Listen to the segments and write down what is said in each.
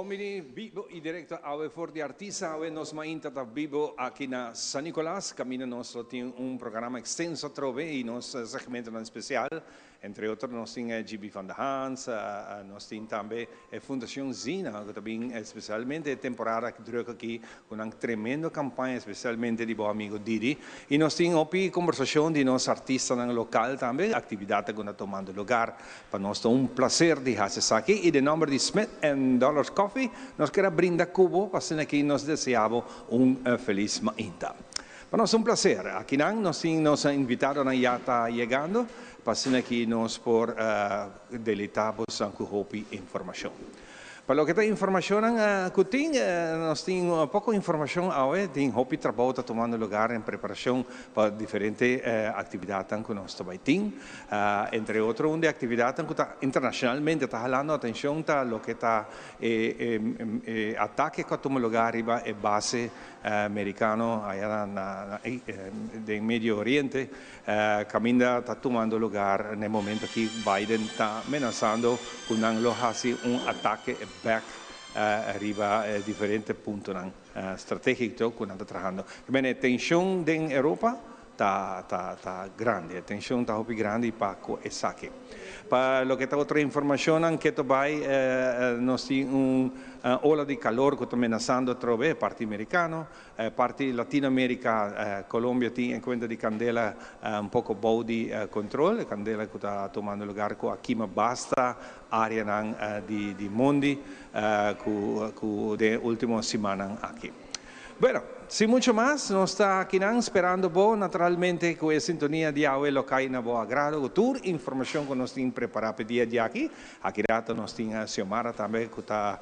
Bon bini bibo y directo awe for di Artisa. Awe nos mainta ta bibo aki na San Nicolas. Caminda nos lo tin un programa extenso atrobe y nos segmentonan especial. Entre otro nos tin GB van der Hans, nos tin tambe e Fundacion Zina cu ta bin especialmente e temporada druk aki cu nan tremendo campaña especialmente di bo amigo Didi. Y nos tin hopi conversacion di nos artistanan local tambe, actividadnan cu ta tomando lugar. Pa nos ta un placer di haci esaki y den nomber di Smith and Dollars Coffee nos kier a brinda cu bo pa asina aki nos desea bo un feliz mainta. Pa nos ta un placer. Akinan nos tin nos invitadonan ya ta yegando pa asina aki nos por deleita bosan cu hopi informacion. Pa loke ta informacionnan cu tin, nos tin poco informacion awe, tin hopi trabou ta tumando lugar en preparacion pa diferente actividadnan cu nos ta bay tin. Entre otro un di e actividadnan cu ta internacionalmente ta halando atencion ta loke ta e atake cu a tuma lugar riba e base Mericano aya na den Medio Oriente caminda ta tumando lugar na e momento aki Biden ta menasando cu nan lo haci un atake bek riba e diferente puntonan strategico cu nan ta trahando. E tension den Europa ta ta ta grandi, e tension ta hopi grandi pa cu esaki. Pa loke ta otro informacionnan keto bay nos tin un ola di calor cu ta menasando atrobe e parti Mericano, e parti Latino America, Colombia tin e cuenta di candela un poco bou di control, e candela cu ta tumando lugar cu a kima basta areanan di mondi cu cu den e ultimo simannan aki. Bueno, sin mucho mas, nos ta akinan sperando bo, naturalmente, cu e sintonia di awe lo cay na bo agrado cu tur informacion cu nos tin prepara p'e dia di aki. Aki rato nos tin Xiomara tambe cu ta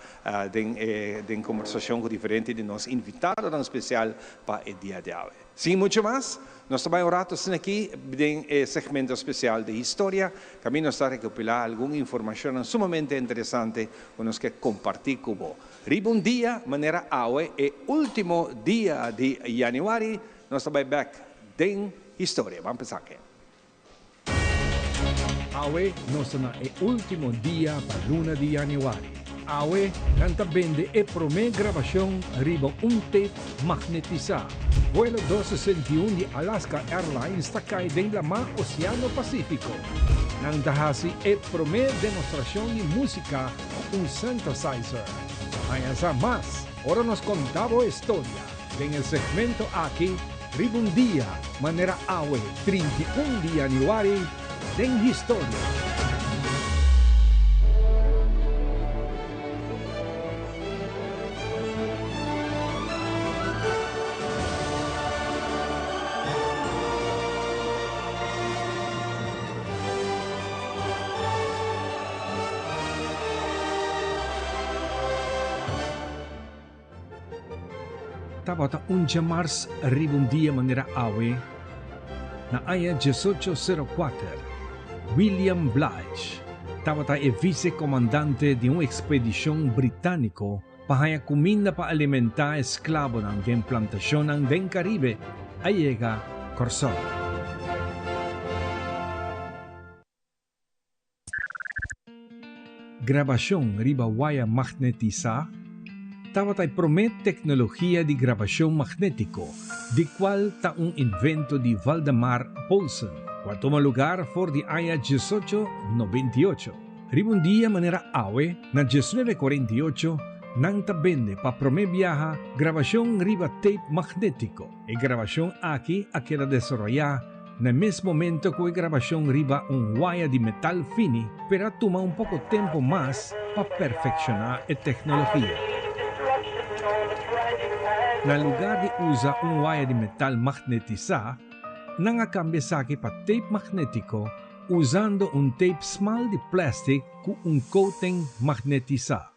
den e den conversacion cu diferente di nos invitadonan special pa e dia di awe. Sin mucho mas, nos ta bay un rato asina aki den e segmento special di historia, caminda nos ta recopila algun informacionnan sumamente interesante cu nos ke comparti cu bo. Riba un dia manera awe, e ultimo dia di januari, nos ta bai bek den historia. Ban pensa ke. Awe nos ta na e ultimo dia pa luna di januari. Awe nan ta bende e prome grabacion riba un tape magnetisá. Vuelo 261 di Alaska Airlines ta kai den lamá Oceano Pacifico. Nan ta hasi e prome demostracion di musica ku un synthesizer. Haña sa mas ora nos konta bo e storia den e segmento aki riba un dia manera awe 31 di yanüari den historia. Tabata un djamars riba un dia manera awe, na aña diesocho sero kuater, William Bligh tabata e vise-komandante di un ekspedishon britániko pa haña kuminda pa alimentá e sklabonan den plantashonnan den Karibe, a yega Kòrsou. Grabashon riba waya magnetisá tabata e promé teknologia di grabashon magnétiko, di kual ta un invento di Valdemar Poulsen, ku a tuma lugar for di aña 1898. Riba un dia manera awe, na 1948, nan ta bende pa promé biaha grabashon riba tape magnétiko. E grabashon aki a keda desaroyá Na e mes momento cu e grabacion riba un waya di metal fini, pero a tuma un poco tempo mas pa perfecciona e tecnologia. Na lugar di usa un waya di metal magnetisa, nan a cambia esaki pa tape magnetico usando un tape smal di plastic cu un coating magnetisa.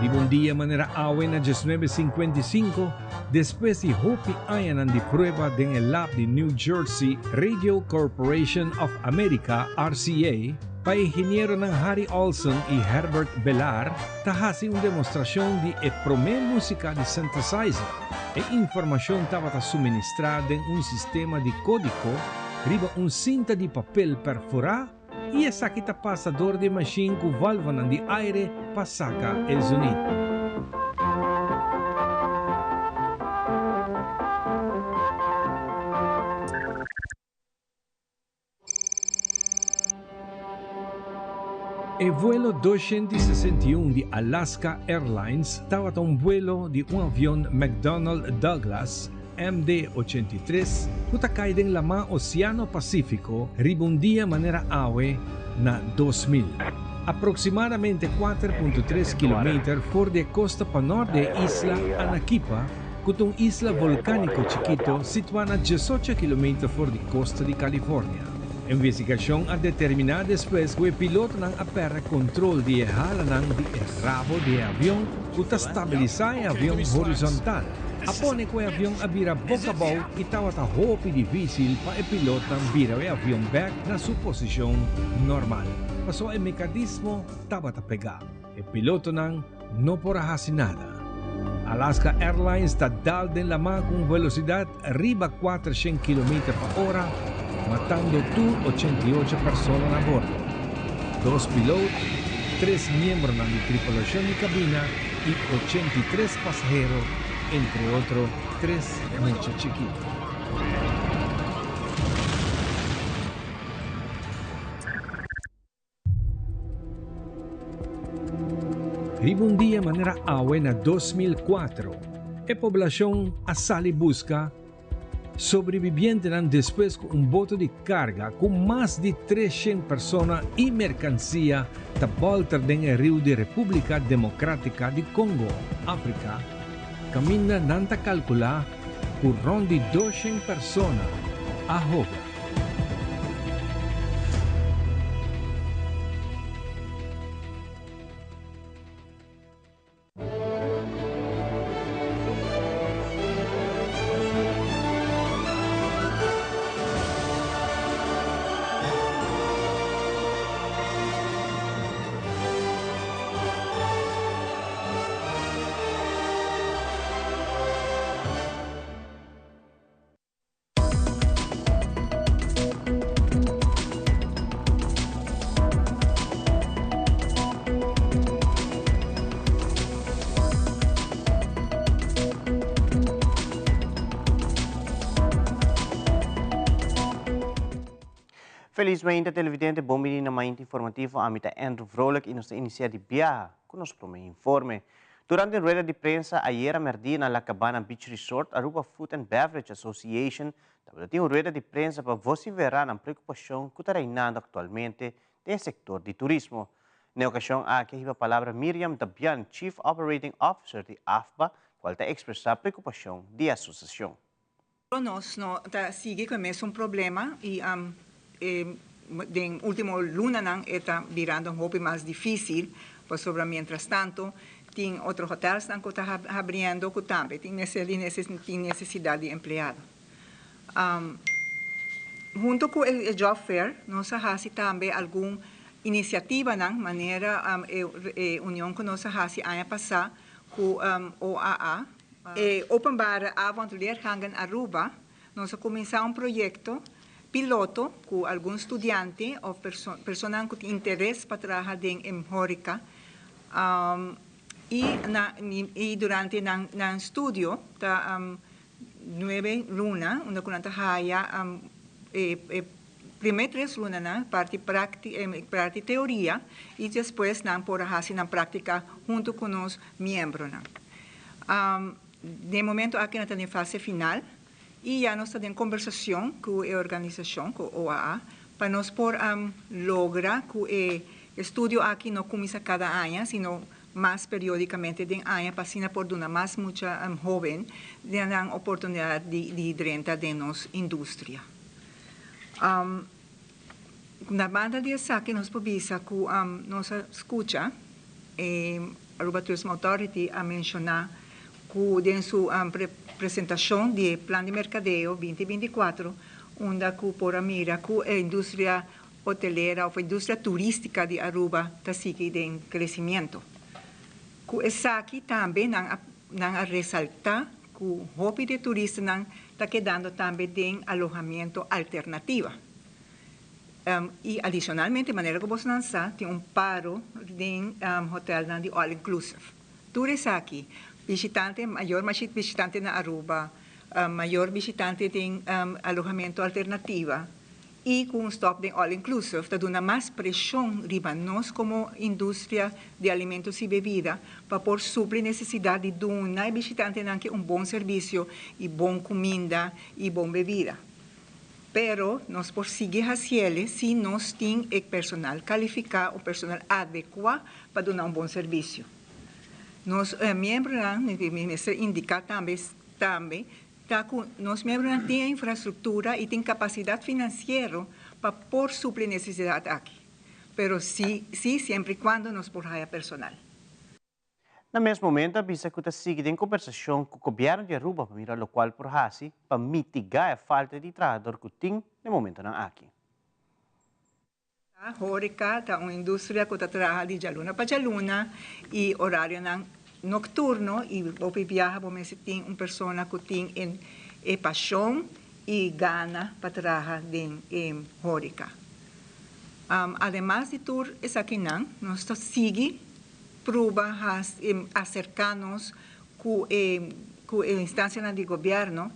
Riba un dia manera awe na 1955, despues di hopi añanan di prueba den e lab di New Jersey Radio Corporation of America, RCA, pa e ingenieronan Harry Olson i Herbert Belar ta hasi un demostrashon di e promé músika di synthesizer. E informashon tabata suministrá den un sistema di kódiko riba un sinta di papel perforá. I esaki ta pasa dor di e mashin ku valvonan di aire pa saka e zonido. E vuelo 261 di Alaska Airlines tabata un vuelo di un avion McDonnell Douglas MD 83 ku ta kai den lamá Oseano Pasífiko riba un dia manera awe na 2000, aproksimadamente 4.3 kilometer for di e kosta panòrt di e isla Anakipa, ku ta un isla volkániko chikito situá na 18 kilometer for di kosta di California. Investigashon a determiná despues ku e pilotonan a pèrdè kontrol di e halanan di e rabo di e avion ku ta stabilisá e avion horizontal. A pone ku e avion a bira boka abou i tabata hopi difísil pa e pilotnan bira e avion bèk na su posishon normal, pasobra e mekadismo tabata pegá. E pilotonan no por a hasi nada. Alaska Airlines ta dal den lamá ku un velosidat riba 400 kilometer pa ora, matando tur 88 persona na bordo, dos pilot, tres miembronan di tripulashon di kabina i 83 pasahero, entre otro tres mucha chikito. Riba un dia manera awe na 2004, e poblashon a sali buska sobrebibientenan despues ku un boto di karga ku mas di 300 persona i merkansia ta bòlter den e riu di Repúblika Demokrátika di Kongo, Afrika, kaminda nan ta kalkulá ku rònt di 200 persona a hoga. Felizmente televidente, bon bini na Mainta Informativo. Ami ta Andrew Vrolijk y nos ta inicia di biaha cu nos prome informe. Durante rueda di prensa ayera merdia na La Cabana Beach Resort, Aruba Food and Beverage Association tabata tin un rueda di prensa pa vocifera nan preocupacion cu ta reinando actualmente den e sector di turismo. Na e ocasion aki a hiba palabra Miriam Dabian, Chief Operating Officer di AFBA, cual ta expresa preocupacion di e asociacion. Nos no ta sigui cu e mesun problema y den ultimo lunanan e ta birando hopi mas dificil pasobra mientras tanto tin otro hotelsnan cu ta habriendo cu tambe tin necesidad di empleado. Hunto cu e job fair nos a haci tambe algun iniciativanan manera e union cu nos a haci aña pasa cu OAA. E Openbare Avond Leergangen Aruba, nos a cuminsa un proyecto piloto cu algun studiante of personanan cu tin interes pa traha den e horeca y durante nan studio ta 9 luna unda cu nan ta haya e prome 3 lunanan parti parti teoria y despues nan por a haci nan practica hunto cu nos miembronan. Den momento aki nan ta den fase final y ya nos ta den conversacion cu e organisacion, cu OAA, pa nos por logra cu e estudio aki no cuminsa cada aña, sino mas periodicamente den aña pa asina por duna mas mucha hoben nan oportunidad di drenta den nos industria. Na banda di esaki nos por bisa cu nos a scucha e Aruba Tourism Authority a menciona cu den su presentacion di plan di mercadeo 2024 unda cu por a mira cu e industria hotelera of industria turistica di Aruba ta sigui den crecimiento. Cu esaki tambe nan a resalta cu hopi di turistanan ta kedando tambe den alojamiento alternativa. I adishonalmente, manera ku bosonan sa, tin un paro den hotelnan di all inclusive. Tur esaki, bishitante, mayor bishitante na Aruba, mayor bishitante den alohamentu alternativa i ku un stòp den all inclusive ta duna mas preshon riba nos komo industria di alimentos i bebida pa por supli nesesidat di duna e bishitantenan ki un bon servisio i bon kuminda i bon bebida. Pero nos por sigui hasiele si nos tin e personal kalifiká o personal adekuá pa duna un bon servisio. Nos miembronan, mi mester indiká tambe tambe, ta ku nos miembronan tin e infrastruktura i tin kapasidat finansiero pa por supli nesesidat aki. Pero si, si siempre i kuando nos por haya personal. Na mes momento a bisa cu ta sigui den conversacion cu Gobierno di Aruba pa mira locual por haci pa mitiga e falta di trahador cu tin na e momentonan aki. Horeca ta un industria cu ta traha di djaluna pa djaluna y horarionan nocturno y hopi biaha bo mester tin un persona cu tin e pasion y gana pa traha den e horeca. Ademas di tur esakinan nos ta sigui pruba aserká nos ku e ku e instansianan di gobièrnu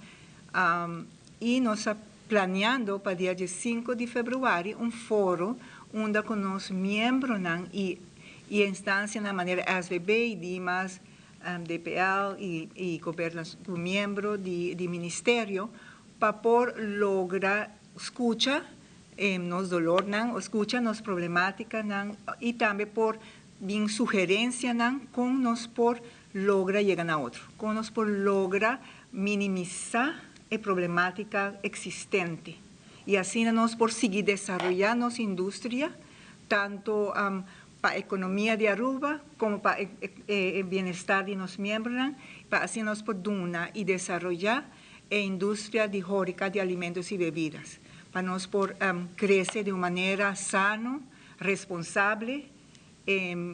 i nos ta planeando pa dia diesinku di februari un foro unda ku nos miembronan i i e instansianan manera SVB, Dimas, DPL i i gobièrnu ku miembro di di ministerio pa por logra skucha nos dolornan o skucha nos problemátikanan i tambe por bin sugerensianan kon nos por logra yega na otro, kon nos por logra minimisá e problemátika eksistente i asina nos por sigui desaroyá nos industria tantu pa ekonomia di Aruba komo pa e bienestar di nos miembronan pa asina nos por duna i desaroyá e industria di hóreka di alimentos i bebidas pa nos por krese di un manera sano, responsable,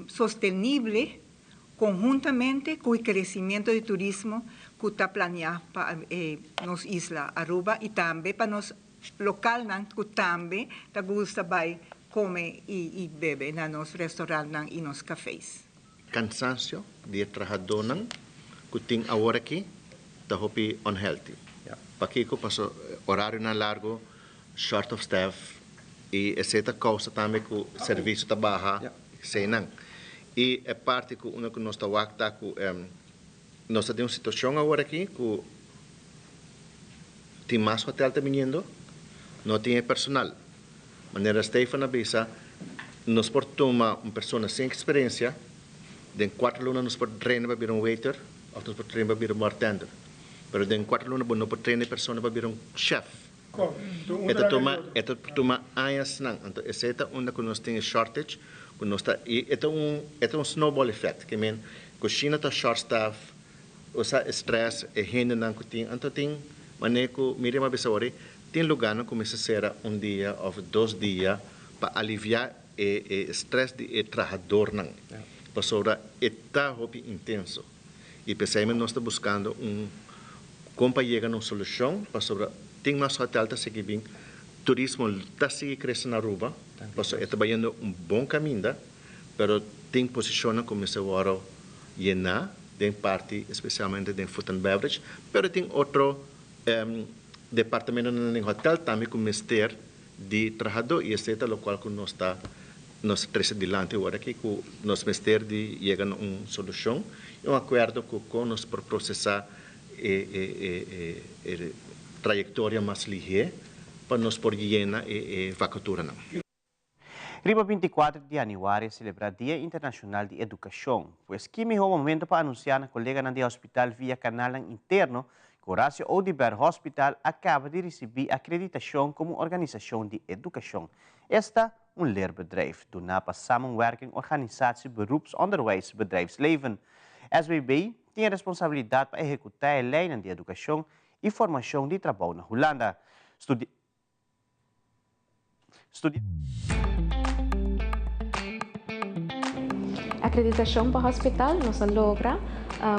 sostenible konhuntamente ku e kresimiento di turismo ku ta planeá pa nos isla Aruba i tambe pa nos lokalnan ku tambe ta gusta bai kome i bebe na nos restaurantnan i nos kafes. Cansancio di e trahadónan cu tin awor aki ta hopi unhealthy. Pakico? Paso horarionan largo, short of staff y esey ta causa tambe cu servicio ta baha, eseynan. Y e parti cu uno cu nos ta wak ta cu nos ta den un situacion awor aki cu tin mas hotel ta biniendo, no tin e personal. Manera Stefan a bisa, nos por tuma un persona sin experiencia, den cuatro luna nos por traina pa bira un waiter of nos por traina pa bira un bartender. Pero den cuatro luna bo no por traina e persona pa bira un chef. E ta tuma, e ta tuma añasnan. Anto esey ta unda cu nos tin e shortage, cu nos ta, y e ta un, e ta un snowball effect. Ke men, cushina ta short staff, Usa e stress e hendenan ku tin anto tin manera ku Miriam a bisa wori tin lugarnan ku mester sera un dia of dos dia pa alivia e e stress di e trahadornan pasobra e ta hopi intenso y pesey mes nos ta buscando un kon pa yega na un solucion pasobra tin mas hotel ta sigui bin turismo ta sigui crece na Aruba pasobra e ta bayendo un bon caminda pero tin posicionnan ku mester wòrdu yená den parti especialmente den food and beverage, pero tin otro departamentonan den hotel tambe ku mester di trahadó y esei ta locual ku nos ta nos ta trece dilanti awor aki ku nos mester di yega na un solucion y un acuerdo ku kon nos por procesa e e e trayectoria mas lihé pa nos por yena e e vacaturanan. Riba bintikuater di yanüari a selebrá Dia Internashonal di Edukashon. Pues ki mihó momento pa anunsiá na koleganan di hospital via kanalnan interno ku Horacio Oduber Hospital a kaba di risibí akreditashon komo un organisashon di edukashon. Esta un leerbedrijf, duná pa Samenwerking Organisatie Beroepsonderwijs Bedrijfsleven. SBB tin e responsabilidat pa ehekutá e leinan di edukashon i formashon di trabou na Hulanda. Studia. Acreditacion pa hospital nos a logra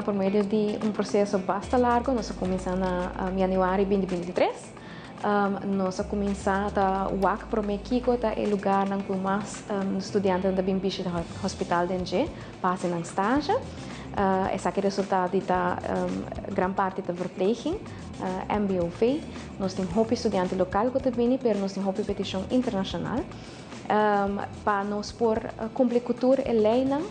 por medio di un proceso basta largo. Nos a cuminsa na januari binti binti tres. Nos a cuminsa ta wak prome kico ta e lugarnan cu mas studiantenan ta bin bishita hospital den dje pa haci nan stage. Esaki resulta di ta gran parti ta verpleging, MBOV. Nos tin hopi studiante local cu ta bini pero nos tin hopi peticion internacional. Pa nos por cumpli cu tur e leynan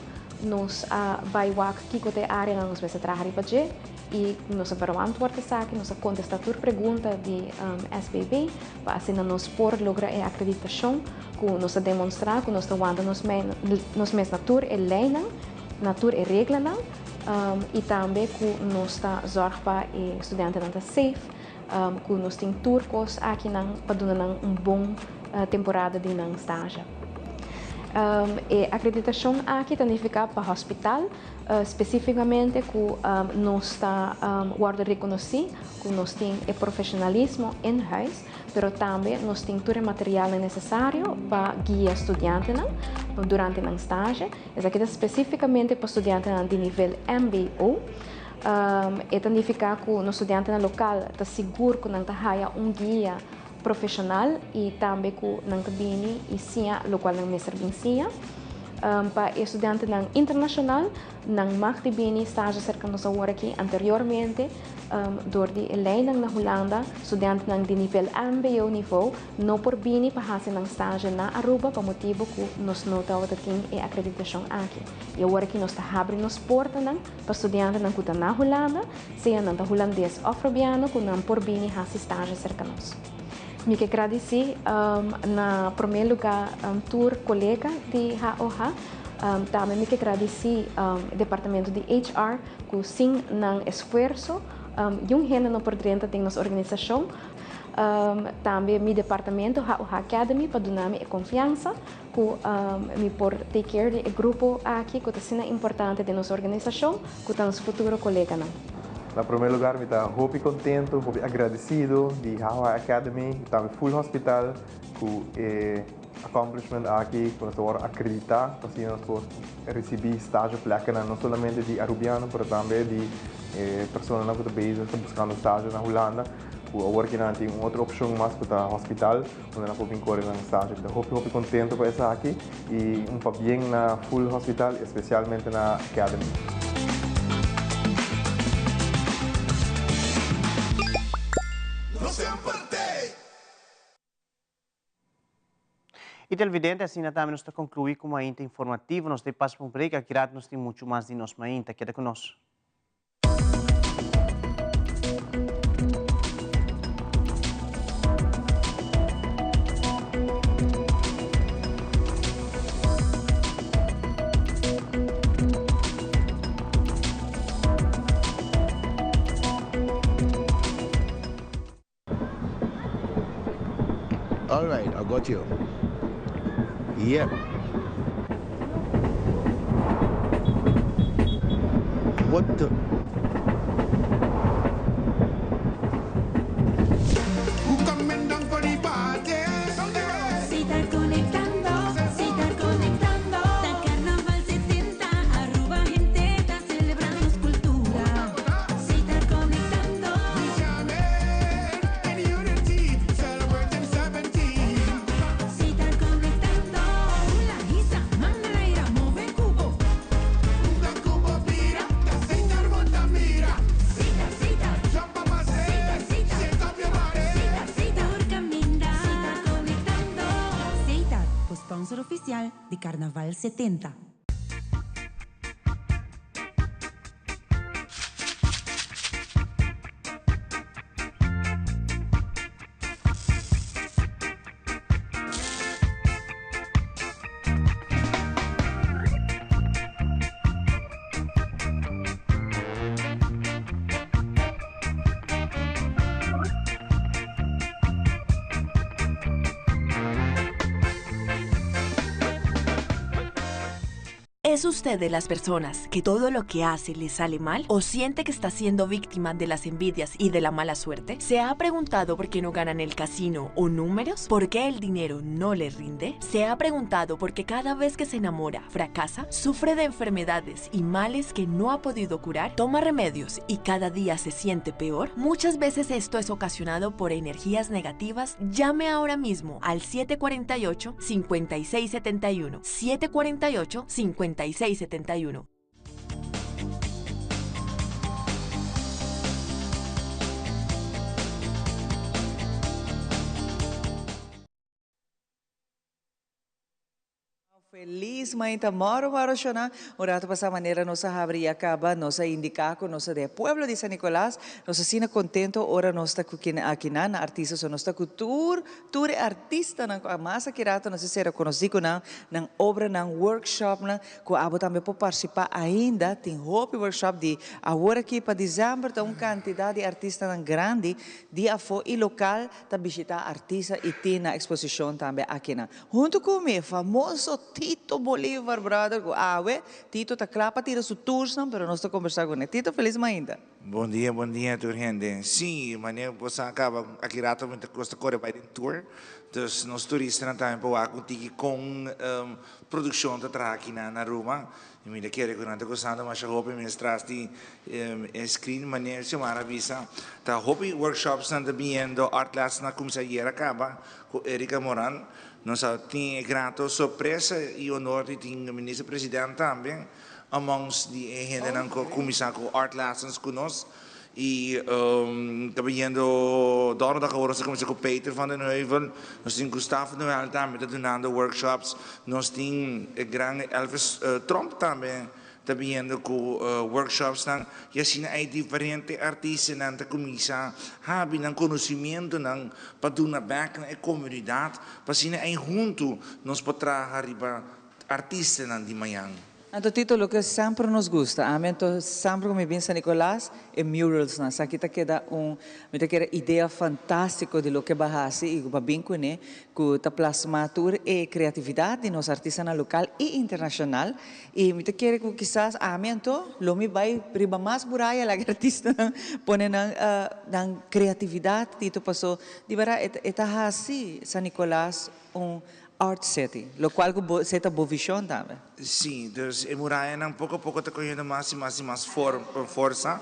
nos a bay wak kico ta e areanan nos mester traha riba dje. I nos a verantwoord esaki, nos a kontestá tur pregunta di SBB pa asina nos por logra e akreditashon ku nos a demonstrá ku nos ta wanta nos nos mes na tur e leinan, na tur e reglanan i tambe ku nos ta zòrg pa e studiantenan ta safe, ku nos tin tur kos akinan pa duna nan un bon temporada di nan stage. E akreditashon aki ta nifiká pa hospital Spesífikamente ku nos ta wòrdu rekonosí ku nos tin e profeshonalismo in huis, pero tambe nos tin tur e materialnan nesesario pa guia studiantenan durante nan stage. Esaki ta spesífikamente pa studiantenan di nivel mbo. E ta nifiká ku nos studiantenan lokal ta sigur ku nan ta haya un guia profeshonal i tambe ku nan ta bini i siña lokual nan mester bin siña. Pa e studiantenan internashonal, nan mag di bini stage serka nos awor aki. Anteriormente, dor di e leinan na Hulanda, studiantenan di nivel mbo nivo no por bini pa hasi nan stage na Aruba pa motibu ku nos no tabata tin e akreditashon aki. I awor aki nos ta habri nos portanan pa studiantenan ku ta na Hulanda, sea nan ta hulandes òf robiano ku nan por bini hasi stage serka nos. Mi ke gradisí na promé lugá tur kolega di HOH. Tambe mi ke gradisí departamento di HR ku sin nan esfuerso yun hende no por drenta den nos organisashon. Tambe mi departamento HOH Academy pa duna mi e konfiansa ku mi por take care di e grupo aki ku ta asina importante den nos organisashon, ku ta nos futuro koleganan. Na promé lugar mi ta hopi kontentu, hopi agradesido di HOH Academy i tambe Full Hospital ku e accomplishment aki ku nos ta wòrdu akreditá pa asina nos por risibí stage plèkenan no solamente di Arubiano pero tambe di e personanan ku ta bezig ta buskando stage na Hulanda ku awor ki nan tin un otro opshon mas ku ta hospital. Unda nan por bin kore nan stage. Mi ta hopi hopi kontento pa esaki i un pabien na full hospital espesialmente na Academy. I televidente, asina tambe nos ta conclui cu Mainta Informativo. Nos ta e pasa pa un break, aki rato nos tin mucho mas di nos Mainta. Keda cu nos. All right, I got you. Yep. What the? Sponsor oficial di Carnaval 70. ¿Es usted de las personas que todo lo que hace le sale mal? ¿O siente que está siendo víctima de las envidias y de la mala suerte? ¿Se ha preguntado por qué no gana en el casino o números? ¿Por qué el dinero no le rinde? ¿Se ha preguntado por qué cada vez que se enamora fracasa? ¿Sufre de enfermedades y males que no ha podido curar? ¿Toma remedios y cada día se siente peor? Muchas veces esto es ocasionado por energías negativas. Llame ahora mismo al 748 5671 748 5671. Feliz mainta moro moro shona. Un rato pasa manera nos a habri a caba, nos a indica cu nos ta den pueblo di San Nicolas. Nos asina contento ora nos ta cu kin akinan, na artista so nos ta cu tur tur e artistanan cu a mas aki rato nos a sera conoci cu nan, nan obranan, workshopnan cu abo tambe por participa ainda. Tin hopi workshop di awor aki pa december ta un cantidad di artistanan grandi di afo y local ta bishita artista y tin nan exposicion tambe akinan. Hunto cu mi e famoso Tito Bolivar brother cu awe Tito ta cla pa tira su toursnan pero nos ta conversa cu ne. Tito feliz mainta. Bon dia bon dia tur hende. Si manera bo sa caba aki rato mi ta costa core bay den tour dus nos turistanan tambe por wak un tiki con produccion ta traha aki na Aruba y mi ta kere cu nan ta gozando masha hopi mes tras di e screen manera Xiomara a bisa ta hopi workshops nan ta biniendo art class nan a cuminsa ayer a caba Cu Erika Moran nos a tin e grato sorpresa y honor di tin Minister President tambe amongst di e hendenan cu a cuminsa cu Art Lessons cu nos y ta biniendo donderdag awor nos a cuminsa cu Peter van den Heuvel, nos tin Gustavo Noel tambe ta dunando workshops, nos tin e gran Elvis Tromp tambe Ta biniendo ku workshopsnan i asina ei diferente artistanan ta kuminsá habi nan konosimientonan pa duna bèk na e komunidat pa asina ei huntu nos por traha riba artistanan di mañan. Anto Tito loke semper nos gusta, ami anto semper ku mi bin San Nicolas e muralsnan, esaki ta keda un mi ta kere idea fantástiko di loke bo a hasi i ku bo a bin kuné ku ta plasma tur e kreatividat di nos artistanan lokal i internashonal. I mi ta kere ku kisas ami anto lo mi bai riba mas muraya laga e artistanan pone nan nan kreatividat Tito paso di berdad e e ta hasi San Nicolas un art city lokual ku bo esei ta bo vishon tambe. Sí, dus e murayanan poko a poko ta kohiendo mas i mas i mas forsa,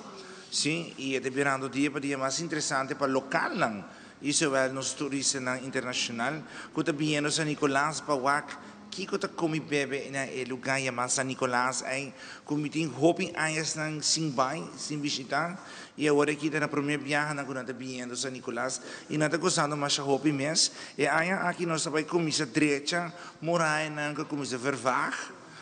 sí, i e ta birando dia pa dia mas interesante pa lokalnan i zowel nos turistanan internashonal ku ta biniendo San Nicolas pa wak Kiko ta komi bebe na e lugá yamá San Nicolas ei ku mi tin hopi añasnan sin bai, sin bishitá, i awor aki ta na promé biahanan ku nan ta biniendo San Nicolas i nan ta gozando masha hopi mes. E aña aki nos ta bai kuminsá drecha murayanan ku a kuminsá vervaag,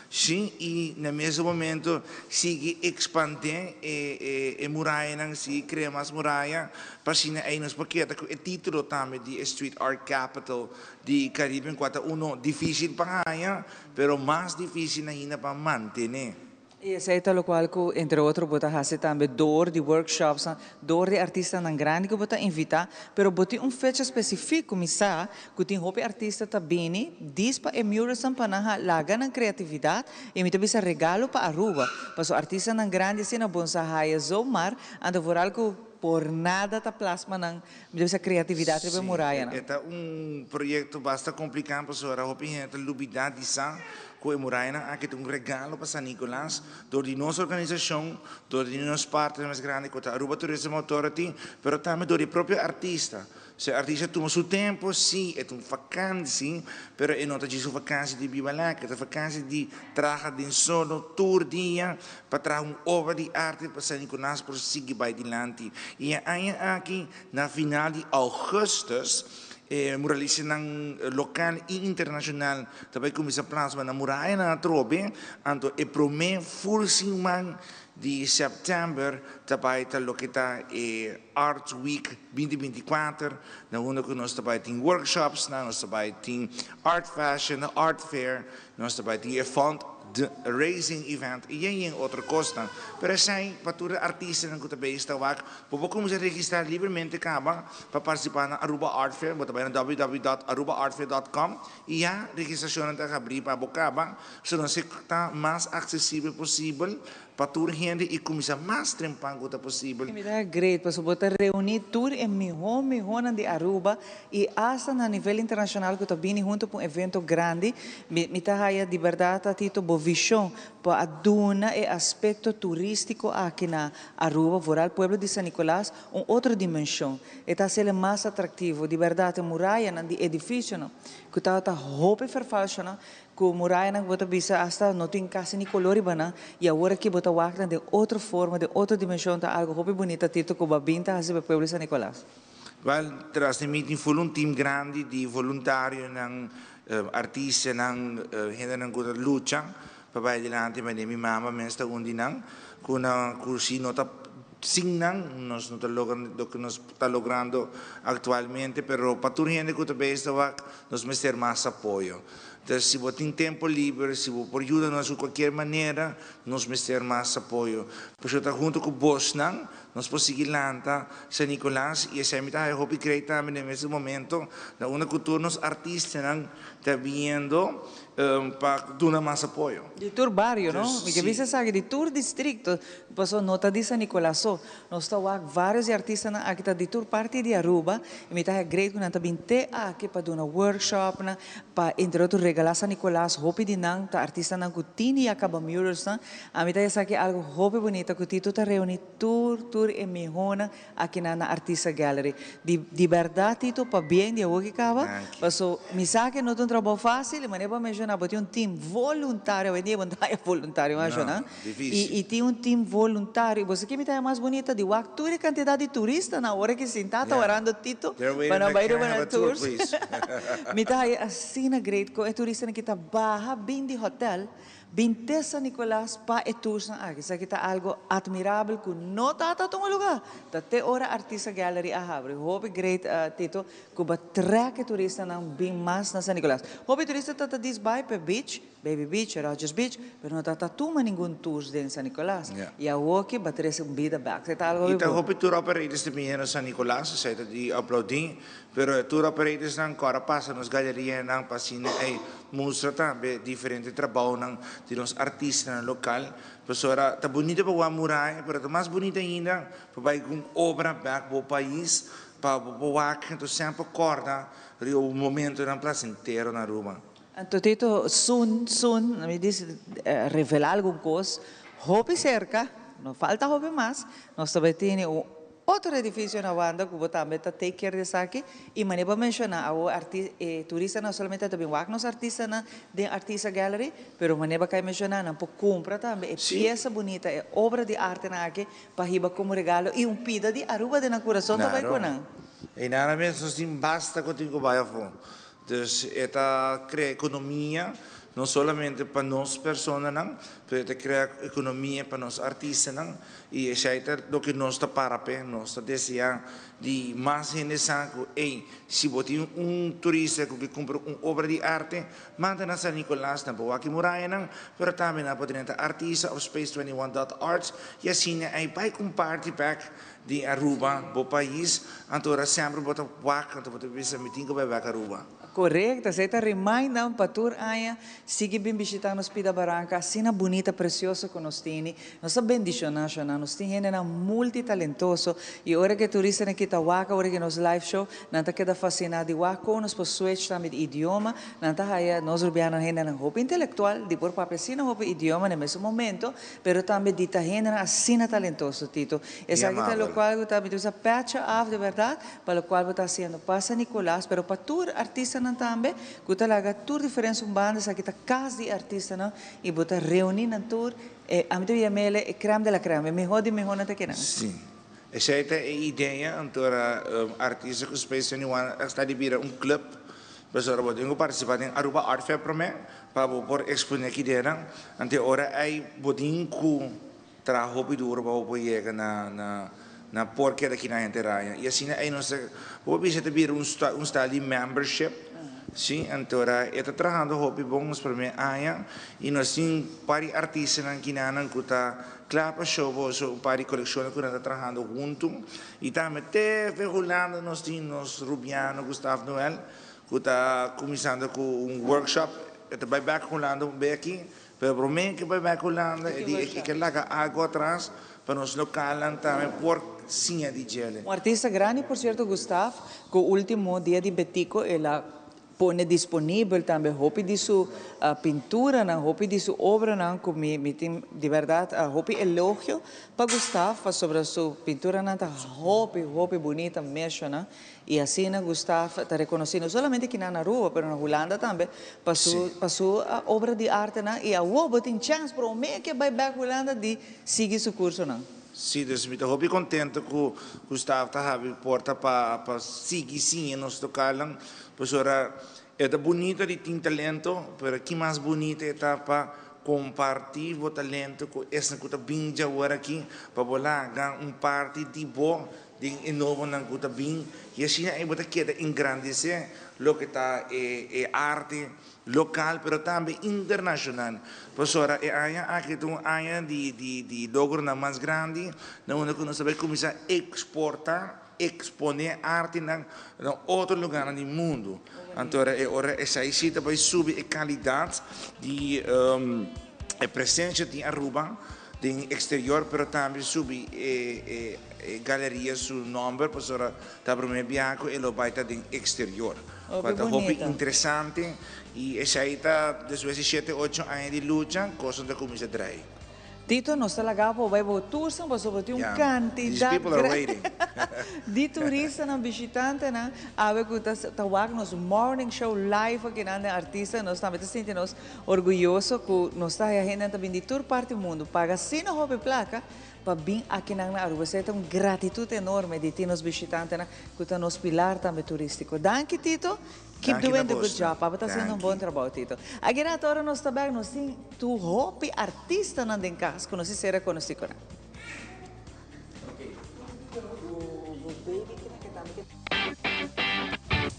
sí, i na mesun momento sigui ekspandé e e murayanan, sigui krea mas muraya, pa asina ei nos por keda ku e título tambe di e Street Art Capital Di Caribbean cua ta uno dificil pa haña, pero mas dificil ainda pa mantene. Y esey ta locual cu entre otro bo ta haci tambe door di workshopsnan, door di artistanan grandi cu bo ta invita, pero bo tin un fecha specific cu mi sa cu tin hopi artista ta bini dis pa e muralsnan pa nan laga nan creatividad y mi ta bisa regalo pa Aruba, pasobra artistanan grandi asina bon sa haya zomaar, anto vooral cu por nada ta plasma nan Mi ta bisa kreatividat riba e murayanan. E ta un proyekto basta kompliká pasobra hopi hende ta lubidá di sa ku e murayanan aki ta un regalo pa San Nicolas dor di nos organisashon, dor di nos partner mas grandi ku ta Aruba Tourism Authority, pero tambe dor di e propio artista. So e artista tuma su tempu, sí, e ta un fakansi, pero e no ta djis un fakansi di biba lèker, e ta fakansi di traha den solo tur dia pa traha un obra di arte pa San Nicolas por sigui bai dilanti. I e aña aki na final di augustus e muralistanan lokal i internashonal ta bai kuminsá plasma nan murayanan atrobe, anto e promé ful siman di sèptèmber ta bai ta loke ta e Art Week binti 24, na unda ku nos ta bai tin workshopsnan, nos ta bai tin art fashion, art fair, nos ta bai tin e fond. Fundraising event y yen otro cosnan. Pero esey pa tur artistanan cu ta bezig ta wak, bo por cuminsa registra libremente caba pa participa na Aruba Art Fair. Bo ta bay na www.arubaartfair.com y ya registracionnan ta habri pa bo caba, so nos ta mas accesibel posibel pa tur hende y cuminsa mas trempan cu ta posibel. Mi ta great, pasobra bo ta reuni tur e miho mihonan di Aruba y hasta na nivel internacional cu ta bini hunto pa un evento grandi. Mi ta haya di berdad, Tito, bo vision pa a duna e aspecto turistico aki na Aruba, vooral pueblo di San Nicolas, un otro dimension. E ta haciele mas atractivo. Di berdad, e murayanan di edificionan cu tabata hopi vervalshonan, Cu murayanan cu bo ta bisa hasta no tin casi ni color riba nan y awor aki bo ta wak nan den otro forma, den otro dimension ta algo hopi bunita Tito cu bo a bin ta haci pa e pueblo di San Nicolas. Wel, tras di mi tin full un team grandi di voluntarionan, artistanan, hendenan cu ta lucha pa bay adelante, manera mi mama mes ta un di nan, cu nan cu si no ta sin nan nos no ta logra loke nos ta logrando actualmente, pero pa tur hende cu ta bezig ta wak nos mester mas apoyo. Entonces si bo tin tempo liber, si bo por yuda nos di cualkier manera, nos mester mas apoyo. Pasobra ta hunto cu bosnan nos por sigui lanta San Nicolas y esey mi ta haya hopi great tambe den mes momento na unda cu tur nos artistanan ta biniendo pa duna mas apoyo. Di tur bario, no? Mi ke bisa esaki di tur districto, pasobra no ta di San Nicolas so. Nos ta wak varios di artistanan aki ta di tur parti di Aruba y mi ta haya great cu nan ta bin te aki pa duna workshopnan, pa entre otro regala San Nicolas. Hopi di nan ta artistanan cu tin y a caba muralsnan. Ami ta esaki algo hopi bunita cu Tito ta reuni tur tur e mihonan akinan na Artista Gallery. Di di berdad Tito pabien di awo ki caba, paso mi sa ke no ta un trabou facil y manera bo a menciona bo tin un team voluntario, awendia bo no ta haya voluntario mas no? Y y tin un team voluntario y bo sa ke mi ta haya mas bunita di wak tur e cantidad di turistanan ora ki sinta ta warando Tito pa nan bay riba nan tours. Mi ta haya asina great con e turistanan ki ta baha bin di hotel Bin te San Nicolas pa e toersnan aki. Esaki ta algo admirabel cu no ta ta tuma lugar. Ta te ora Artista Gallery a habri. Hopi great Tito cu ba trek e turistanan bin mas na San Nicolas. Hopi turista ta ta dis bay p'e beach, Baby Beach, Rogers Beach, pero no ta ta tuma ningun tours den San Nicolas. Y awoki ba trece un bida bek. Esaki ta algo Y ta hopi bon. hopi tour operators ta bini na San Nicolas, esaki ta di aplaudi. Pero e tour operatorsnan cu ora pasa nos galerianan pa asina ey mustra tambe diferente trabounan di nos artistanan local. Pasobra ta bunita pa wak muraya, pero ta mas bunita ainda pa bay cu un obra bek bo pais pa bo por wak. Enton semper corda riba bo momentonan placentero na Aruba. Anto Tito, soon, soon, mi dici revela algun cos, hopi cerca, no falta hopi mas, nos ta bay tene un otro edificio na Wanda cu bo tambe ta take care di esaki, y manera bo a menciona awo arti e turistanan no solamente ta bin wak nos artistanan den Artista Gallery, pero manera bo a cay menciona nan por cumpra tambe e pieza bunita, e obra di artenan aki pa hiba como regalo y un pida di Aruba den nan curason ta bay cu nan. Y nada mes nos tin basta cu tin cu bay afo. Dus e ta crea economia no solamente pa nos personanan, pero e ta crea economia pa nos artistanan y esey ta loke nos ta para p'e. Nos ta desea di mas hende sa cu ey, si bo tin un turista cu ke cumpra un obra di arte, manda na San Nicolas, nan por wak e murayanan, pero tambe nan por drenta artista of space 21 dot arts y asina ey bay comparti bek Di Aruba, bo pais, anto ora semper bo ta wak, anto bo ta bisa mi tin ku bai bek Aruba. Korekto, esei ta remind nan pa tur aña sigui bin bishita nos pida baranka asina bunita, presioso ku nos tini. Nos ta bendishoná shona, nos tin hendenan multitalentoso i ora ku e turistanan kita wak ora ku nos live show, nan ta keda fasiná di wak kon nos por switch tambe di idioma, nan ta haya nos rubianan hendenan hopi intelektual di por papia asina hopi idioma na e mesun momento, Pero tambe di ta hendenan asina talentoso, Tito. Esaki ta locual cu ta mi ta bisa pecha af de berdad pa locual bo ta haciendo pa San Nicolas, pero pa tur artistanan tambe cu ta laga tur diferencia un banda, esaki ta cas di artistanan y bo ta reuni nan tur, e ami ta yamele e crème de la crème, e miho di mihonan ta kinan. Sí. Esey ta e idea, anto ora artista cu Space 21 a sta di bira un club, pasobra bo tin cu participa den Aruba Art Fair prome, Pa bo por exponé ki denan, anto e ora ei bo tin ku traha hopi duro pa bo por yega na na na por keda ki nan henter aña. I asina ei nos ta, bo por bisa ta bira un un style di membership. Si, anto ora e ta trahando hopi bon nos prome aña y nos tin par di artistanan kinanan cu ta cla pa show boso un par di coleccionnan cu nan ta trahando hunto y tambe te fe Hulanda nos tin nos Rubiano Gustav Noel cu ta cuminsando cu un workshop e ta bay bek Hulanda un be aki pero prome cu e bay bek Hulanda e di e ke laga algo atras pa nos localnan tambe por siña di djele. Un artista grandi por cierto Gustav cu ultimo dia di Betico el a pone disponibel tambe hopi di su pinturanan, hopi di su obranan cu mi mi tin di berdad hopi elogio pa Gustav pasobra su pinturanan ta hopi hopi bunita meshona y asina Gustav ta reconoci no solamente kinan na Aruba pero na Hulanda tambe pa su pa su obra di artenan y awo bo tin chance prome ke bay bek Hulanda di sigui su cursonan. Sí, dus mi ta hopi contento cu Gustav ta habri porta pa pa sigui siña nos localnan, pasobra e ta bunita di tin talento, pero ki mas bunita e ta pa comparti bo talento cu esnan cu ta bin djawor aki, pa bo laga un parti di bo den e nobonan cu ta bin, y asina ey bo ta keda engrandece loke ta e e arte local pero tambe internacional. Pasobra e aña aki ta un aña di di di logronan mas grandi na unda cu nos ta bay cuminsa exporta, expone artenan na otro lugarnan di mundo. Anto e ora esey si ta bay subi e calidad di e presencia di Aruba den exterior pero tambe subi e e galeria su nomber pasobra ta prome biaha cu e lo bay ta den exterior. Cual ta hopi interesante y esey ta despues di shete ocho aña di lucha cosnan ta cuminsa drai. Tito nos ta laga bo bay bo toernan pasobra tin un cantidad grandi di turistanan bishitantenan awe cu ta ta wak nos morning show live akinan den artista nos tambe ta sinti nos orguyoso cu nos ta haya hendenan ta bin di tur parti mundo paga asina hopi placa pa bin akinan na Aruba. Esei ta un gratitud enorme di tin nos bishitantenan cu ta nos pilar tambe turistico. Danki Tito, keep doing the good job. Abo ta haciendo un bon trabou Tito. Aki rato ora nos ta bek nos tin tur hopi artistanan den cas cu nos a ser reconoci cu nan.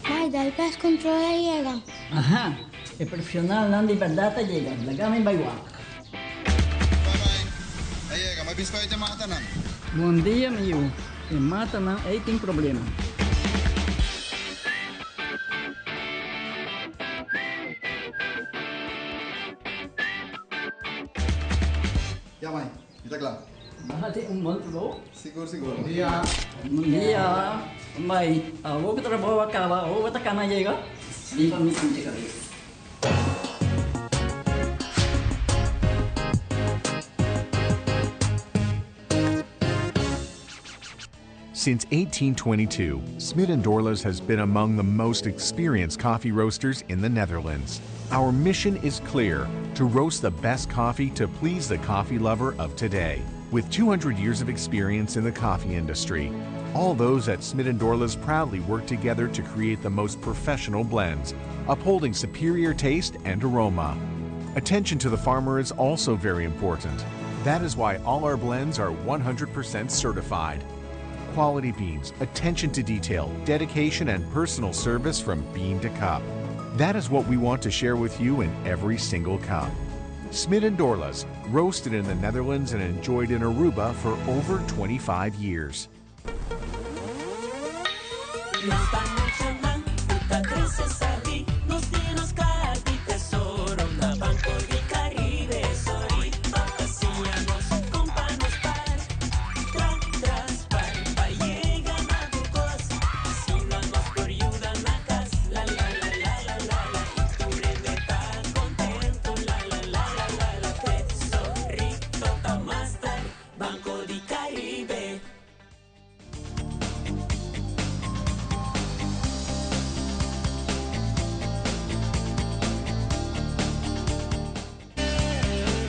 Mai, dal pest control a yega. Aha, e profesionalnan di berdad a yega. Laga mi bai wak. Bye bye. A yega, mi a biscoit e matanan. Bon dia mi yu. E matanan ei tin problema. Ya mai, mi ta kla. Nan tin un bon trabou. Sigur sigur. Bon dia. Bon dia. Mai, awor ku trabou a kaba, awor bo ta kana yega? Riba mi sinti kabes. Since 1822, Smit & Dorlas has been among the most experienced coffee roasters in the Netherlands. Our mission is clear, to roast the best coffee to please the coffee lover of today. With 200 years of experience in the coffee industry, all those at Smit & Dorlas proudly work together to create the most professional blends, upholding superior taste and aroma. Attention to the farmer is also very important. That is why all our blends are 100% certified. Quality beans, attention to detail, dedication, and personal service from bean to cup. That is what we want to share with you in every single cup. Smit & Dorlas, roasted in the Netherlands and enjoyed in Aruba for over 25 years.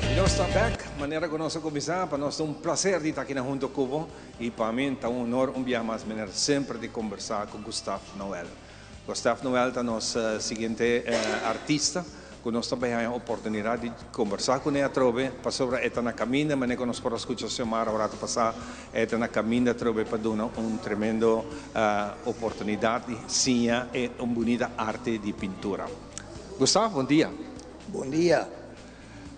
Y nos ta bek, manera cu nos a cuminsa, pa nos ta un placer di ta aki na hunto cu bo y pa mi ta un honor un bia mas manera semper di combersa cu Gustav Noel. Gustav Noel ta nos siguiente artista. ku nos ta bai haña oportunidat di kombersá kuné atrobe pasobra e ta na kaminda, manera ku nos por a skucha Xiomara un ratu pasá, e ta na kaminda atrobe pa duna un tremendo oportunidat di siña e un bunita arte di pintura. Gustavo, bon dia. Bon dia.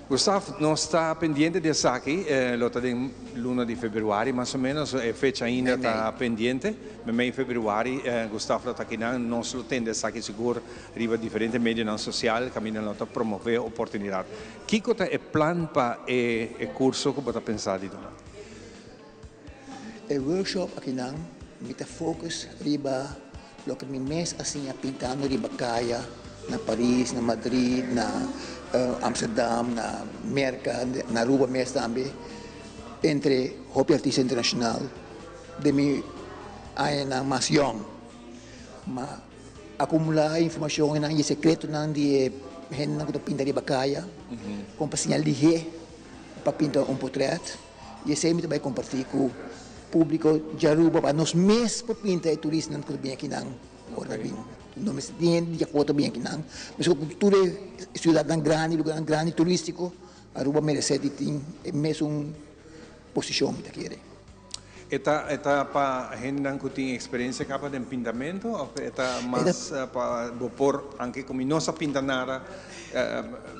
Gustavo, nos ta pendiente di esaki, lo ta den luna di februari mas o menos, e fecha ainda ta pendiente, mei februari Gustavo lo ta akinan, nos lo tende esaki sigur riba diferente medionan sosial kaminda lo ta promove oportunidat. Kiko ta e plan pa e kurso ku bo ta pensa di duna? E workshop akinan mi ta focus riba loke mi mes a siña pintando riba kaya na Paris, na Madrid, na Amsterdam, na Merka, na Aruba mes tambe, entre hopi artista internashonal den mi añanan mas yòn. Ma akumulá e informashonnan i e sekretonan di e hendenan ku ta pinta riba kaya kon pa siña lihé pa pinta un potrèt. I esei mi ta bai kompartí ku públiko di Aruba pa nos mes por pinta e turistanan ku ta bini akinan ora nan bin. No mester tin hende di afó ta bini akinan. Mester ku tur e siudatnan grandi, lugarnan grandi turístiko, Aruba meresé di tin e mesun posishon, mi ta kere. E ta e ta pa hendenan ku tin eksperensia kaba den pintamentu òf e ta mas pa bo por, anke ku mi no sa pinta nada,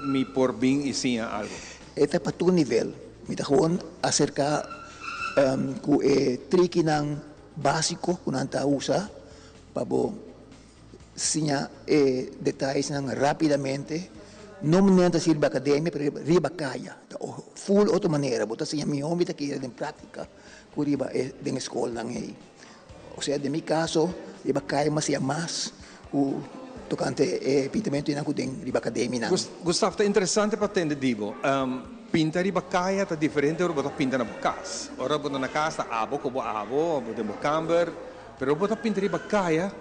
mi por bin i siña algu? E ta pa tur nivel. Mi ta gewoon aserká ku e trikinan básiko ku nan ta usa pa bo siña e detayesnan rápidamente. No manera ta sirbi akademia, pero riba kaya. Ta ful otro manera. Bo ta siña mihó mi ta kere den práktika ku riba e den e skolnan ei. Osea den mi kaso riba kaya mi a siña mas ku tokante e pintamentunan ku den riba akademianan. Gustav, ta interesante pa tende di bo. Pinta riba kaya ta diferente ora bo ta pinta na bo kas. Ora bo ta na kas ta abo ku bo abo, bo den bo kamber, pero ora bo ta pinta riba kaya,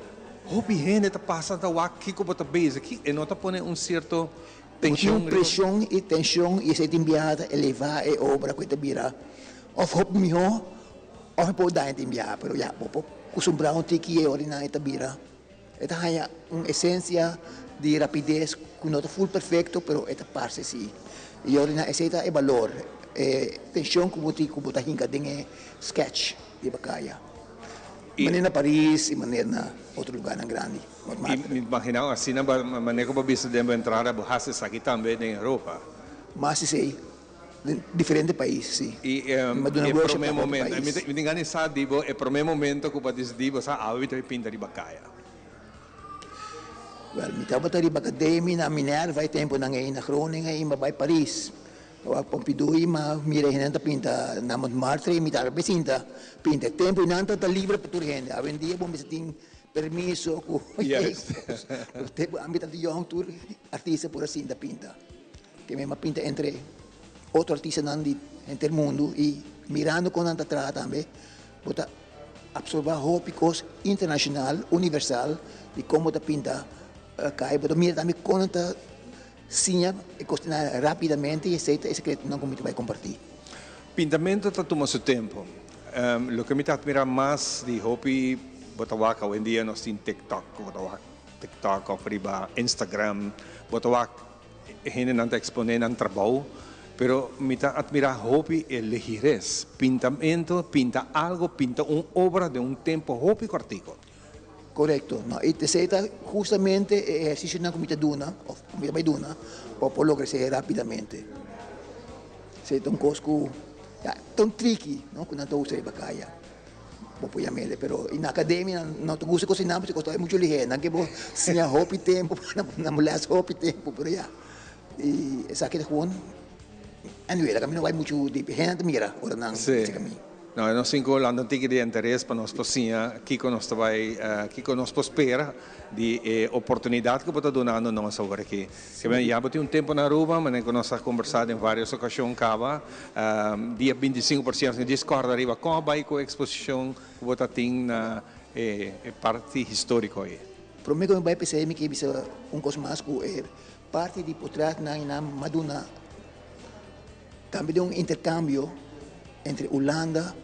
hopi hende ta pasa ta wak kiko bo ta bezig, e no ta pone un sierto tenshon riba. Bo tin preshon i tenshon i esei tin biaha ta elevá e obra ku e ta bira òf hopi mihó Of e por daña tin biaha, pero ya bo por kustumbrá un tiki e ora nan e ta bira. E ta haña un esensia di rapides ku no ta ful perfekto, pero e ta parse si. I ora nan esei ta e balor, e tenshon ku bo tin ku bo ta hinka den e sketch riba kaya. Manera na Paris i manera na otro lugarnan grandi, Montmartre. I mi imaginá asina manera ku bo bisa den bo entrada bo hasi esaki tambe den Europa. Mas esei. Den diferente pais, si. I e prome momento, mi tin gana di sa di bo, e prome momento ku bo a disidí bo sa awe mi ta bai pinta riba kaya. Wèl, mi tabata riba akademi na Minerva e tempunan ei na Groningen i mi a bai Paris. Awor Pompidou i mi a mira e hendenan ta pinta na Montmartre i mi tabata bai sinta pinta. E tempu ei nan tabata libre pa tur hende. Awendia bo mester tin permiso ku Tempu ami tabata yòn tur artista por a sinta pinta. Ke mi a pinta entre otro artistanan di henter mundu i mirando kon nan ta traha tambe bo ta apsorbá hopi kos internashonal, universal di kon bo ta pinta kai. Bo ta mira tambe kon nan ta siña e kosnan rápidamente i esei ta e sekretonan ku mi ta bai kompartí. Pintamentu ta tuma su tempu. Loke mi ta atmirá mas di hopi bo ta wak awendia nos tin TikTok, bo ta wak TikTok òf riba Instagram, bo ta wak E hendenan ta eksponé nan trabou, pero mi ta atmirá hopi e lehires, pintamento, pinta algo, pinta un obra den un tempo hopi kòrtiku. Korekto. No, i esei ta hustamente e ehersisionan ku mi ta duna, òf ku mi ta bai duna, pa por logra esei rápidamente. Esei ta un kos ku, ya, ta un triki, no, ku nan ta usa riba kaya. Bo por yam'el, pero na academia nan no ta gusta cociná pasobra e cos ta mucho lihé. Nan ke bo siña hopi tempu, nan bo les hopi tempu, pero ya. I esaki ta gewoon, anyway, laga mi no bai muchu diep. Hende ta mira ora nan bisa mi. No, e nos tin ku lanta un tiki di interes pa nos por siña kiko nos ta bai, kiko nos por spera di e oportunidat ku bo ta dunando nos awor aki. Kebien, ya bo tin un tempu na Aruba, manera ku nos a kombersá den vários okashon kaba. Dia bintisinko por siento, djis kòrda riba kon a bai ku e eksposishon ku bo ta tin na e parti históriko ei. Promé ku mi bai p'esei mi ke bisa un kos mas ku e parti di potratnan i nan maduna. Tambe den un interkambio entre Hulanda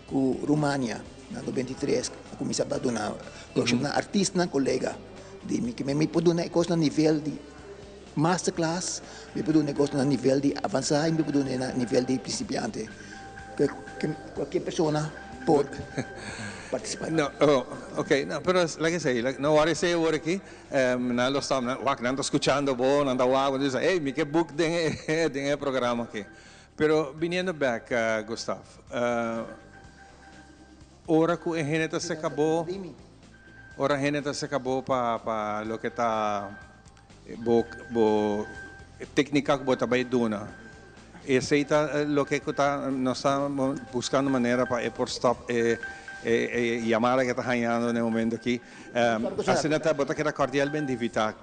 ku Rumania na 93 a kuminsá pa duna workshop na artistanan kolega di mi. Mi por duna e kos na nivel di. masterclass, mi por duna e kos na nivel di avansá i mi por duna na nivel di principiante. Kualkier persona por partisipá. No, oh, ok, no, pero like I say, no wòri esei awor aki, nan lo stòp, nan wak, nan ta skuchando bo, nan ta wak bo, nan ta bisa, ey, mi ke book den e den e programa aki. Pero biniendo bèk, Gustav, ora ku e hende ta seka bo, ora hende ta seka bo pa pa loke ta bo bo téknika ku bo ta bai duna, esei ta loke ku ta nos ta buskando manera pa e por stòp e e yamada ku e ta hañando na e momento aki. Asina ta bo ta keda kordialmente invitá.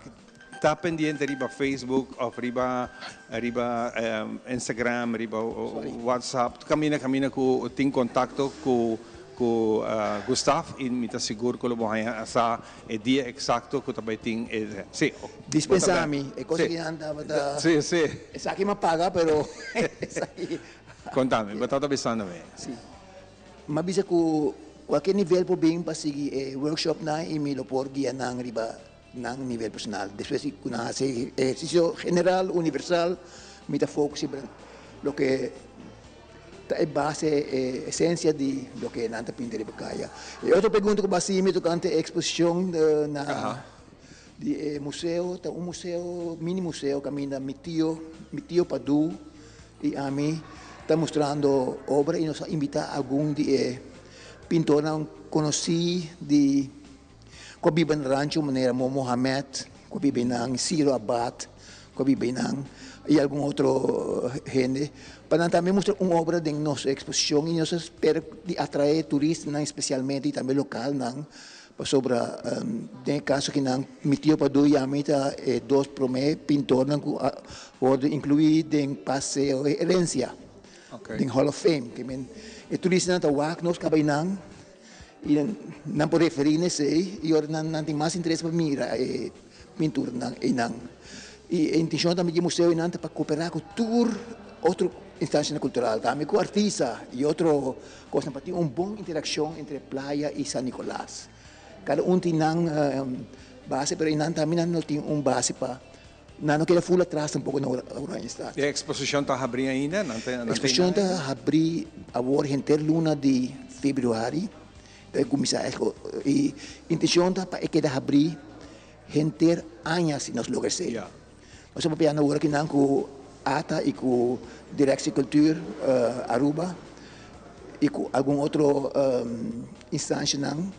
Ta pendiente riba Facebook of riba riba Instagram, riba WhatsApp, caminda caminda cu tin contacto cu cu Gustav y mi ta sigur cu lo bo haña sa e dia exacto cu ta bay tin e si. Dispensa mi, e cosa ki nan tabata. Si, si. Esaki m'a paga pero esaki. Contami, bo tabata bisando mi. Si. M'a bisa cu cualkier nivel por bin pa sigui e workshopnan y mi lo por guia nan riba Nan nivel personal. Despues di ku nan hasi ehersisio general, universal, mi ta focus riba loke ta e base, e esensia di loke nan ta pinta riba kaya. E otro pregunta ku bo a hasi mi tokante e eksposishon na di e museo, ta un museo, mini museo kaminda mi tio, mi tio Padu i ami ta mustrando obra i nos a invitá algun di e pintornan konosí di Ku a biba na rancho manera Mo Mohamed, ku a biba einan, Ciro Abad, ku a biba einan, i algun otro hende, pa nan tambe mustra un obra den nos eksposishon i nos a spera di atraé turistanan espesialmente i tambe lokalnan, pasobra den e kaso akinan mi tio Padu i ami ta e dos promé pintornan ku a wòrdu inkluí den Paseo Herencia, den Hall of Fame. E turistanan ta wak nos kaba einan. I nan por referí na esei i ora nan nan tin mas interes pa mira e pinturanan einan. I e intenshon tambe di e museo einan ta pa koperá ku tur otro instansianan kultural, tambe ku artista i otro kosnan pa tin un bon interakshon entre Playa i San Nicolas. Kada un tin nan base pero einan tambe nan no tin un base pa Nan no keda ful atras tampoco na Oranjestad. E exposicion ta habri ainda? Nan ta Exposicion ta habri awor henter luna di februari. Ta cuminsa y intencion ta pa e keda habri henter aña si nos logra esey. Nos a papiando awor akinan cu ata y cu Directie Cultuur Aruba y cu algun otro instancianan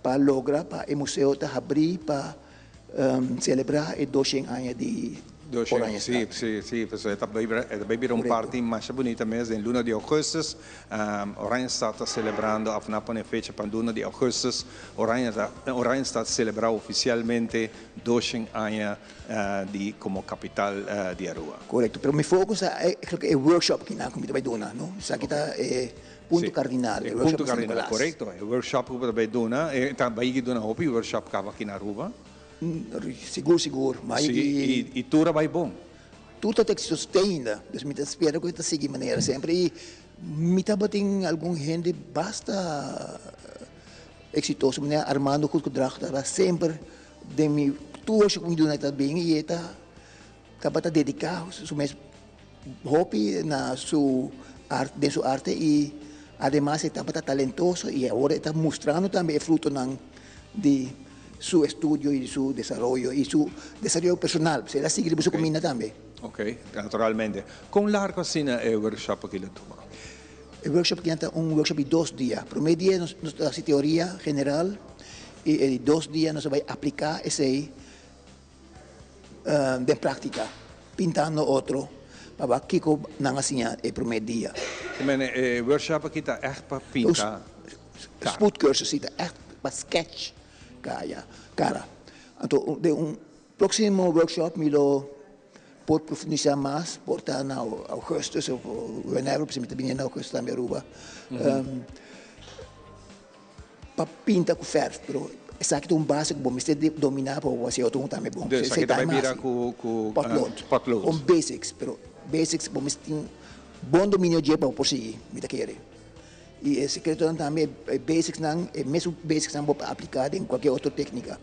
pa logra pa e museo ta habri pa Celebra e doshen aña di Oranjestad. Sí, sí, sí, pasobra e ta bay e ta bay bira un parti masha bunita mes den luna di augustus. Oranjestad ta celebrando af nan a pone fecha pa luna di augustus. Oranjestad celebra oficialmente doshen aña di como capital di Aruba. Correcto, pero mi focus ta e workshop kinan cu mi ta bay duna, no? Esaki ta e Punto kardinal, e workshop di San Nicolas. Korekto, e workshop ku bo ta bai duna, e ta bai duna hopi workshop kaba aki na Aruba? Sigur, sigur. Si, i tur a bai bon? Tur ta exitoso te ainda, dus mi ta spera ku e ta sigui manera semper i mi tabatin algun hende basta exitoso, manera Armando Goedgedrag tabata semper den mi tur workshop ku mi duna e ta bin i e ta tabata dediká su mes Hopi na su den su arte y ademas e tabata talentoso y awor e ta mustrando tambe e frutonan di su estudio y di su desaroyo y su desaroyo personal, pasobra el a sigui riba su cuminda tambe. Ok, naturalmente. Con largo asina e workshop aki lo tuma? E workshop aki ta un workshop di dos dia. Prome dia nos ta haci teoria general y e di dos dia nos ta bay aplica esey Den práktika, pintando otro pa wak kiko nan a siña e promé dia. Mene, e workshop aki ta ègt pa pinta kara? Spoedcursus, si, ta ègt pa sketch kaya, kara. Anto, den un próksimo workshop mi lo por profundisá mas, por ta na augustus of whenever, pasobra mi ta bini na augustus tambe Aruba. Pa pinta ku fèrf, pero esaki ta un base ku bo mester dominá pa bo hasi otro un tambe bon. Dus esaki ta bai bira ku potlood. Potlood. Kon basics, pero basics bo mester tin bon dominio dje pa bo por sigui, mi ta kere. I e sekretonan tambe, e basicsnan, e mesun basicsnan bo por apliká den kualke otro téknika.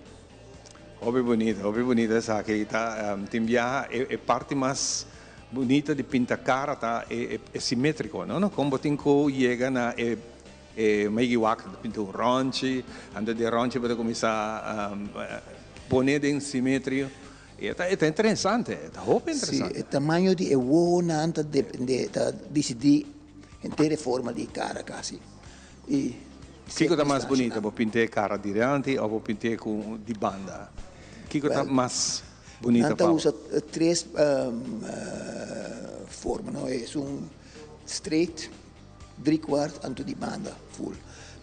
Hopi bunita, hopi bunita esaki ta tin biaha e parti mas bunita di pinta cara ta e simetrico no no con bo tin cu yega na e e megi wak ta pinta un ronchi anto di e ronchi bo ta cuminsa pone den simetrio y e ta e ta interesante e ta hopi interesante. Si e tamaño di e wowonan ta depende ta dicidi henter e forma di e cara casi. Y Kiko ta mas bunita, bo pint'é kara dilanti òf bo pint'é ku di banda? Kiko ta mas bunita Nan ta pa bo? usa tres forma, no? Esun straight, driekwart anto di banda full.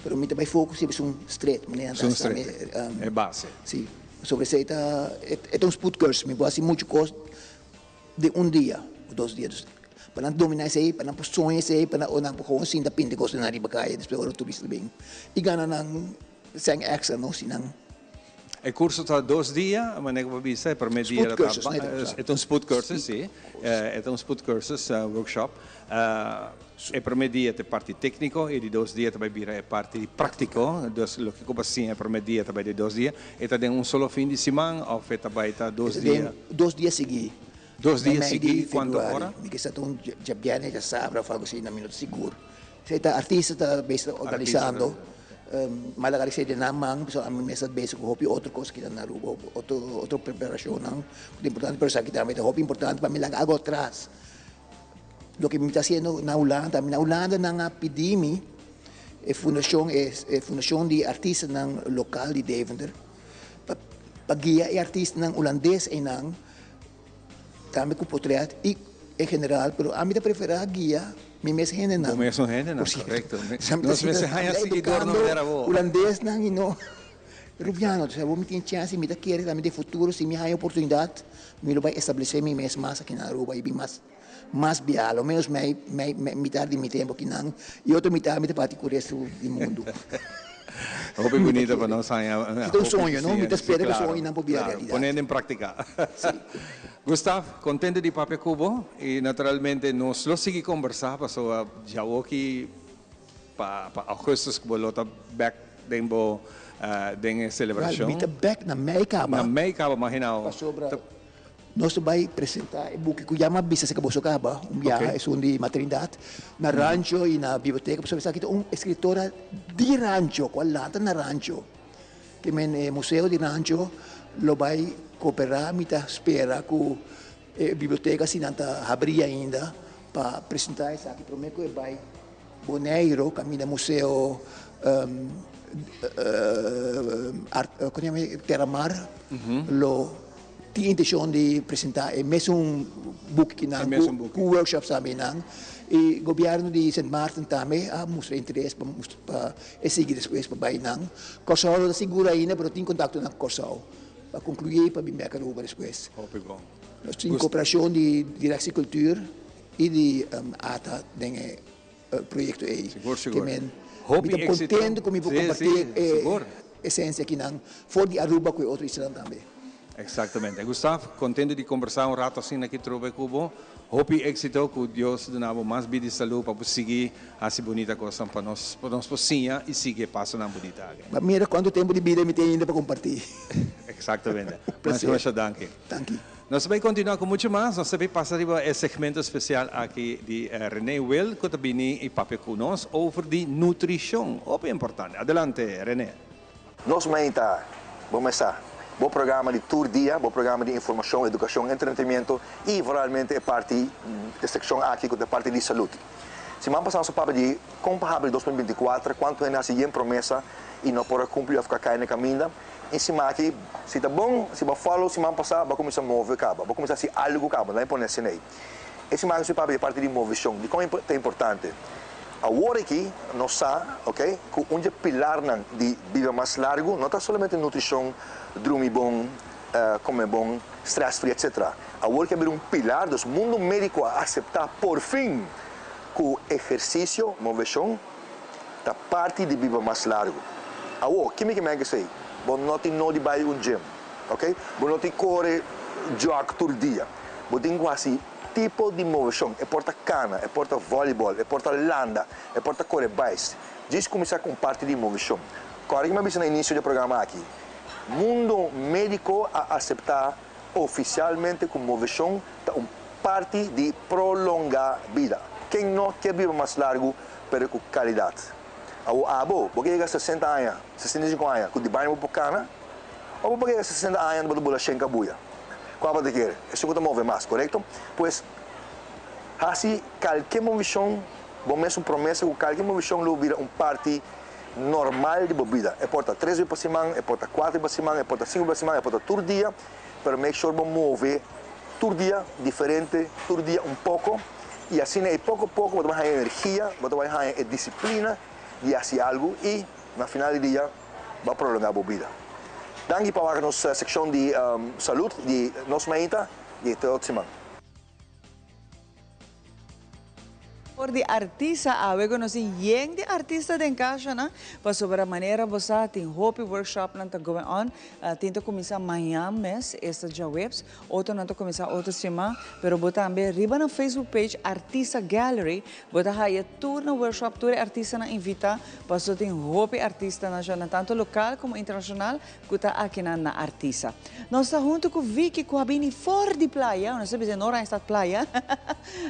Pero mi ta bai focus riba esun straight, manera nan ta Esun hasi tambe. straight, e base. Si, pasobra esei ta, e ta un spoedcursus, mi bo hasi muchu kos Den un dia o dos dia. Dus pa nan domina esei, pa nan por soña esei, pa nan o nan por gewoon sinta pinta kosnan riba kaya despues ora turista bin i gana nan sèn èkstra no si nan. E kurso ta dos dia, manera ku bo a bisa, e promé dia ta Spoedcursus, no e ta e ta un spoedcursus, si, e ta un spoedcursus, workshop. E promé dia ta e parti tékniko i di dos dia ta bai bira e parti práktiko. Dus loke ku bo a siña e promé dia ta bai di dos dia. E ta den un solo fin di siman òf e ta bai ta dos E ta dia? den dos dia sigui. Dos dia Mei di sigui kuantu februari. ora? Mi ke sa ta un djabièrnè, djasabra òf algu asina, mi no ta sigur. Esei ta artista ta bezig ta organisando. M'a laga esei den nan man, pasobra ami mes ta bezig ku hopi otro kos aki na Aruba, otro otro preparashonnan ku ta importante, pero esaki tambe ta hopi importante pa mi laga algu atras. Loke mi ta hasiendo na Hulanda, mi na Hulanda nan a pidi mi e fundashon e fundashon di artistanan lokal di Deventer pa pa guia e artistanan hulandes einan tambe ku potret i en general pero ami ta prefera guia mi mes hendenan. Bo mesun hendenan, korekto. Nos mester haña siguidor no manera bo. Hulandesnan i no Rubiano. Entonces awor mi tin chance i mi ta kere tambe den futuro si mi haña oportunidat mi lo bai establece mi mes mas aki na Aruba i bin mas mas bia, lo menos mei mei mitar di mi tempo akinan i otro mitar mi ta parti ku resto di mundu. Hopi bunita pa nos haña. Si ta un soño, no? Mi ta spera ku soñonan por bira realidat. Pone den praktika. Gustav, kontento di papia ku bo i naturalmente nos lo sigui kombersá pasobra djawoki pa pa augustus ku bo lo ta bèk den bo den e selebrashon. Mi ta bèk na mei kaba. Na mei kaba, mahinao. Pasobra Nos ta bai presenta e buki ku ya m'a bisa si ka boso kaba un biaha, esun di maternidad, na rancho i na biblioteka, pasobra esaki ta un eskritora di rancho ku a lanta na rancho. Ke men e museo di rancho lo bai koperá, mi ta spera ku e biblioteka si nan ta habrí ainda pa presenta esaki promé ku e bai Boneiru kaminda museo Terramar lo tin intencion di presenta e mesun bukinan cu workshops tambe nan y gobierno di Sint Maarten tambe a mustra interes pa pa e sigui despues pa bay nan. Corsou no ta sigur ainda pero tin contactonan cu Corsou pa conclui pa bin bek Aruba despues. Nos tin cooperacion di Directie Cultuur y di ata den e proyecto ey. Sigur, sigur. Ke men, Hopi mi ta éxito. contento cu mi por Sí, comparti sí, e sigur. esencia akinan for di Aruba cu e otro islanan tambe. Exactamente. Gustav, contento di combersa un rato asina aki trobe cu bo. Hopi éxito, cu Dios duna bo mas bida y salud pa bo sigui haci bunita cosnan pa nos, pa nos por siña y sigui e pasonan bunita aki. Ba mira cuanto tempo di bida mi tin ainda pa comparti. Exactamente. Un placer. Masha, masha danki. Danki. Nos ta bay continua cu mucho mas. Nos ta bay pasa riba e segmento especial aki di Rene Will cu ta bini y papia cu nos over di nutricion. Hopi importante. Adelante Rene. Nos mei ta bo mesa, bo programa di tur dia, bo programa di informacion, educacion, entretenimiento y vooralmente e parti, e seccion aki cu ta e parti di salud. Siman pasa nos a papia di con pa habri 2024, cuanto hende a haci yen promesa y no por a cumpli of cu a cay na caminda. E siman aki, si ta bon, si bo a follow siman pasá, bo a kuminsá move kaba, bo a kuminsá hasi algu kaba, no a pone asina ei. E siman aki nos papia di e parti di moveshon, dikon e ta importante? Awor aki nos sa, ok, ku un di e pilarnan di biba mas largu no ta solamente nutrishon, drumi bon, kome bon, stress free, etcetera. Awor ki a bira un pilar, dus mundu médiko a aseptá porfin ku ehersisio, moveshon, ta parti di biba mas largu. Awor, ki mi ke mèk esei? Bo no tin nodi bai un gym, ok? Bo no tin kore jog tur dia. Bo tin ku hasi tipo di moveshon. E por ta kana, e por ta volleyball, e por ta landa, e por ta kore bais. Djis kuminsá ku un parti di moveshon. Kòrda ki mi a bisa na inisio di e programa aki. Mundo médiko a aseptá ofisialmente ku moveshon ta un parti di prolongá bida. Ken no ke biba mas largu pero ku kalidat? Awor abo, bo ke yega 60 aña, 65 aña ku di baño bo por kana? Òf bo por yega 60 aña bo ta bula shen kabuya? Kua bo ta kere? Esun ku ta move mas, korekto? Pues, hasi kalke movishon, bo mes un promesa ku kalke movishon lo bira un parti normal di bo bida. E por ta tres bes pa siman, e por ta kuater bes pa siman, e por ta sinku bes pa siman, e por ta tur dia, pero make sure bo move tur dia diferente, tur dia un poko, i asina ei poko poko bo ta bai haña energia, bo ta bai haña e disiplina di hasi algu i na final di dia bo a prolongá bo bida. Danki pa wak nos sekshon di salud di Nos Mainta i te otro siman. For di artista awe ku nos tin yen di artista den kashanan pasobra manera bo sa tin hopi workshopnan ta going on tin ta kuminsá mañan mes esta djaweps otronan ta kuminsá otro siman pero bo tambe riba nan Facebook page Artista Gallery bo ta haya tur nan workshop tur e artistanan invitá pasobra tin hopi artistanan nan tanto lokal komo internashonal Ku ta akinan na Artisa. Nos ta huntu ku Vicky ku a bini for di playa, nos ta bisa no Oranjestad playa,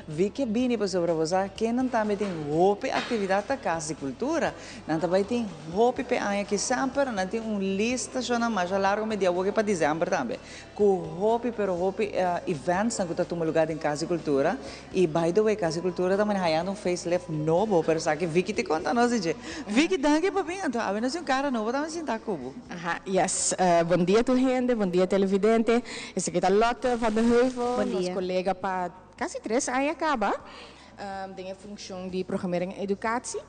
Vicky a bini pasobra bo sa kennan tambe tin hopi aktividat ta Kas di Kultura. Nan ta bai tin hopi p'e aña aki semper, nan tin un lista shonnan masha largu me di awoke pa december tambe, ku hopi pero hopi eventsnan ku ta tuma lugar den Kas di Kultura. I by the way Kas di Kultura ta mane hayando un facelift nobo, pero esaki Vicky ta konta nos di dje. Vicky danki pa bin anto awe nos tin un kara nobo tambe sinta ku bo. Aha, yes. Bon dia tur hende, bon dia televidente. Esaki ta Lotte van den Heuvel, Bon nos dia. kolega pa kasi tres aña kaba den e funshon di Programmering en Educatie.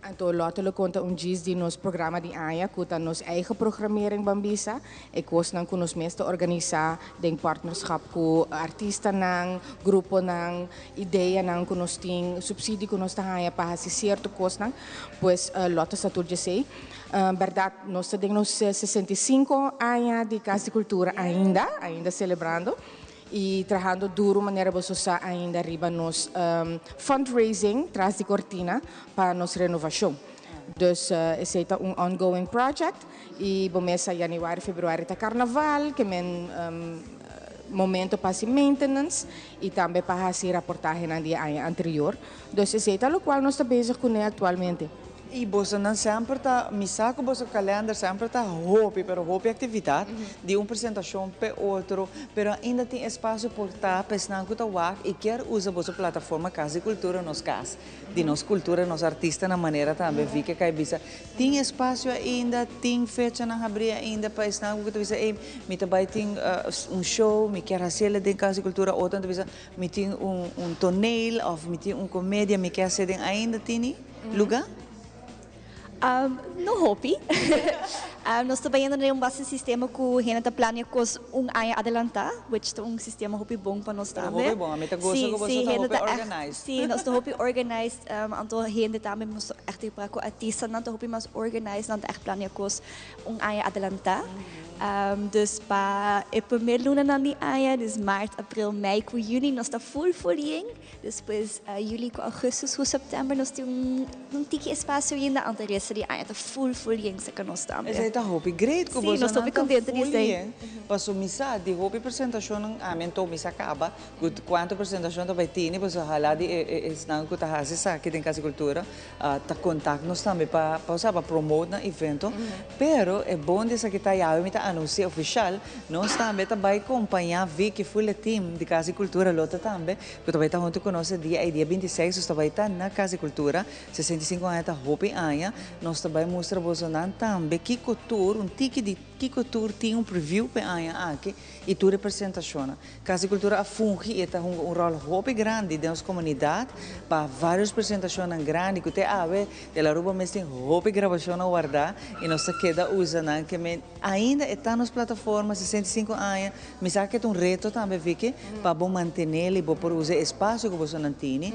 Anto Lotte lo konta un djis di nos programa di aña ku ta nos eigen programmering ban bisa, e kosnan ku nos mes ta organisá den partnerschap ku artistanan, gruponan, ideanan ku nos tin, supsidio ku nos ta haña pa hasi sierto kosnan. Pues Lotte sa tur djesei. Bèrdat nos ta den nos 65 aña di Kas di Kultura ainda, ainda selebrando. Y trahando duro manera boso sa ainda riba nos fundraising tras di cortina pa nos renovacion. Dus esey ta un ongoing project y bo mes sa januari, februari ta carnaval ke men momento pa haci maintenance y tambe pa haci raportahenan di e aña anterior. Dus esey ta locual nos ta bezig cune actualmente. I bosonan semper ta, mi sa ku boso kalender semper ta hopi, pero hopi aktividat, di un presentashon p'e otro, pero ainda tin espasio por ta pa esnan ku ta wak i kier usa boso plataforma Kas di Kultura Nos Kas, di nos kultura, nos artistanan manera tambe Vicky a kai bisa. Tin espasio ainda, tin fechanan habrí ainda pa esnan ku ta bisa ey mi ta bai tin un show, mi kier hasiel den Kas di Kultura, otronan ta bisa mi tin un toneel òf mi tin un komedia mi kier hasiel den ainda tini? Luga? No hopi. Nos ta bayendo den un base sistema ku hende ta plania kos un aña adelantá, which ta un sistema hopi bon pa nos Pero tambe. hopi bon, ami ta gosa Sí, ku boso sí, ta hende hopi ta echt, organized. sí, nos ta hopi organized, anto hende tambe nos ta echt ripará ku artistanan ta hopi mas organized, nan ta echt plania kos un aña adelantá. Dus pa e promé lunanan di aña, dus maart, april, mei ku yüni, nos ta full full yen. Despues juli ku augustus ku september nos tin un tiki espasio ainda anto resto di aña ta full full yen cerca nos tambe. Esei ta hopi great ku Sí, nos ta bosonan hopi ta contento di full esei. yen. Paso mi sa di hopi presentashonnan ami anto mi sa kaba ku kuantu presentashon ta bai tini paso hala di e esnan ku ta hasi esaki den Kas di Kultura ta kontak nos tambe pa pa osea pa promote nan evento. Pero e bon di esaki ta yawe mi ta anunsia ofishal nos tambe ta bai kompañá Vicky full e team di Kas di Kultura lo ta tambe ku ta bai ta huntu ku nos e dia ei dia 26 nos ta bai ta na Kas di Kultura 65 aña ta hopi aña nos ta bai mustra bosonan tambe kiko tur un tiki di kiko tur tin un preview p'e aña aki i tur e presentashonnan. Kas di Kultura a fungi i e ta hunga un ròl hopi grandi den nos komunidat pa vários presentashonnan grandi ku te awe del Aruba mes tin hopi grabashonnan wardá i nos ta keda usa nan ke men ainda e ta nos plataforma 65 aña mi sa ke ta un reto tambe Vicky pa bo mantenel i bo por usa e espasio ku bosonan tini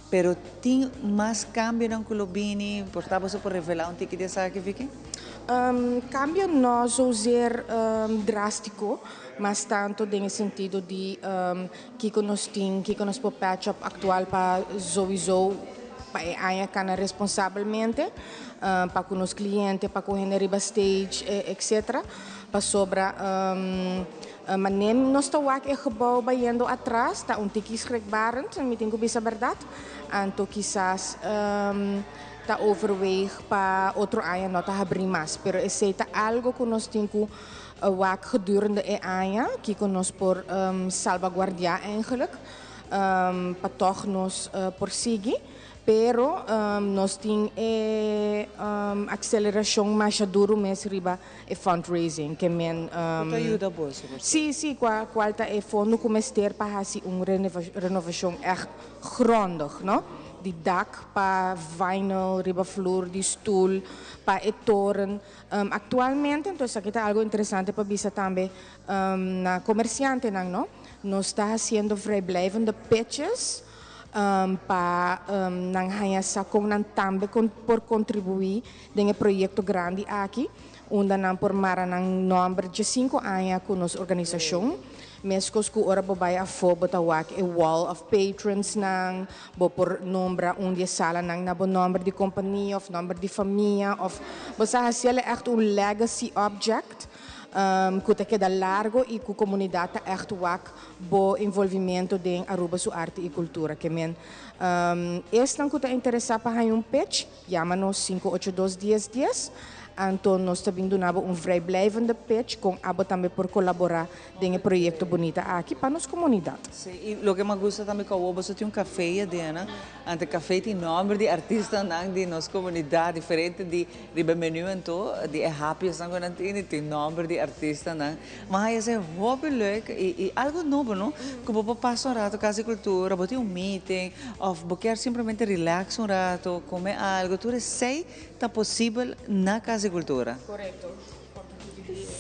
pero tin mas kambionan ku lo bini por ta boso por revelá un tiki di esaki Vicky? Kambio no zozeer drástiko. Mas tanto den e sentido di kiko nos tin, kiko nos por patch up actual pa souiso pa e aña cana responsabelmente, pa cu nos cliente, pa cu hende riba stage, etc. Pasobra mane nos ta wak e gebouw bayendo atras ta un tiki schrikbarend, mi tin cu bisa berdad. Anto kisas ta overweeg pa otro aña no ta habri mas. Pero esey ta algo cu nos tin cu wak gedurende e aña, kico nos por salvaguardia eigenlijk, pa toch nos por sigui. Pero nos tin e aceleracion masha duro mes riba e fundraising ke men. Cu ta yuda boso, por cierto. Si, si, cual ta e fondo cu mester pa haci un renovacion echt grondig, no? Di dak pa vinyl riba vloer, di stoel pa e toren. Actualmente, entonces esaki ta algo interesante pa bisa tambe na comerciantenan, no? Nos ta haciendo vrijblijvende pitches pa nan haña sa con nan tambe por contribui den e proyecto grandi aki, unda nan por mara nan nomber 15 aña cu nos organisacion. Mescos cu ora bo bay afo bo ta wak e wall of patrons nan, bo por nombra un di e salanan na bo nomber di compania of nomber di famia of bo sa haciele echt un legacy object cu ta keda largo y cu comunidad ta echt wak bo envolvimento den Aruba su arte y cultura. Ke men esnan cu ta interesa pa haña un pitch, yama nos 582 10 10, anto nos ta bin duna bo un vrijblijvende pitch con abo tambe por colabora den e proyecto bunita aki pa nos comunidad. Si, y loke mi gusta tambe cu bo tin un cafe aden, anto cafe tin nomber di artistanan di nos comunidad, diferente di riba menu anto, di e hapjes nan cu nan tin, tin nomber di artistanan. Ma esey hopi leuk y algo nobo, no? Cu bo pasa un rato Cas di Cultura, bo tin un meeting, of bo kier simplemente relax un rato, come algo, tur esey ta posibel na Cas di Cultura. Correcto.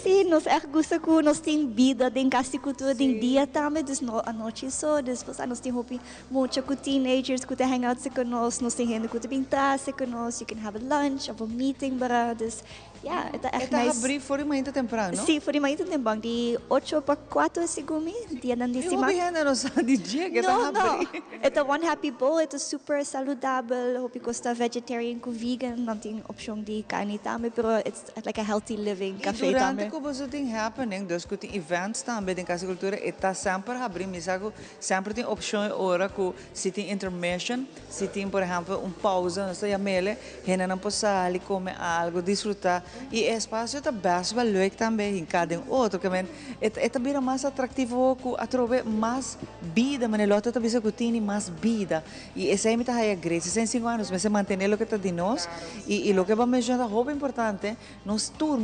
Si, nos echt gusta cu nos tin bida den Cas di Cultura den dia tambe, dus no anochi so, despues nos tin hopi mucha cu teenagers cu ta hang out cu nos, nos tin hende cu ta bin tras cu nos, you can have a lunch of a meeting, bara, dus ja, e ta echt E ta nice. habri for di mainta tempran, no? Si, for di mainta tempran, di 8 pa 4 segun mi, dia nan di E siman. hopi hende no sa di dje cu No, ta no. habri. E ta One Happy Bowl, e ta super saludabel, hopi cos ta vegetarian cu vegan, nan tin opcion di carni tambe, pero it's like a healthy living E cafe durante tambe. cu bo tin happening, dus cu tin events tambe den Cas di Cultura, e ta semper habri, mi sa cu semper tin opcion ora cu si tin intermission, si tin, por ehempel, un pausa, nos ta yam'e, hende nan por sali, come algo, disfruta. Y e espacio ta best wel leuk tambe, hinca den otro, ke men, e ta bira mas atractivo cu atrobe mas bida, manera Lotte ta bisa cu tin mas bida. Y esey mi ta haya great, 65 aña, nos mantene loke ta di nos, y loke bo a menciona ta hopi importante, nos tur,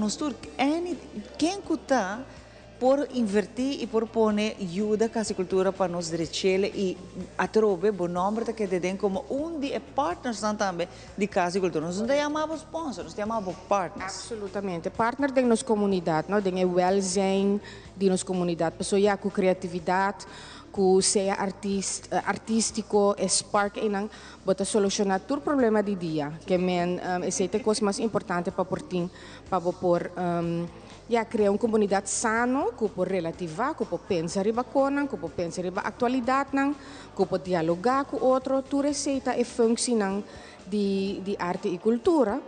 any, ken cu ta, por inverti y por pone yuda Cas di Cultura pa nos drech'e y atrobe bo nomber ta keda den como un di e partners nan tambe di Cas di Cultura. Nos no ta yama sponsor, nos ta yama partners. Absolutamente. Partner den nos comunidad, no? Den e welzijn di nos comunidad. Paso ya cu creatividad, cu sea artistico, e spark einan, bo ta soluciona tur problema di dia. Ke men esey ta e cos mas importante pa por tin, pa bo por ja, crea un comunidad sano, cu por relativa, cu por pensa riba cosnan, cu por pensa riba actualidadnan, cu por dialoga cu otro, tur esey ta e functie di arte y cultura.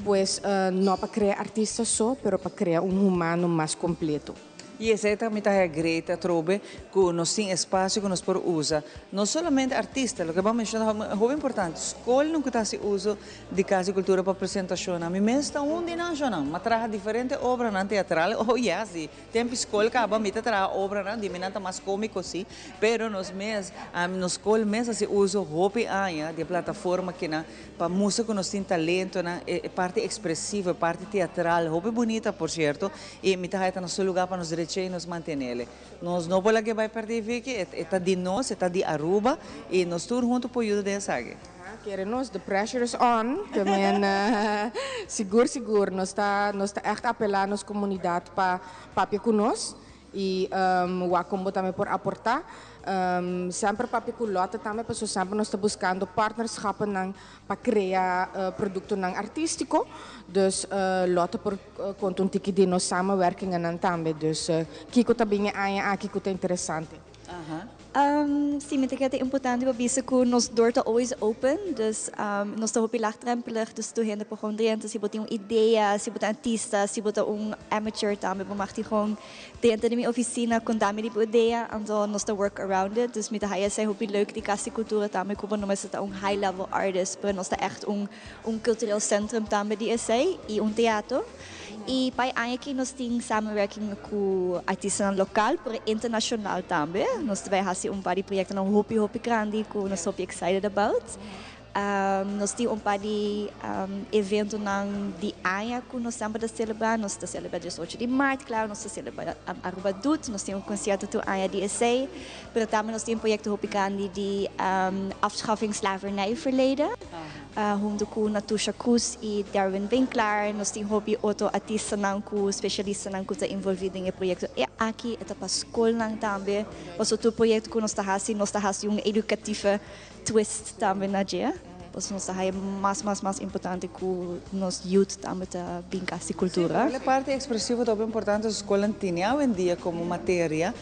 Pues no pa crea artista so, pero pa crea un humano mas completo. Y esey tambe ta great atrobe cu nos tin espacio cu nos por usa. No solamente artista, loke bo a menciona ta hopi importante. Scol nan ta haci uso di Cas di Cultura pa presentacion. Ami mes ta un di nan, m'a traha diferente obranan teatral. Oh yes, si. Tempo scol caba mi ta traha obranan, di mi nan ta mas comico si, pero nos mes, nos scol mes a haci uso hopi aña di plataforma aki nan pa mustra cu nos tin talento na e parti expresivo, e parti teatral, hopi bunita por cierto, y mi ta na su lugar pa nos drecha y nos mantene. Nos no por laga bay perdi, Vicky, e ta di nos, e ta di Aruba y nos tur hunto por yuda den esaki. Kere nos, the pressure is on. Ke men, sigur, sigur, nos ta echt apela nos comunidad pa papia cu nos y wak con tambe por aporta. Semper papia cu Lotte tambe, paso semper nos ta buscando partnerschappen nan pa crea productonan artistico. Dus Lotte por conta un tiki di nos samenwerkingen nan tambe. Dus kiko tambe aña aki cu ta interesante. Si, mi ta kere ta importante pa bisa ku nos dor ta always open, dus nos ta hopi laagdrempelig, dus tur hende por gewoon drenta. Si bo tin un idea, si bo ta artista, si bo ta un amateur tambe bo mag tin gewoon drenta den mi oficina, konta mi di bo idea, anto nos ta work around it. Dus mi ta haya esei hopi leuk di Kas di Kultura tambe ku bo no mester ta un high level artist, pero nos ta echt un un cultureel centrum tambe di esei y un teatro. Y pa e aña aki nos tin samenwerking cu artistanan local pero internacional tambe. Nos ta bay haci un par di proyectonan hopi hopi grandi cu nos ta hopi excited about. Nos tin un par di eventonan di aña cu nos semper ta celebra. Nos ta celebra diesocho di maart, claro, nos ta celebra Aruba Doet, nos tin un concierto tur aña di esey. Pero tambe nos tin un proyecto hopi grandi di afschaffing slavernijverleden. Hunto cu Natusha Cruz y Darwin Winklaar. Nos tin hopi otro artistanan cu specialistanan cu ta envolvi den e proyecto aki. E ta pa scolnan tambe. Pasobra tur proyecto cu nos ta haci, nos ta haci un educatieve twist tambe na dje. Pasobra nos ta haya mas, mas, mas importante cu nos youth tambe ta bin cas di cultura. Sí, e parti expresivo ta hopi importante. Scolnan tene awendia como materia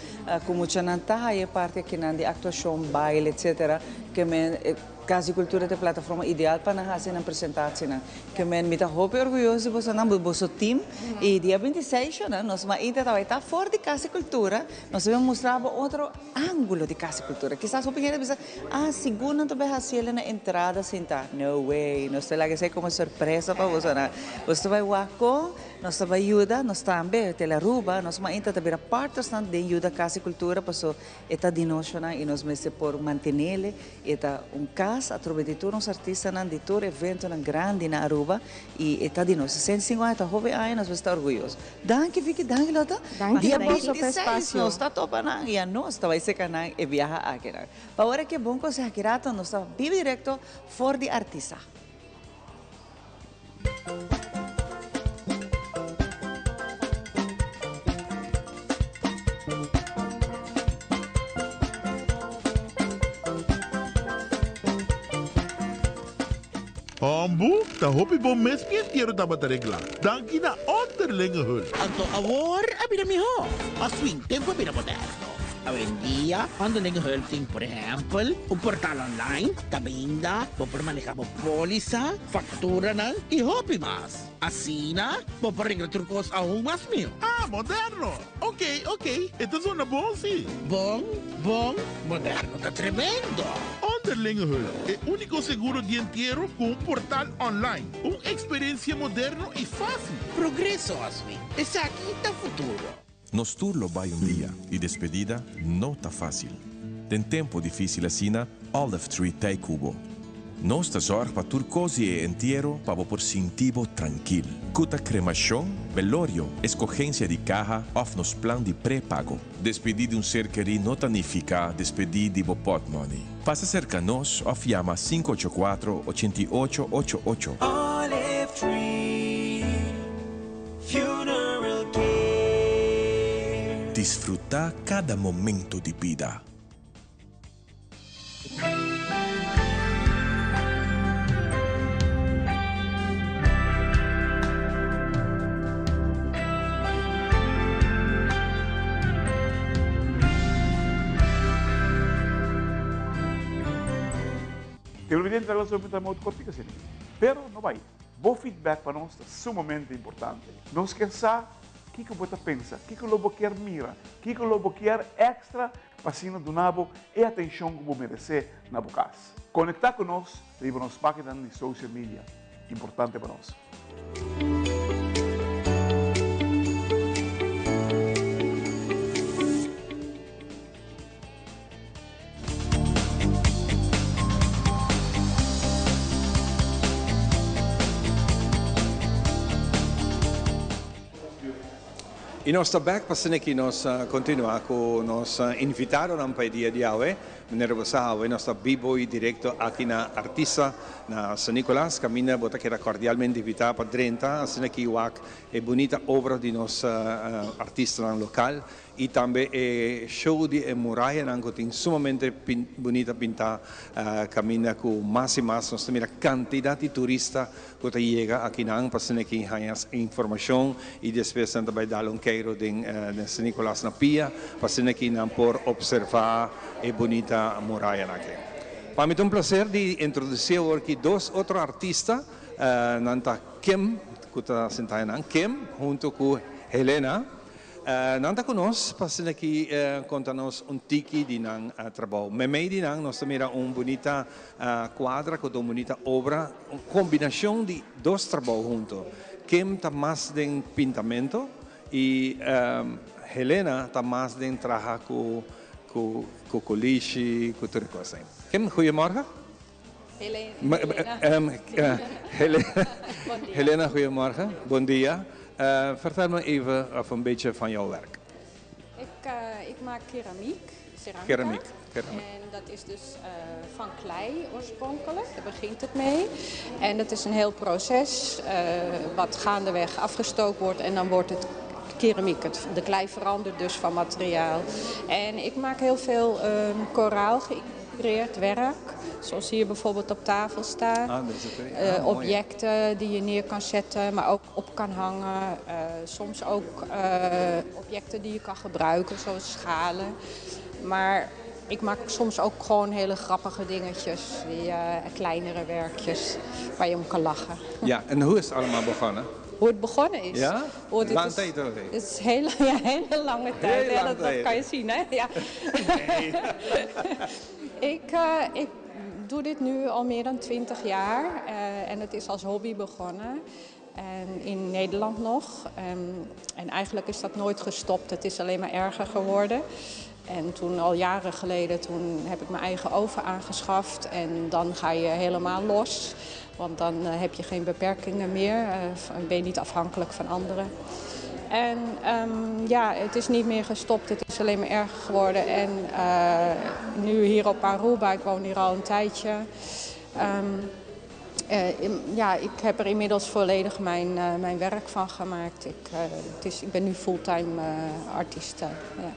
cu muchanan ta haya e parti akinan di actuacion, baile, etcetera. Ke men. Cas di Cultura ta e plataforma ideal pa nan haci nan presentacianan. Ke men mi ta hopi orguyoso di bosonan, bo boso team. Y dia bintiseis shona nos mainta ta bay ta for di Cas di Cultura, nos ta bin mustra bo otro angulo di Cas di Cultura. Kisas hopi hende ta bisa, ah sigur nan ta bay haci el na entrada sinta. No way, nos ta laga esey como sorpresa pa bosonan. Boso ta bay wak con nos ta bay yuda, nos tambe, Tele Aruba, nos mainta ta bira partnersnan den yuda Cas di Cultura paso e ta di nos shona y nos mester por mantenele. E ta un cas atrobe di tur nos artistanan, di tur eventonan grandi na Aruba y e ta di nos. 65 aña ta hopi aña, nos mester ta orguyoso. Danki Vicky, danki Lotta. Danki, Dia danki pa e 26 espacio. nos ta topa nan y anos ta bay seca nan e biaha akinan. Pa ora ke bon conseha aki rato nos ta biba directo for di artista. Hombu, ta hopi bon mes mi entiero tabata regla. Danki na Onderlinge Hulp. Anto awor a bira mihó. Aswin tempu a bira moderno. Awendia, Onderlinge Hulp tin por ehèmpel un portal online kaminda bo por maneha bo pólisa, fakturanan i hopi mas. Asina, bo por regla tur kos aun mas mihó. Ah, moderno! Ok, ok, e ta zona bon si. Bon, bon, moderno ta tremendo! Onderlinge Hulp, e úniko seguro di entiero ku un portal online. Un eksperensia moderno i fásil. Progreso, Oswin. Esaki ta futuro. Nos tur lo bai un dia y despedida no ta facil. Den tempo dificil asina, Olive Tree t'ey cu bo. Nos ta zorg pa tur cos di e entiero pa bo por sinti bo trankil. Cu ta cremacion, belorio, escogencia di caha of nos plan di pre-pago. Despedi di un ser keri no ta nifica despedi di bo potmoney. Pasa cerca nos of yama sinku ocho kuatro, ochenta i ocho, ocho ocho. Olive Tree Funeral Care. Disfruta cada momento di bida. Televidente ta laat ta modo cortico asina. Pero no bai. Bo feedback pa nos ta sumamente importante. Nos kier sa kiko bo ta pensa, kiko lo bo kier mira, kiko lo bo kier extra pa asina duna bo e atencion cu bo merece na bo cas. Conecta cu nos riba nos paginanan di social media. Importante pa nos. Y nos ta bek pa asina ki nos continua cu nos invitadonan pa e dia di awe. Manera bo sa awe nos ta bibo y directo aki na Artisa na San Nicolas caminda bo ta keda cordialmente invita pa drenta asina ki wak e bunita obra di nos artistanan local y tambe e show di e murayanan cu tin sumamente bunita pinta caminda cu mas y mas nos ta mira cantidad di turista cu ta yega akinan pa asina ki haña informacion y despues nan ta bay dal un keiro den San Nicolas na pia pa asina ki nan por observa e bunita murayanan aki. Pa mi ta un placer di introduci awor ki dos otro artista, nan ta Kim cu ta sinta ayinan, Kim hunto cu Helena. Nan ta ku nos pa asina aki konta nos un tiki di nan trabou. Meimei di nan nos ta mira un bunita kuadra ku ta un bunita obra, un kombinashon di dos trabou hunto. Kim ta mas den pintamento i Helena ta mas den traha ku ku kolishi, ku tur e kos ei. Kim, goeiemorgen. Helena, goedemorgen. Bon dia. Vertel me even of een beetje van jouw werk. Ik, uh, ik maak keramiek, ceramica. Keramiek, keramiek. En dat is dus uh, van klei oorspronkelijk, daar begint het mee. En dat is een heel proces uh, wat gaandeweg afgestookt wordt en dan wordt het keramiek. Het, de klei verandert dus van materiaal. En ik maak heel veel um, koraal geïnspireerd werk. Zoals hier bijvoorbeeld op tafel staat. Ah, ah, uh, objecten die je neer kan zetten, maar ook op kan hangen. Uh, soms ook uh, objecten die je kan gebruiken, zoals schalen. Maar ik maak soms ook gewoon hele grappige dingetjes, die, kleinere werkjes waar je om kan lachen. Ja, en hoe is het allemaal begonnen? Hoe het begonnen is? Ja? Oh, dit Lange is, tijd al. Het is hele, ja, hele lange tijd. Heel ja, lange dat, dat tijd. kan je zien, hè? Ja. Nee. ik, uh, ik doe dit nu al meer dan 20 jaar uh, en het is als hobby begonnen. En in Nederland nog. Um, en eigenlijk is dat nooit gestopt. Het is alleen maar erger geworden. En toen al jaren geleden, toen heb ik mijn eigen oven aangeschaft. En dan ga je helemaal los. Want dan uh, heb je geen beperkingen meer. Uh, ben je niet afhankelijk van anderen. En um, ja, het is niet meer gestopt. Het is alleen maar erger geworden. En uh, nu hier op Aruba, ik woon hier al een tijdje. Um, uh, in, ja, ik heb er inmiddels volledig mijn, uh, mijn werk van gemaakt. Ik, uh, het is, ik ben nu fulltime uh, artiest. Ja.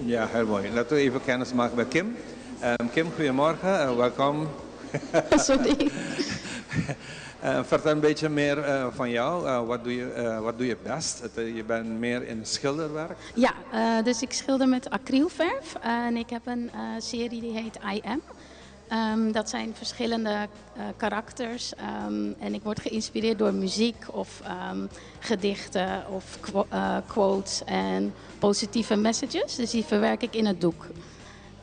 Ja, heel mooi. Laten we even kennis maken met Kim. Um, Kim, goedemorgen. Uh, welkom. Sorry. Uh, vertel een beetje meer uh, van jou. Uh, wat, doe je, wat doe je best? Het, je bent meer in schilderwerk? Ja, dus ik schilder met acrylverf. En ik heb een serie die heet I Am. Um, dat zijn verschillende karakters. Um, en ik word geïnspireerd door muziek of um, gedichten of quotes en positieve messages. Dus die verwerk ik in het doek.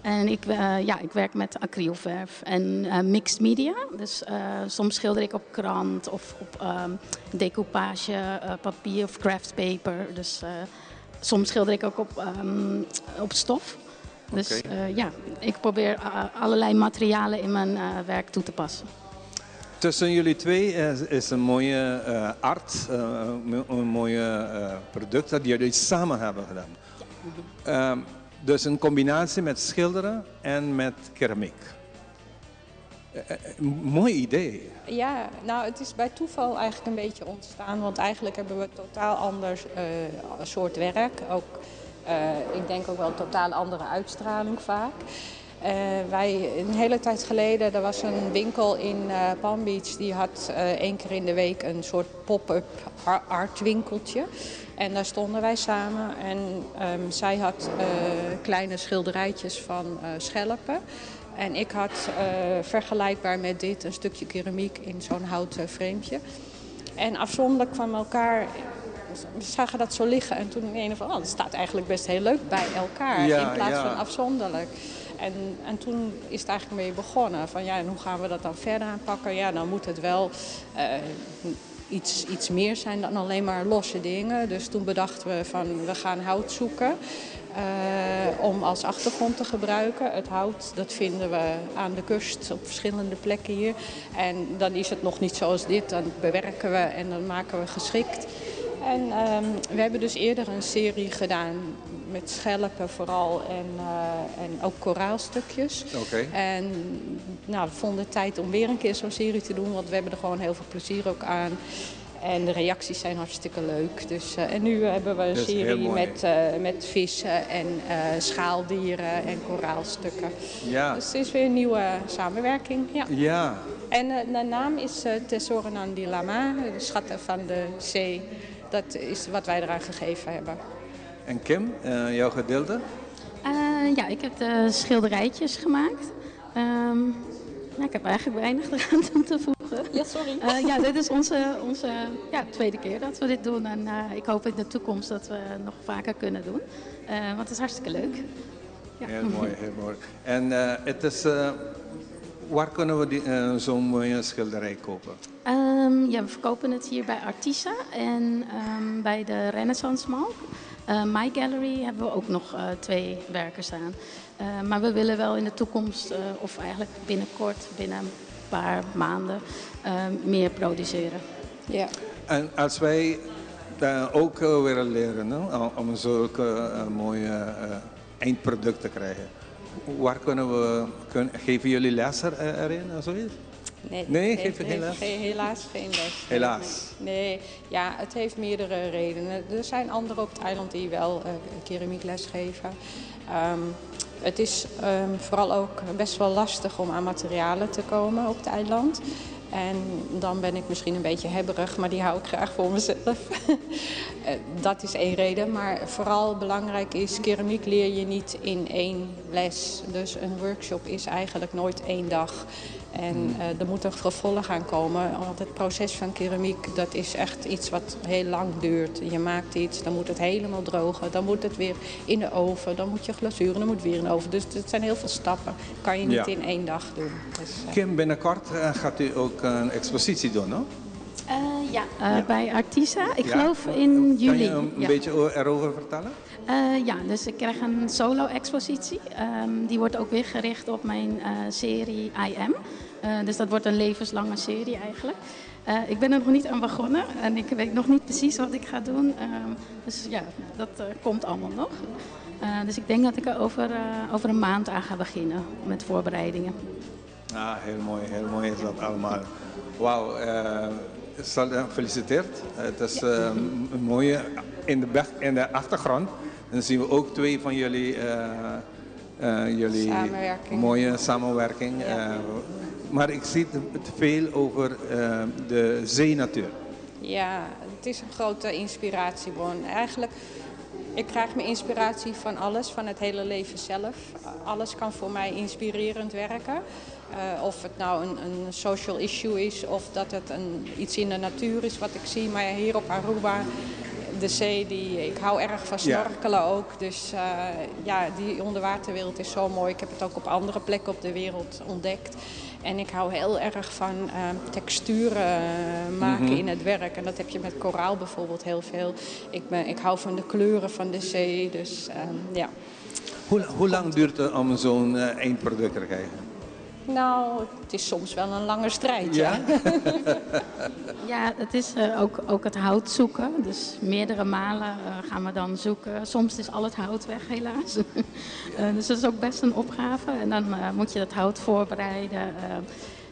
En ik, uh, ja, ik werk met acrylverf en uh, mixed media. Dus uh, soms schilder ik op krant of op um, decoupage papier of craft paper. Dus soms schilder ik ook op, um, op stof. Dus okay. ja, ik probeer allerlei materialen in mijn werk toe te passen. Tussen jullie twee is een mooie art, een mooie product dat jullie samen hebben gedaan. Ja. Um, dus een combinatie met schilderen en met keramiek. Mooi idee. Ja, nou het is bij toeval eigenlijk een beetje ontstaan. Want eigenlijk hebben we een totaal ander uh, soort werk. Ook, uh, ik denk ook wel een totaal andere uitstraling vaak. Uh, wij, een hele tijd geleden, er was een winkel in uh, Palm Beach. Die had uh, één keer in de week een soort pop-up artwinkeltje. En daar stonden wij samen. En um, zij had uh, kleine schilderijtjes van uh, schelpen. En ik had uh, vergelijkbaar met dit een stukje keramiek in zo'n houten framepje. En afzonderlijk van elkaar, we zagen dat zo liggen. En toen een van, oh, dat staat eigenlijk best heel leuk bij elkaar. Ja, in plaats ja. van afzonderlijk. En, en toen is het eigenlijk mee begonnen. Van ja, en hoe gaan we dat dan verder aanpakken? Ja, dan moet het wel uh, iets, iets meer zijn dan alleen maar losse dingen. Dus toen bedachten we van we gaan hout zoeken. Uh, om als achtergrond te gebruiken. Het hout, dat vinden we aan de kust op verschillende plekken hier. En dan is het nog niet zoals dit. Dan bewerken we en dan maken we geschikt. En um, we hebben dus eerder een serie gedaan met schelpen vooral en, en ook koraalstukjes. Oké. En nou, we vonden het tijd om weer een keer zo'n serie te doen, want we hebben er gewoon heel veel plezier ook aan. En de reacties zijn hartstikke leuk. Dus, en nu hebben we een Dat is heel serie mooi. met vissen en schaaldieren en koraalstukken. Ja. Dus het is weer een nieuwe samenwerking. Ja. Ja. En de naam is Tesorenan di Lama, de schatten van de zee. Dat is wat wij eraan gegeven hebben. En Kim, jouw gedeelte? Ja, ik heb de schilderijtjes gemaakt. Nou, ik heb eigenlijk weinig eraan toe te voegen. Ja, sorry. Ja, dit is onze ja, tweede keer dat we dit doen. En ik hoop in de toekomst dat we het nog vaker kunnen doen. Want het is hartstikke leuk. Ja. Heel mooi, heel mooi. En het is, waar kunnen we zo'n mooie schilderij kopen? Ja, we verkopen het hier bij Artisa en bij de Renaissance Mall. My Gallery hebben we ook nog 2 werken staan. Maar we willen wel in de toekomst, of eigenlijk binnenkort, binnen een paar maanden, meer produceren. Ja. En als wij ook willen leren, hè, om zulke mooie eindproduct te krijgen, waar kunnen we, geven jullie les erin of zoiets? Nee, Nee, nee, geef je geen nee, les? Helaas geen les. Helaas. Nee, ja, het heeft meerdere redenen. Er zijn anderen op het eiland die wel keramiekles geven. Het is vooral ook best wel lastig om aan materialen te komen op het eiland. En dan ben ik misschien een beetje hebberig, maar die hou ik graag voor mezelf. Dat is één reden, maar vooral belangrijk is, keramiek leer je niet in 1 les. Dus een workshop is eigenlijk nooit 1 dag. En er moet een vervolg aan komen, want het proces van keramiek, dat is echt iets wat heel lang duurt. Je maakt iets, dan moet het helemaal drogen, dan moet het weer in de oven, dan moet je glazuren, dan moet het weer in de oven. Dus het zijn heel veel stappen, kan je niet in 1 dag doen. Dus. Kim, binnenkort gaat u ook een expositie doen, hoor? Ja, bij Artisa. Ik geloof in Kan je juli. een Ja. beetje erover vertellen? Ja, dus ik krijg een solo-expositie. Die wordt ook weer gericht op mijn serie I Am. Dus dat wordt een levenslange serie eigenlijk. Ik ben er nog niet aan begonnen en ik weet nog niet precies wat ik ga doen. Dus dat komt allemaal nog. Dus ik denk dat ik er over een maand aan ga beginnen met voorbereidingen. Ah, heel mooi, heel mooi is dat allemaal. Wauw, gefeliciteerd. Het is, een mooie, in de, weg, in de achtergrond. Dan zien we ook 2 van jullie Samenwerking. mooie samenwerking. Maar ik zie het veel over de zeenatuur. Ja, het is een grote inspiratiebron. Eigenlijk, ik krijg mijn inspiratie van alles, van het hele leven zelf. Alles kan voor mij inspirerend werken. Of het nou een social issue is of dat het iets in de natuur is wat ik zie. Maar hier op Aruba, de zee, ik hou erg van snorkelen ook. Dus die onderwaterwereld is zo mooi. Ik heb het ook op andere plekken op de wereld ontdekt. En ik hou heel erg van texturen maken in het werk. En dat heb je met koraal bijvoorbeeld heel veel. Ik hou van de kleuren van de zee. Hoe lang duurt het om zo'n eindproduct te krijgen? Het is soms wel een lange strijd, Ja? ja. Ja, het is ook het hout zoeken. Dus meerdere malen gaan we dan zoeken. Soms is al het hout weg, helaas. Dus dat is ook best een opgave. En dan moet je dat hout voorbereiden.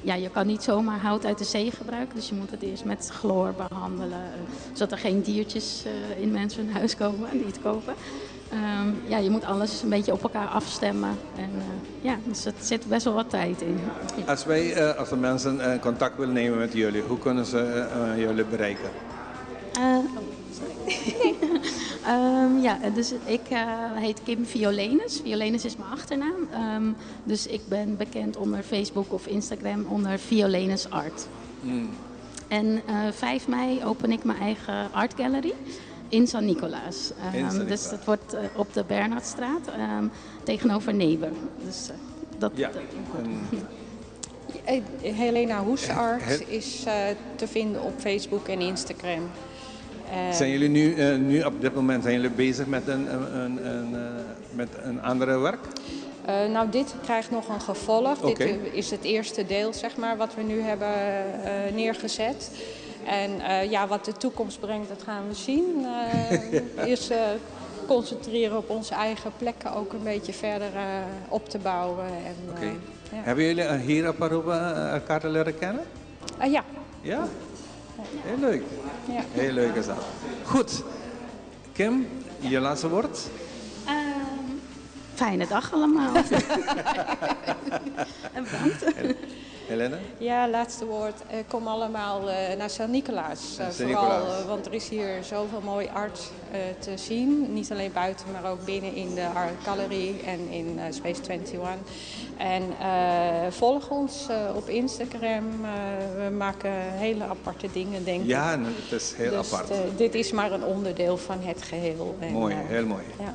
Je kan niet zomaar hout uit de zee gebruiken. Dus je moet het eerst met chloor behandelen. Zodat er geen diertjes in mensen hun huis komen en die het kopen. Je moet alles een beetje op elkaar afstemmen. Dus het zit best wel wat tijd in. Als de mensen contact willen nemen met jullie, hoe kunnen ze jullie bereiken? Oh, sorry. Ik heet Kim Violenus. Violenus is mijn achternaam. Dus ik ben bekend onder Facebook of Instagram onder Violenus Art. En 5 mei open ik mijn eigen art gallery in San Nicolaas. In San Dus Nicolaas. dat wordt op de Bernhardstraat tegenover Neber. Dus dat, dat Helena Hoes Art is te vinden op Facebook en Instagram. Zijn jullie nu op dit moment zijn jullie bezig met een andere werk? Dit krijgt nog een gevolg. Dit is het eerste deel, wat we nu hebben neergezet. En wat de toekomst brengt, dat gaan we zien. Eerst concentreren op onze eigen plekken ook een beetje verder op te bouwen. En, Oké. ja. Hebben jullie hier op Aruba elkaar te leren kennen? Ja. Ja? Heel leuk. Ja. Heel leuk is dat. Goed. Kim, je laatste woord? Fijne dag allemaal. En bedankt. Helene? Ja, laatste woord. Kom allemaal naar San Nicolaas. San Vooral, Nicolaas. want er is hier zoveel mooi art te zien. Niet alleen buiten, maar ook binnen in de art gallery en in Space 21. En volg ons op Instagram. We maken hele aparte dingen, denk Ja, ik. het is heel Dus, apart. dit is maar een onderdeel van het geheel. En, Mooi, heel mooi. Ja.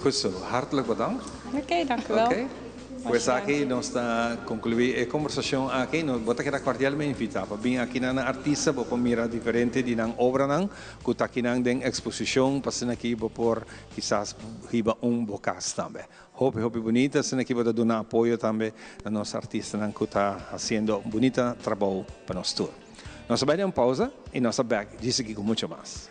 Goed zo, hartelijk bedankt. Oké, dank u wel. Oké. Pues aki nos ta conclui e conversacion aki, nos bo ta keda cordialmente invita pa bin aki na Artista, bo por mira diferente di nan obranan cu ta aki nan den exposicion, pa asina aki bo por kisas hiba un bo cas tambe. Hopi hopi bunita, asina aki bo ta duna apoyo tambe na nos artistanan cu ta haciendo bunita trabou pa nos tur. Nos ta bay den un pausa y nos ta bek djis aki cu mucho mas.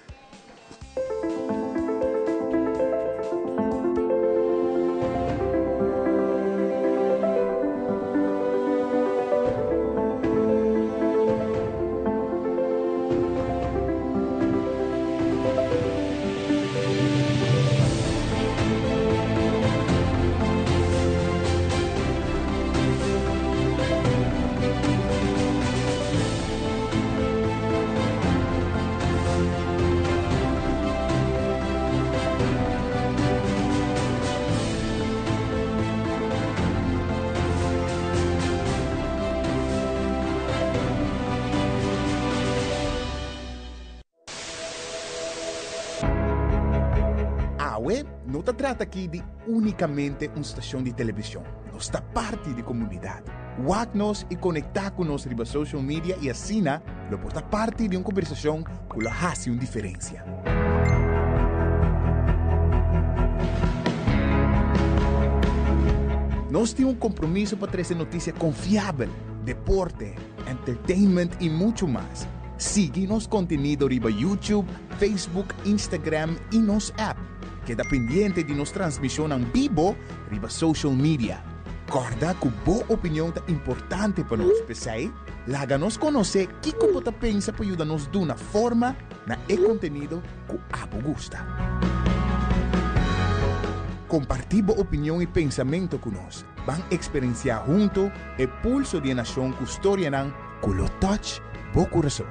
Awe no ta trata aki di únikamente un stashon di televishon. Nos ta parti di komunidat. Wak nos i konektá ku nos riba social media i asina lo por ta parti di un kombersashon ku lo hasi un diferensia. Nos tin un kompromiso pa trese notisia konfiabel, deporte, entertainment i muchu mas. Sigui nos kontenido riba YouTube, Facebook, Instagram i nos app. Keda pendiente di nos transmishonnan bibo riba social media. Kòrda ku bo opinion ta importante pa nos, p'esei laga nos konosé kiko bo ta pensa pa yuda nos duna forma na e kontenido ku abo gusta. Kompartí bo opinion i pensamentu ku nos. Ban eksperensiá huntu e pulso di e nashon ku storianan ku lo touch bo kurason.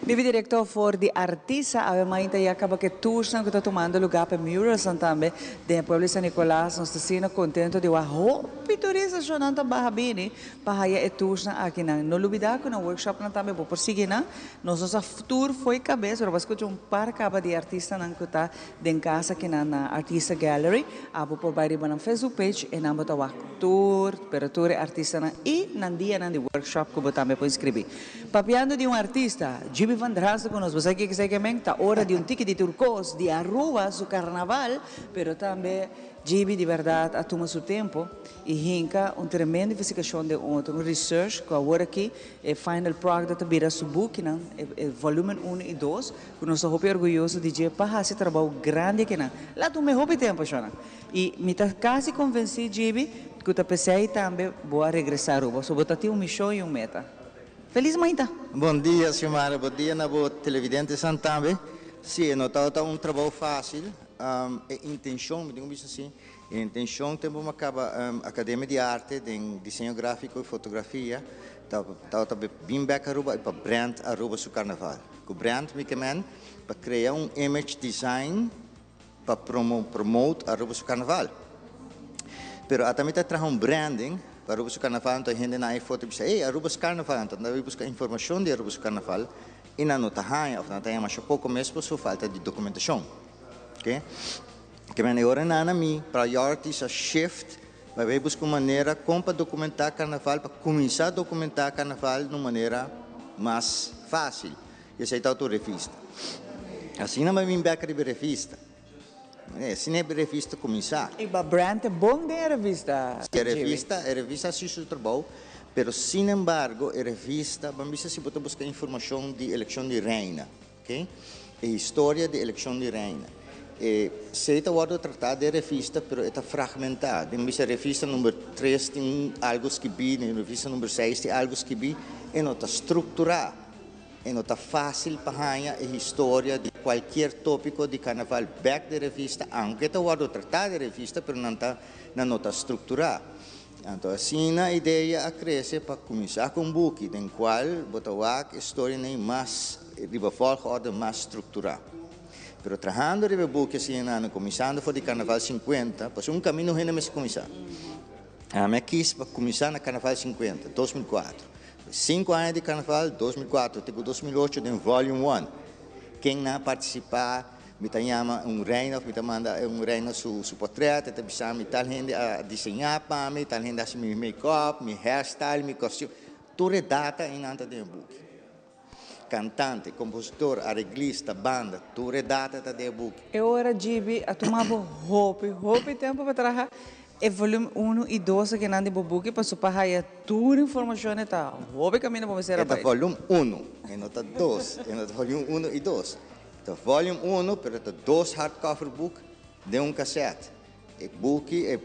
Bibi director for di Artisa awe mainta ya caba ke tours-nan cu ta tumando lugar pa murals-nan tambe den e pueblo di San Nicolas. Nos ta asina contento di wak hopi turista shonan ta baha bini pa haya e tours-nan akinan. No lubida cu nan workshop-nan tambe bo por sigui nan. Nos no sa tour fo'i cabes pero bo a scucha un par caba di artistanan cu ta den cas akinan na Artisa Gallery. Abo por bay riba nan Facebook page e nan bo ta wak tur pero tur e artistanan y nan dianan di workshop cu bo tambe por inscribi. Papiando di un artista, Jimmy van der Haas ta ku nos. Bo sa kiko esei ke men? Ta ora di un tiki di tur kos, di Aruba su karnaval, pero tambe Jimmy di bèrdat a tuma su tempu i hinka un tremendo investigashon den otro, un research ku awor aki e final product ta bira su bukinan, e volumen uno i dos, ku nos ta hopi orguyoso di dje pa hasi trabou grandi akinan. La tuma e hopi tempu, shona. I mi ta kasi konvensí, Jimmy, ku ta p'esei tambe bo a regresá Aruba, so bo ta tin un mishon i un meta. Feliz mainta! Bon dia Xiomara, bon dia na bo televidentesan tambe. Si, e no tabata un trabou facil. E intencion, mi tin cu bisa asi, e intencion tempo mi a caba Academia di Arte den Diseño Grafico y Fotografia tabata pa bin bek Aruba y pa brand Aruba su carnaval. Cu brand mi ke men pa crea un image design pa promote Aruba su carnaval. Pero ata mi ta traha un branding pa Aruba su carnaval, anto e hendenan ei foto bisa, ey, Aruba su carnaval, anto nan ta bay busca informacion di Aruba su carnaval y nan no ta haña of nan ta haña masha poco mes por su falta di documentacion. Ok. Ke men e ora nan a mi priorities a shift pa bay busca un manera con pa documenta carnaval, pa cuminsa documenta carnaval na un manera mas facil. Y esey ta otro revista. Asina mi a bin bek riba e revista. Asina e revista kuminsá. I bo brand e bon den e revista, E revista, e revista hasi su trabou, pero sin embargo e revista, ban bisa si bo ta buska informashon di elekshon di reina, ok, e historia di elekshon di reina, e esei ta wòrdu tratá den e revista, pero e ta fragmentá. Den bisa revista number tres tin algu skibí, den revista number seis tin algu skibí, e no ta strukturá. E no ta fásil pa haña e historia di kualkier tópiko di karnaval bèk den revista, aunke ta wòrdu tratá den revista, pero nan ta nan no ta strukturá. Anto asina e idea a krese pa kuminsá ku un buki den kual bo ta wak e storianan mas riba vòlgorde mas strukturá. Pero trahando riba e buki asina nan kuminsando for di karnaval sinkuenta, pasobra un kaminda un hende mester kuminsá. Ami a kis pa kuminsá na karnaval sinkuenta, 2004. Sinku aña di karnaval, 2004 te ku 2008 den volume one. Ken nan a partisipá, mi ta yama un reina òf mi ta manda un reina su su potrèt, e ta bisa mi tal hende a diseñá pa mi, tal hende a hasi mi make-up, mi hairstyle, mi kostium. Tur e data einan ta den e buki. Kantante, kompositor, areglista, banda, tur e data ta den e buki. E ora Gibi a tuma bo hopi, hopi tempu pa traha e volume uno i dos akinan di bo buki paso pa haya tur informashon e ta hopi kaminda bo mester a E ta bai. volume uno, e no ta dos, e no ta volume uno i dos. E ta volume uno pero e ta dos hardcover boek den un kasèt. E buki, e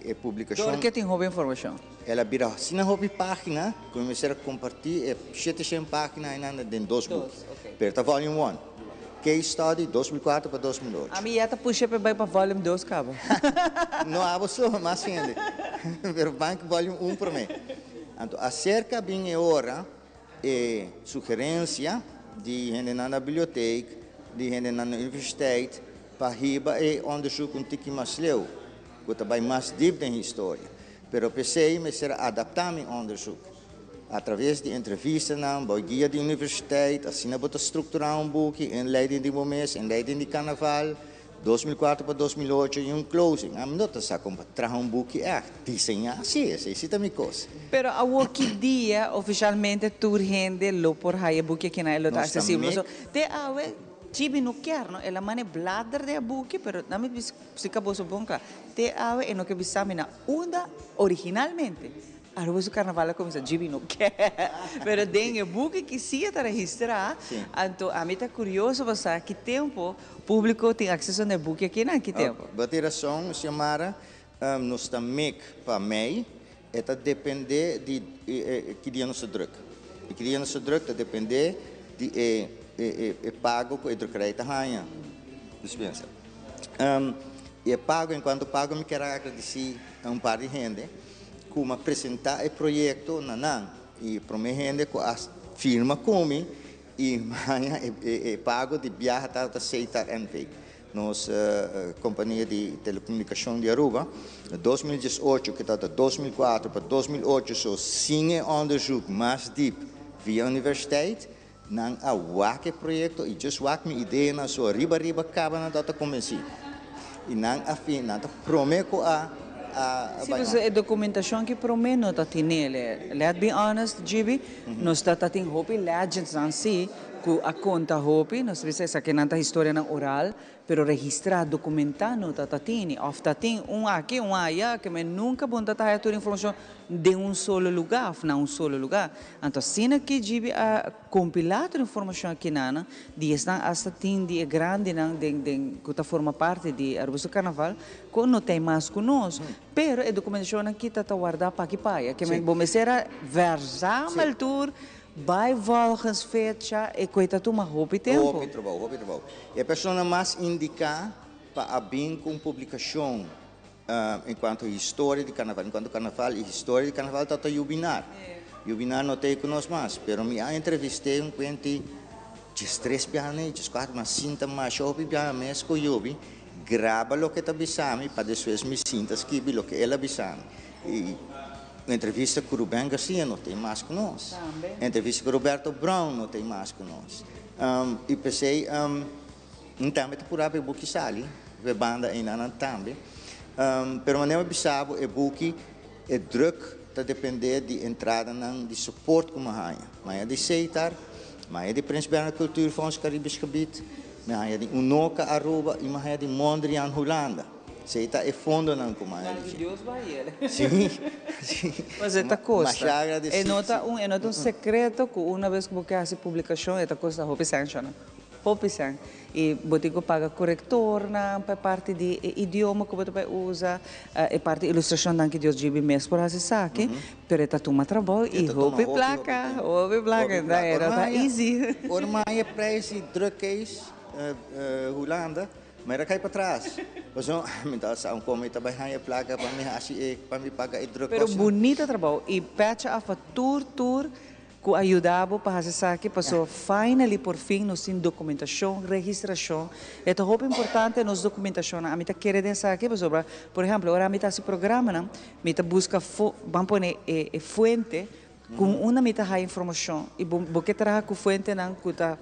e publikashon. Dor ke tin hopi informashon. El a bira asina hopi página ku mi mester a kompartí e sheteshen página einan den dos buki. Pero ta volume one. Case study 2004 pa 2008. Ami ya ta pusha pa e bai pa volume dos kaba. No abo so, mas hende. Pero ban ku volume un promé. Anto aserka bin e ora e sugerensia di hendenan na bibliotek, di hendenan na universiteit pa hiba e onderzoek un tiki mas leu, ku ta bai mas dip den historia. Pero p'esei mester a adaptá mi onderzoek atraves di entrevistanan, bou guia di universiteit, asina bo ta strukturá un buki, inleiding di bo mes, inleiding di karnaval, 2004 pa 2008 y un closing. Ami no ta sa con pa traha un buki echt. Diseña si, esey si ta mi cos. Pero awor ki dia oficialmente tur hende lo por haya e buki akinan e lo ta Nos ta accesibel? mek. Pasobra te awe Chibi no kier no, el a mane blader den e buki pero nan mi splica boso bon cla. Te awe e no ke bisa mi na unda originalmente Aruba su carnaval a cuminsa djibi no ke pero den e buki ki si e ta registra anto ami ta curioso pa sa ki tempo publico tin acceso na e buki aki nan ki tempo. Bo tin rason Xiomara, nos ta mek pa mei, e ta depende di ki dia nos ta druk y ki dia nos ta druk ta depende di e pago cu e drukkerij ta haña, dispensa. Y e pago, en cuanto pago mi kier a agradeci un par di hende. Ku m'a presentá e proyekto na nan i promé hende ku a firma ku mi i haña e pago di biaha tabata Setar NV, nos kompania di telekomunikashon di Aruba. Na 2018, ku tabata 2004 pa 2008 so, sin e onderzoek mas diep via universiteit, nan a wak e proyekto i just wak mi ideanan so riba riba kaba nan tabata konbensí. I nan a fin, nan ta promé ku a a Sí, bai pasobra on. e dokumentashon ki promé no ta tinele. Let be honest, Gibi, nos ta ta tin hopi legendsnan sí ku a konta hopi, nos ta bisa esakinan ta historianan oral, Pero registrá, dokumentá no ta ta tini. Òf ta tin un aki, un aya, ke men nunka bon ta ta haya tur informashon den un solo lugá òf na un solo lugá. Anto asina ki GB a kompilá tur informashon akinan, di esnan asta tin di e grandinan den den ku ta forma parti di Aruba su Karnaval, ku no ta e mas ku nos. Pero e dokumentashonnan ki ta ta wardá pa aki pa aya. Ke men bo mester a verzamel tur. Bai volgens fecha e koe ta tuma hopi tempu. Hopi trabou, hopi trabou. E persona mas indiká pa a bin ku un publikashon enkuanto historia di karnaval, enkuanto karnaval i historia di karnaval ta ta Yubinar. Yubinar no ta ei ku nos mas, pero mi a entrevist'é un kuenti diestres biaha nei, dieskuater, mi a sinta masha hopi biaha mes ku Yubi, graba loke e ta bisa mi pa despues mi sinta skibi loke el a bisa mi. I entrevista ku Ruben Garcia no tin mas ku nos. Entrevista ku Roberto Brown no tin mas ku nos. I p'esei mi tambe ta purá pa e buki sali, pa e banda einanan tambe. Pero manera mi a bisa bo e buki e druk ta dependé di entradanan di support ku mi haña. Mi haña di Setar, mi haña di Prins Bernhard Cultuurfonds Caribisch Gebied. Mi a haña di Unoca Aruba y mi a haña di Mondriaan Hulanda. Esey ta e fondonan cu mi a haña di dje. Dios bay el. Sí, sí. Pues e ta costa. Masha agradecido. E no ta un, e no ta un secreto cu una vez cu bo ke haci publicacion e ta costa hopi cen shona. Hopi cen. Y bo tin cu paga corectornan pa e parti di e idioma cu bo ta bay usa, e parti ilustracion danki Dios Gibi mes por haci esaki, pero e ta tuma trabou y hopi placa, hopi placa, e no ta easy. Ora mi haña e prijs di drukcase Hulanda, mi a kai patras. Pasobra mi ta sa con mi ta bay haña e placa pa mi haci e, pa mi paga e drukkosten. Pero bunita trabou y pecha af pa tur tur Ku a yuda bo pa hasi esaki paso finally por fin nos tin dokumentashon, registrashon. E ta hopi importante nos dokumentashonnan. Ami ta kere den esaki pasobra, por ehèmpel, ora ami ta hasi programanan, mi ta buska fo, ban pone e e fuente ku unda mi ta haya informashon i bo bo ke traha ku fuentenan ku ta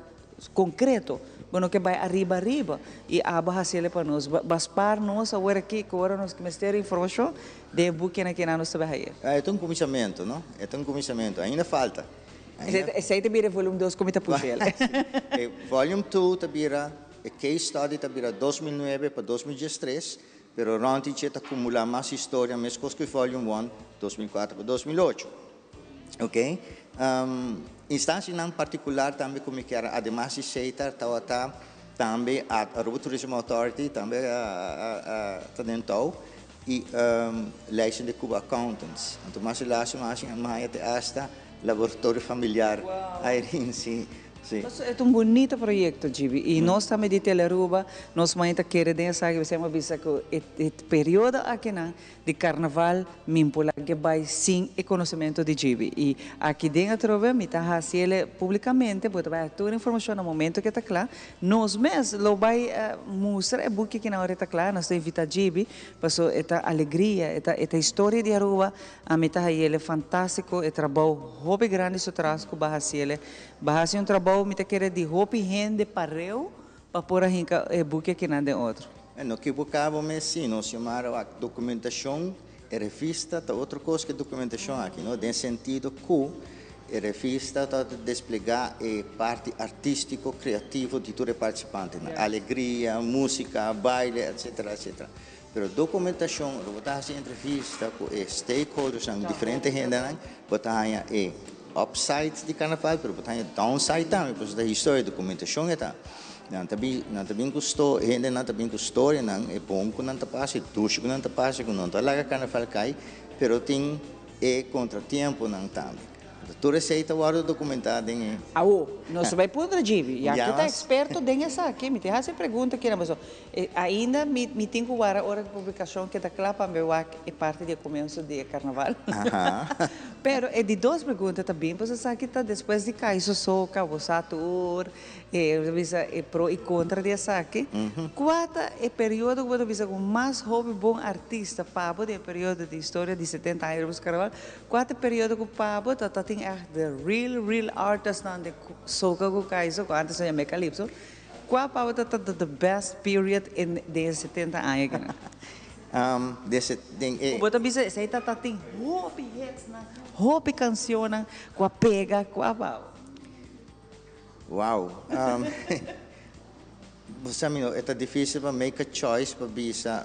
konkreto. Bo no ke bai ariba ariba i abo hasi el pa nos. Ba spar nos awor aki ku ora nos mester informashon den e bukinan kinan nos ta bai haye. E ta un kuminsamentu, no? E ta un kuminsamentu. Ainda falta. Ainda. Esei ta bira e volume dos ku mi ta pusha el. E volume two ta bira, e case study ta bira 2009 pa 2013, pero rònt di dje ta kumulá mas historia meskos ku e volume one, 2004 pa 2008. Ok. Instancianan particular tambe cu mi kier ademas di Setar tawata tambe Aruba Tourism Authority tambe a ta den touw y Leidsen de Cuba Accountants. Anto mas e laatste mas a haya te hasta laboratorio familiar Irene si. Si. Paso e ta un bunito proyecto Gibi y nos tambe di Telearuba nos maya ta kere den esaki p'esei mi a bisa cu e periodo akinan Di karnaval min por laga bai sin e konosementu di Gibi. I aki den atrobe mi ta hasi el publikamente, bo ta bai haña tur informashon na momento ke ta kla. Nos mes lo bai mustra e buki aki na ora e ta kla. Nos ta invita Gibi paso e ta alegria, e ta e ta historia di Aruba. Ami ta haña el fantastiko, e trabou hopi grandi su tras ku bo a hasi el. Bo a hasi un trabou mi ta kere di hopi hende pareu pa por a hinka e buki akinan den otro. E no kiboká bo mes si nos yamara wak dokumentashon, e revista ta otro kos ku e dokumentashon aki no, den sentido ku e revista ta desplegá e parti artístiko, kreativo di tur e partisipantenan, alegria, músika, baile, etsetera, etsetera. Pero dokumentashon, ora bo ta hasi entrevista ku e stakeholdersnan, diferente hendenan, bo ta haña e upside di karnaval, pero bo ta haña downside tambe, pasobra ta historia, dokumentashon e ta. Nan ta bin, nan ta bin ku sto, hendenan ta bin ku storianan, e bon ku nan ta pasa, e dushi ku nan ta pasa, ku nan ta laga karnaval kai, pero tin e kontratiemponan tambe. Anto tur esei ta wòrdu dokumentá den e. Awo, nos ta bai puntra Djibi, ya ku ta eksperto den esaki, mi tin hasi e pregunta kina pasobra ainda mi mi tin ku wara ora ku publikashon keda kla pa mi wak e parti di e komienso di e karnaval. Pero e di dos pregunta ta bin pasobra esaki ta despues di kai sosoka, bo sa tur. E ta bisa e pro i kontra di esaki. Kua ta e periodo ku bo ta bisa ku mas hopi bon artista pa bo den e periodo di historia di setenta aña di Carnaval? Kua ta e periodo ku pa bo ta ta tin ègt the real real artistnan den soca ku kaiso ku antes nan yama e calypso? Kua pa bo ta ta the best period in den e setenta aña kinan? Den e. Ku bo ta bisa esei ta ta tin hopi hitsnan, hopi kansionnan ku a pega, kua pa bo? Wow. Bo sa mi no, e ta dificil pa make a choice pa bisa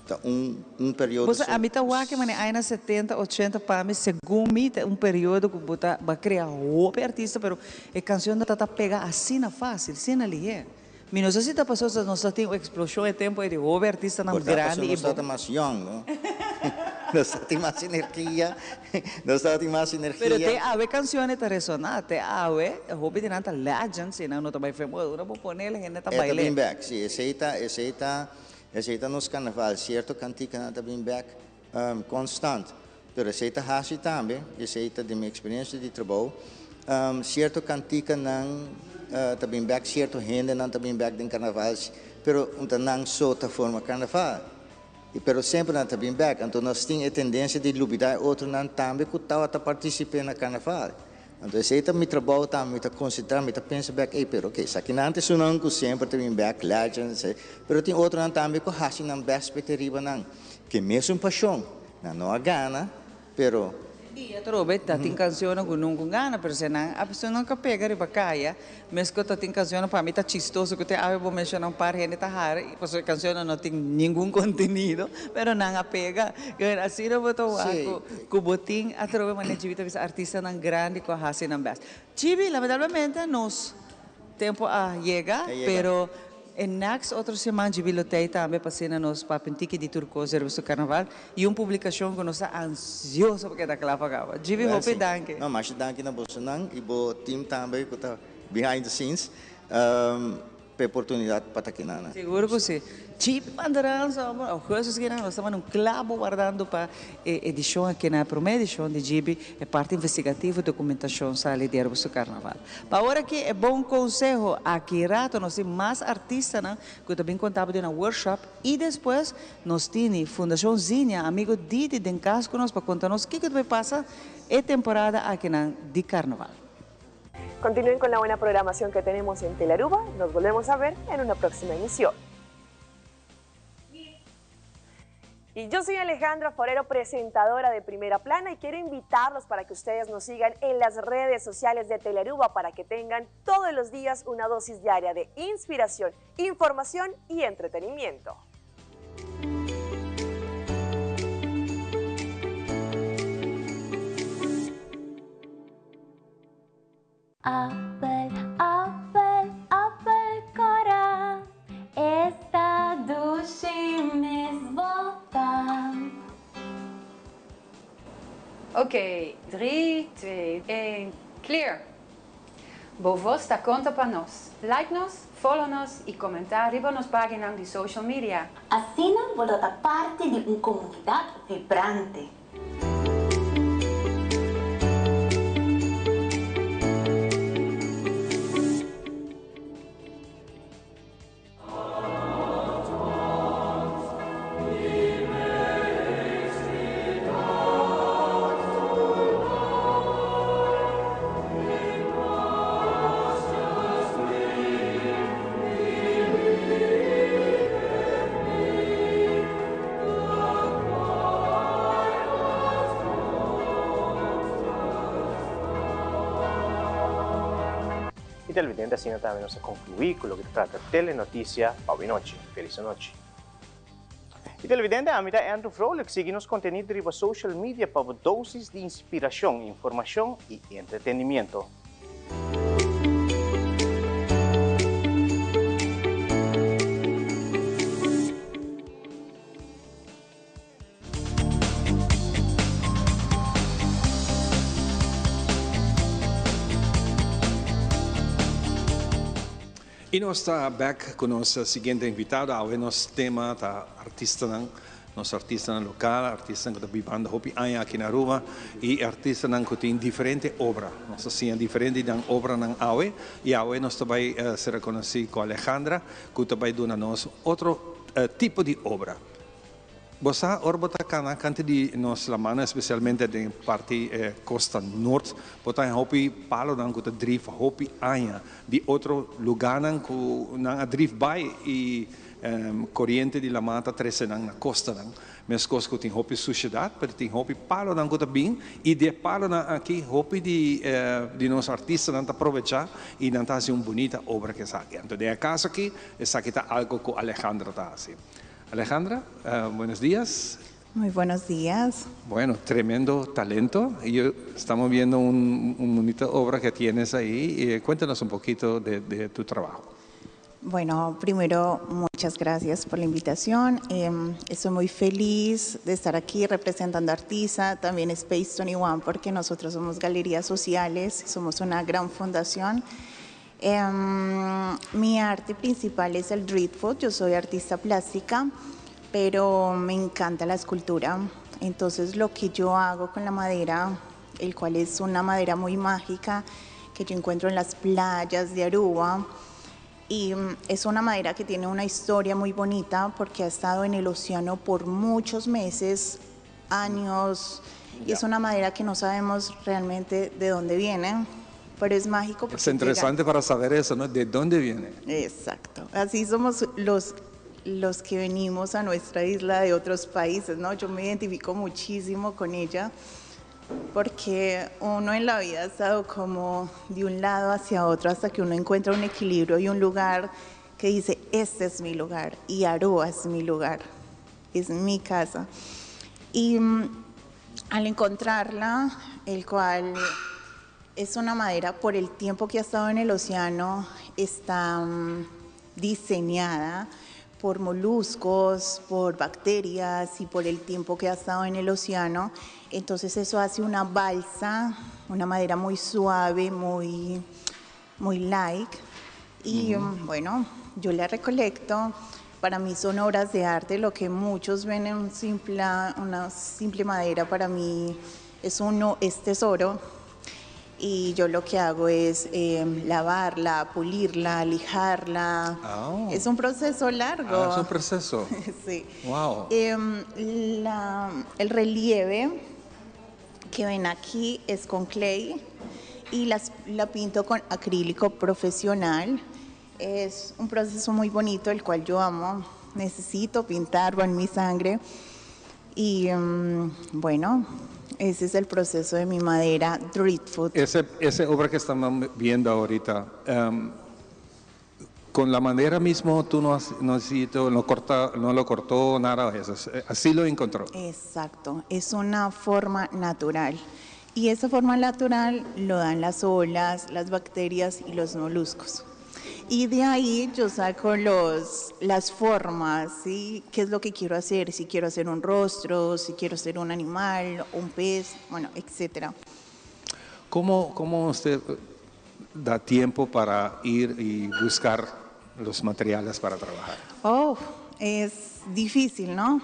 ta un un periodo Bo sa, ami ta wak e manera añanan setenta, ochenta pa mi, segun mi ta un periodo ku bo ta bo a krea hopi artista pero e kanshon ta ta pega asina facil, asina lihé. Mi no sa si ta pasobra nos ta tin un explosion e tempo ei di hopi artistanan Por ta grandi pasobra i nos ta bon. mas young, no? Nos ta tin mas energia, nos ta tin mas Pero energia. te awe canciones ta resona, te awe hopi di nan ta legends i nan no ta bai fe moda, ora bo pone el hende ta E ta bail'é. bin bek, si, esei ta, esei ta, esei ta nos carnaval, cierto canticanan ta bin bek constant, pero esei ta haci tambe, esei ta di mi experiencia di trabou, cierto canticanan ta bin bek, cierto hendenan ta bin bek den carnaval, pero un ta nan so ta forma carnaval. I pero semper nan ta bin bek. Anto nos tin e tendensia di lubidá e otronan tambe ku tabata partisip'é na karnaval. Anto esei ta mi trabou tambe, mi ta konsentrá, mi ta pensa bek, ey, pero oke, esakinan ta esunnan ku semper ta bin bek, legends, e, pero tin otronan tambe ku hasi nan bèst p'e te riba nan. Ke mesun pashon, nan no a gana, pero. I atrobe ta tin cancionnan cu nunca un gana, pero si nan a persona nunca pega riba caya, mesco ta tin cancionnan pa mi ta chistoso cu te awe bo menciona un par hende ta hari, pasobra e cancionnan no tin ningun contenido, pero nan a pega. Asina bo ta wak cu cu bo tin atrobe manera Chibi ta bisa artistanan grandi cu a haci nan best. Chibi, lamentablemente nos Tempo a yega, pero e next otro siman djibi lo tey tambe pa asina nos papia un tiki di tur cos riba su carnaval y un publicacion cu nos ta ansioso pa keda cla pa caba. Djibi hopi danki. No, masha danki na bosonan y bo team tambe cu ta behind the scenes pa e oportunidad pa ta aki nan. Seguro cu si. Djibi Panderanza, augustus aki nan nos ta manda un clabo wardando pa E edishon aki na e promé edishon di Djibi e parti investigativo dokumentashon sali di Aruba su Karnaval. Pa awor aki e bon konseho aki rato nos tin mas artistanan ku ta bin konta bo di nan workshop i despues nos tini Fundashon Zinia amigo Didi den kas ku nos pa konta nos kiko ta bai pasa e temporada akinan di Karnaval. Continúen con la buena programación que tenemos en Telearuba. Nos volvemos a ver en una próxima emisión. Y yo soy Alejandra Forero, presentadora de Primera Plana, y quiero invitarlos para que ustedes nos sigan en las redes sociales de Telearuba para que tengan todos los días una dosis diaria de inspiración, información y entretenimiento. Appel, appel, appel cora, esta dushi mes bota. Ok, 3, 2, 1, clear! Bo voz ta conta pa nos. Like nos, follow nos y comenta riba nos paginan di social media. Asina bo lo ta parti di un comunidad vibrante. Y televidente asina tambe nos a conclui cu loke ta trata Telenoticia pa awe nochi. Feliz anochi. Y televidente ami ta Andrew Vrolijk sigui nos contenido riba social media pa bo dosis di inspiracion, informacion y entretenimiento. Y nos ta bek cu nos siguiente invitado. Awe nos tema ta artistanan, nos artistanan local, artistanan cu ta bibando hopi aña aki na Aruba y artistanan cu tin diferente obra. Nos ta siña diferente di nan obranan awe y awe nos ta bay ser conoci cu Alejandra cu ta bay duna nos otro tipo di obra. Bo sa ora bo ta cana canti di nos lamana especialmente den parti costa noord bo ta haña hopi palonan cu ta drif hopi aña di otro lugarnan cu nan a drif bay y coriente di lama ta trece nan na costanan. Mescos cu tin hopi suciedad pero tin hopi palonan cu ta bin y di e palonan aki hopi di di nos artistanan ta probecha y nan ta haci un bunita obra cu esaki. Anto den e caso aki esaki ta algo cu Alejandra ta haci. Alejandra, buenos días. Muy buenos días. Bueno, tremendo talento. Yo, estamos viendo un, un bonita obra que tienes ahí. Eh, cuéntanos un poquito de, de tu trabajo. Bueno, primero, muchas gracias por la invitación. Eh, estoy muy feliz de estar aquí representando a Artisa, también Space 21, porque nosotros somos galerías sociales, somos una gran fundación. Eh, mi arte principal es el driftwood, yo soy artista plástica, pero me encanta la escultura. Entonces lo que yo hago con la madera, el cual es una madera muy mágica que yo encuentro en las playas de Aruba, y mm, es una madera que tiene una historia muy bonita porque ha estado en el océano por muchos meses, años, y es una madera que no sabemos realmente de dónde viene, pero es mágico. Porque es interesante para saber eso, ¿no? ¿De dónde viene? Exacto. Así somos los, los que venimos a nuestra isla de otros países, ¿no? Yo me identifico muchísimo con ella Porque uno en la vida ha estado como de un lado hacia otro hasta que uno encuentra un equilibrio y un lugar que dice, este es mi lugar y Aruba es mi lugar, es mi casa. Y al encontrarla, el cual es una madera por el tiempo que ha estado en el océano, está diseñada por moluscos, por bacterias y por el tiempo que ha estado en el océano. Entonces eso hace una balsa, una madera muy suave, muy, muy light. Y bueno, yo la recolecto. Para mí son obras de arte, lo que muchos ven en una simple madera, para mí es tesoro. Y yo lo que hago es lavarla, pulirla, lijarla. Es un proceso largo. Ah, es un proceso. Sí. Wow. El relieve que ven aquí es con clay y la pinto con acrílico profesional. Es un proceso muy bonito, el cual yo amo. Necesito pintar, va en mi sangre. Y bueno, ese es el proceso de mi madera Driftwood. Esa obra que estamos viendo ahorita, con la madera mismo tú no has, no has ido, no corta, no lo cortó, nada de eso. Así lo encontró. Exacto, es una forma natural. Y esa forma natural lo dan las olas, las bacterias y los moluscos. Y de ahí yo saco las formas, ¿sí? ¿Qué es lo que quiero hacer? Si quiero hacer un rostro, si quiero hacer un animal, un pez, bueno, etcétera. ¿Cómo usted da tiempo para ir y buscar los materiales para trabajar? Oh, es difícil, ¿no?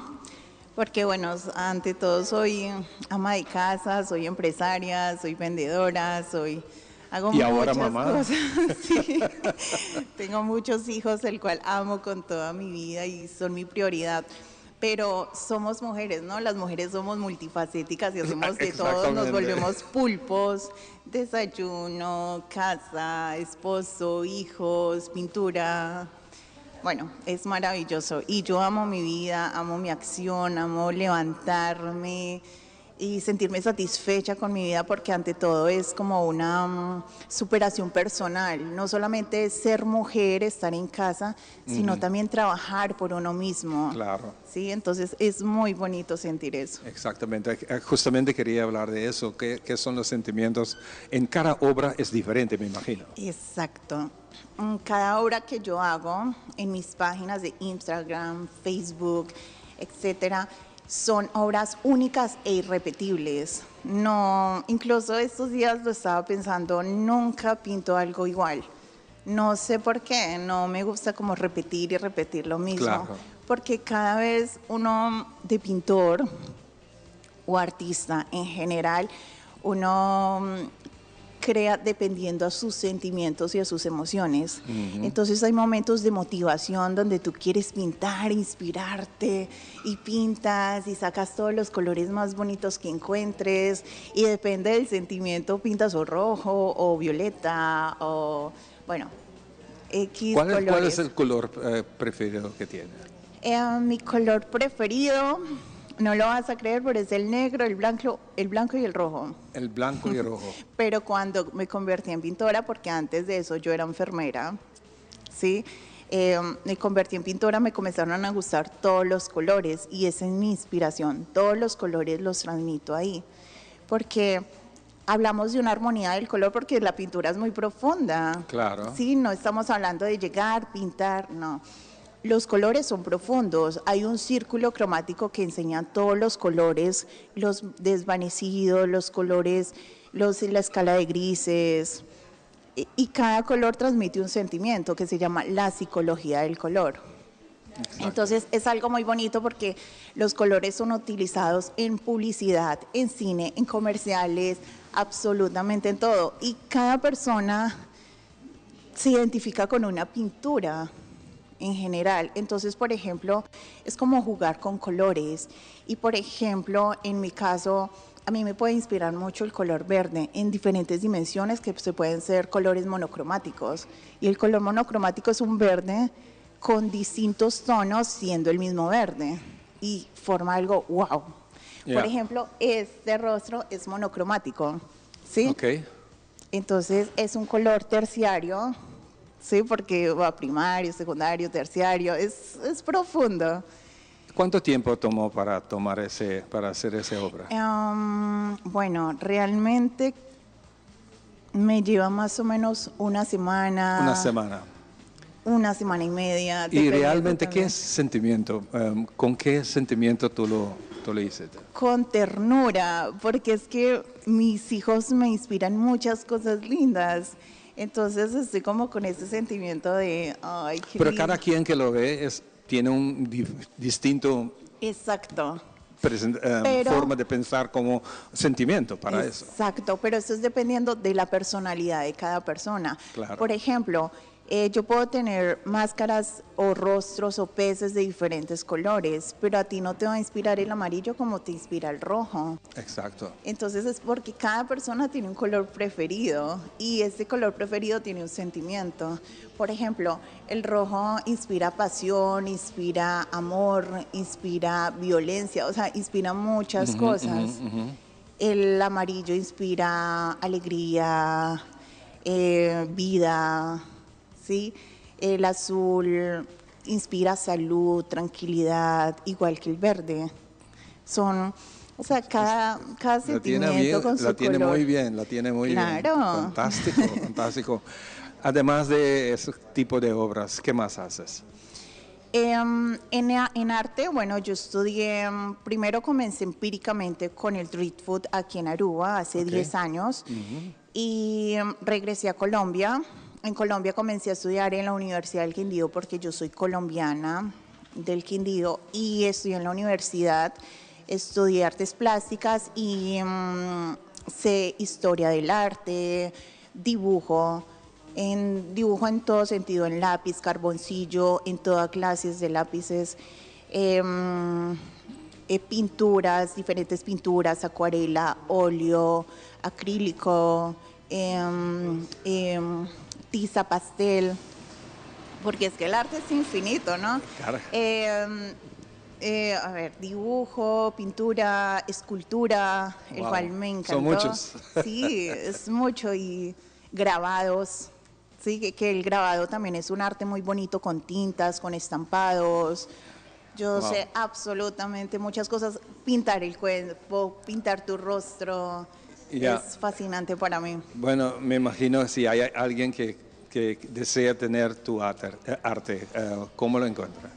Porque, bueno, ante todo soy ama de casa, soy empresaria, soy vendedora, soy... Hago Y ahora muchas mamá. cosas. Sí. Tengo muchos hijos, el cual amo con toda mi vida y son mi prioridad. Pero somos mujeres, ¿no? Las mujeres somos multifacéticas y hacemos de todo, nos volvemos pulpos, desayuno, casa, esposo, hijos, pintura. Bueno, es maravilloso. Y yo amo mi vida, amo mi acción, amo levantarme y sentirme satisfecha con mi vida, porque ante todo es como una superación personal, no solamente ser mujer, estar en casa, sino también trabajar por uno mismo. Sí, entonces es muy bonito sentir eso. Exactamente, justamente quería hablar de eso, qué son los sentimientos? En cada obra es diferente, me imagino. Exacto. Cada obra que yo hago en mis páginas de Instagram, Facebook, etcétera, son obras únicas e irrepetibles. No, incluso estos días lo estaba pensando, nunca pinto algo igual. No sé por qué, no me gusta como repetir y repetir lo mismo. Porque cada vez uno de pintor o artista en general, uno crea dependiendo a sus sentimientos y a sus emociones. Entonces hay momentos de motivación donde tú quieres pintar, inspirarte, y pintas y sacas todos los colores más bonitos que encuentres, y depende del sentimiento pintas o rojo o violeta o, bueno, X ¿Cuál es colores. el color preferido que tiene? Mi color preferido, no lo vas a creer, pero es el negro, el blanco y el rojo. El blanco y el rojo. Pero cuando me convertí en pintora, porque antes de eso yo era enfermera, ¿sí? Me convertí en pintora, me comenzaron a gustar todos los colores y esa es mi inspiración. Todos los colores los transmito ahí, porque hablamos de una armonía del color porque la pintura es muy profunda. Sí, no estamos hablando de llegar, pintar, no. Los colores son profundos, hay un círculo cromático que enseña todos los colores, los desvanecidos, los colores, la escala de grises, y cada color transmite un sentimiento que se llama la psicología del color. Entonces es algo muy bonito porque los colores son utilizados en publicidad, en cine, en comerciales, absolutamente en todo. Y cada persona se identifica con una pintura en general. Entonces, por ejemplo, es como jugar con colores. Y, por ejemplo, en mi caso, a mí me puede inspirar mucho el color verde en diferentes dimensiones que se pueden ser colores monocromáticos. Y el color monocromático es un verde con distintos tonos siendo el mismo verde y forma algo wow. Por ejemplo, este rostro es monocromático, ¿sí? Ok. Entonces es un color terciario, ¿sí? Porque va primario, secundario, terciario, es, es profundo. ¿Cuánto tiempo tomó para tomar ese, para hacer esa obra? Bueno, realmente me lleva más o menos una semana. Una semana. Una semana y media. ¿Y dependiendo realmente qué también. es sentimiento? ¿Con qué sentimiento tú lo hiciste? Con ternura, porque es que mis hijos me inspiran muchas cosas lindas. Entonces estoy como con ese sentimiento de, ay, qué Pero lindo. cada quien que lo ve es, tiene un distinto Exacto. forma de pensar como sentimiento para eso. Exacto, pero eso es dependiendo de la personalidad de cada persona. Claro. Por ejemplo, yo puedo tener máscaras o rostros o peces de diferentes colores, pero a ti no te va a inspirar el amarillo como te inspira el rojo. Exacto. Entonces es porque cada persona tiene un color preferido y ese color preferido tiene un sentimiento. Por ejemplo, el rojo inspira pasión, inspira amor, inspira violencia, o sea, inspira muchas cosas. El amarillo inspira alegría, vida, ¿sí? El azul inspira salud, tranquilidad, igual que el verde. Son, o sea, cada La tiene sentimiento bien, con su la tiene color. muy bien, la tiene muy bien. Claro. Fantástico, fantástico. Además de ese tipo de obras, ¿qué más haces? En arte, bueno, yo estudié, primero comencé empíricamente con el street food aquí en Aruba hace 10 años y regresé a Colombia. En Colombia comencé a estudiar en la Universidad del Quindío porque yo soy colombiana del Quindío y estudié en la universidad, estudié artes plásticas y sé historia del arte, dibujo, en, dibujo en todo sentido, en lápiz, carboncillo, en todas clases de lápices, pinturas, diferentes pinturas, acuarela, óleo, acrílico, tiza, pastel, porque es que el arte es infinito, ¿no? Claro. Dibujo, pintura, escultura, el Wow. cual me encantó. Son muchos. Sí, es mucho, y grabados, sí, que el grabado también es un arte muy bonito con tintas, con estampados. Yo Wow. sé absolutamente muchas cosas. Pintar el cuerpo, pintar tu rostro, es fascinante para mí. Bueno, me imagino si hay alguien que desea tener tu arte, ¿cómo lo encuentra?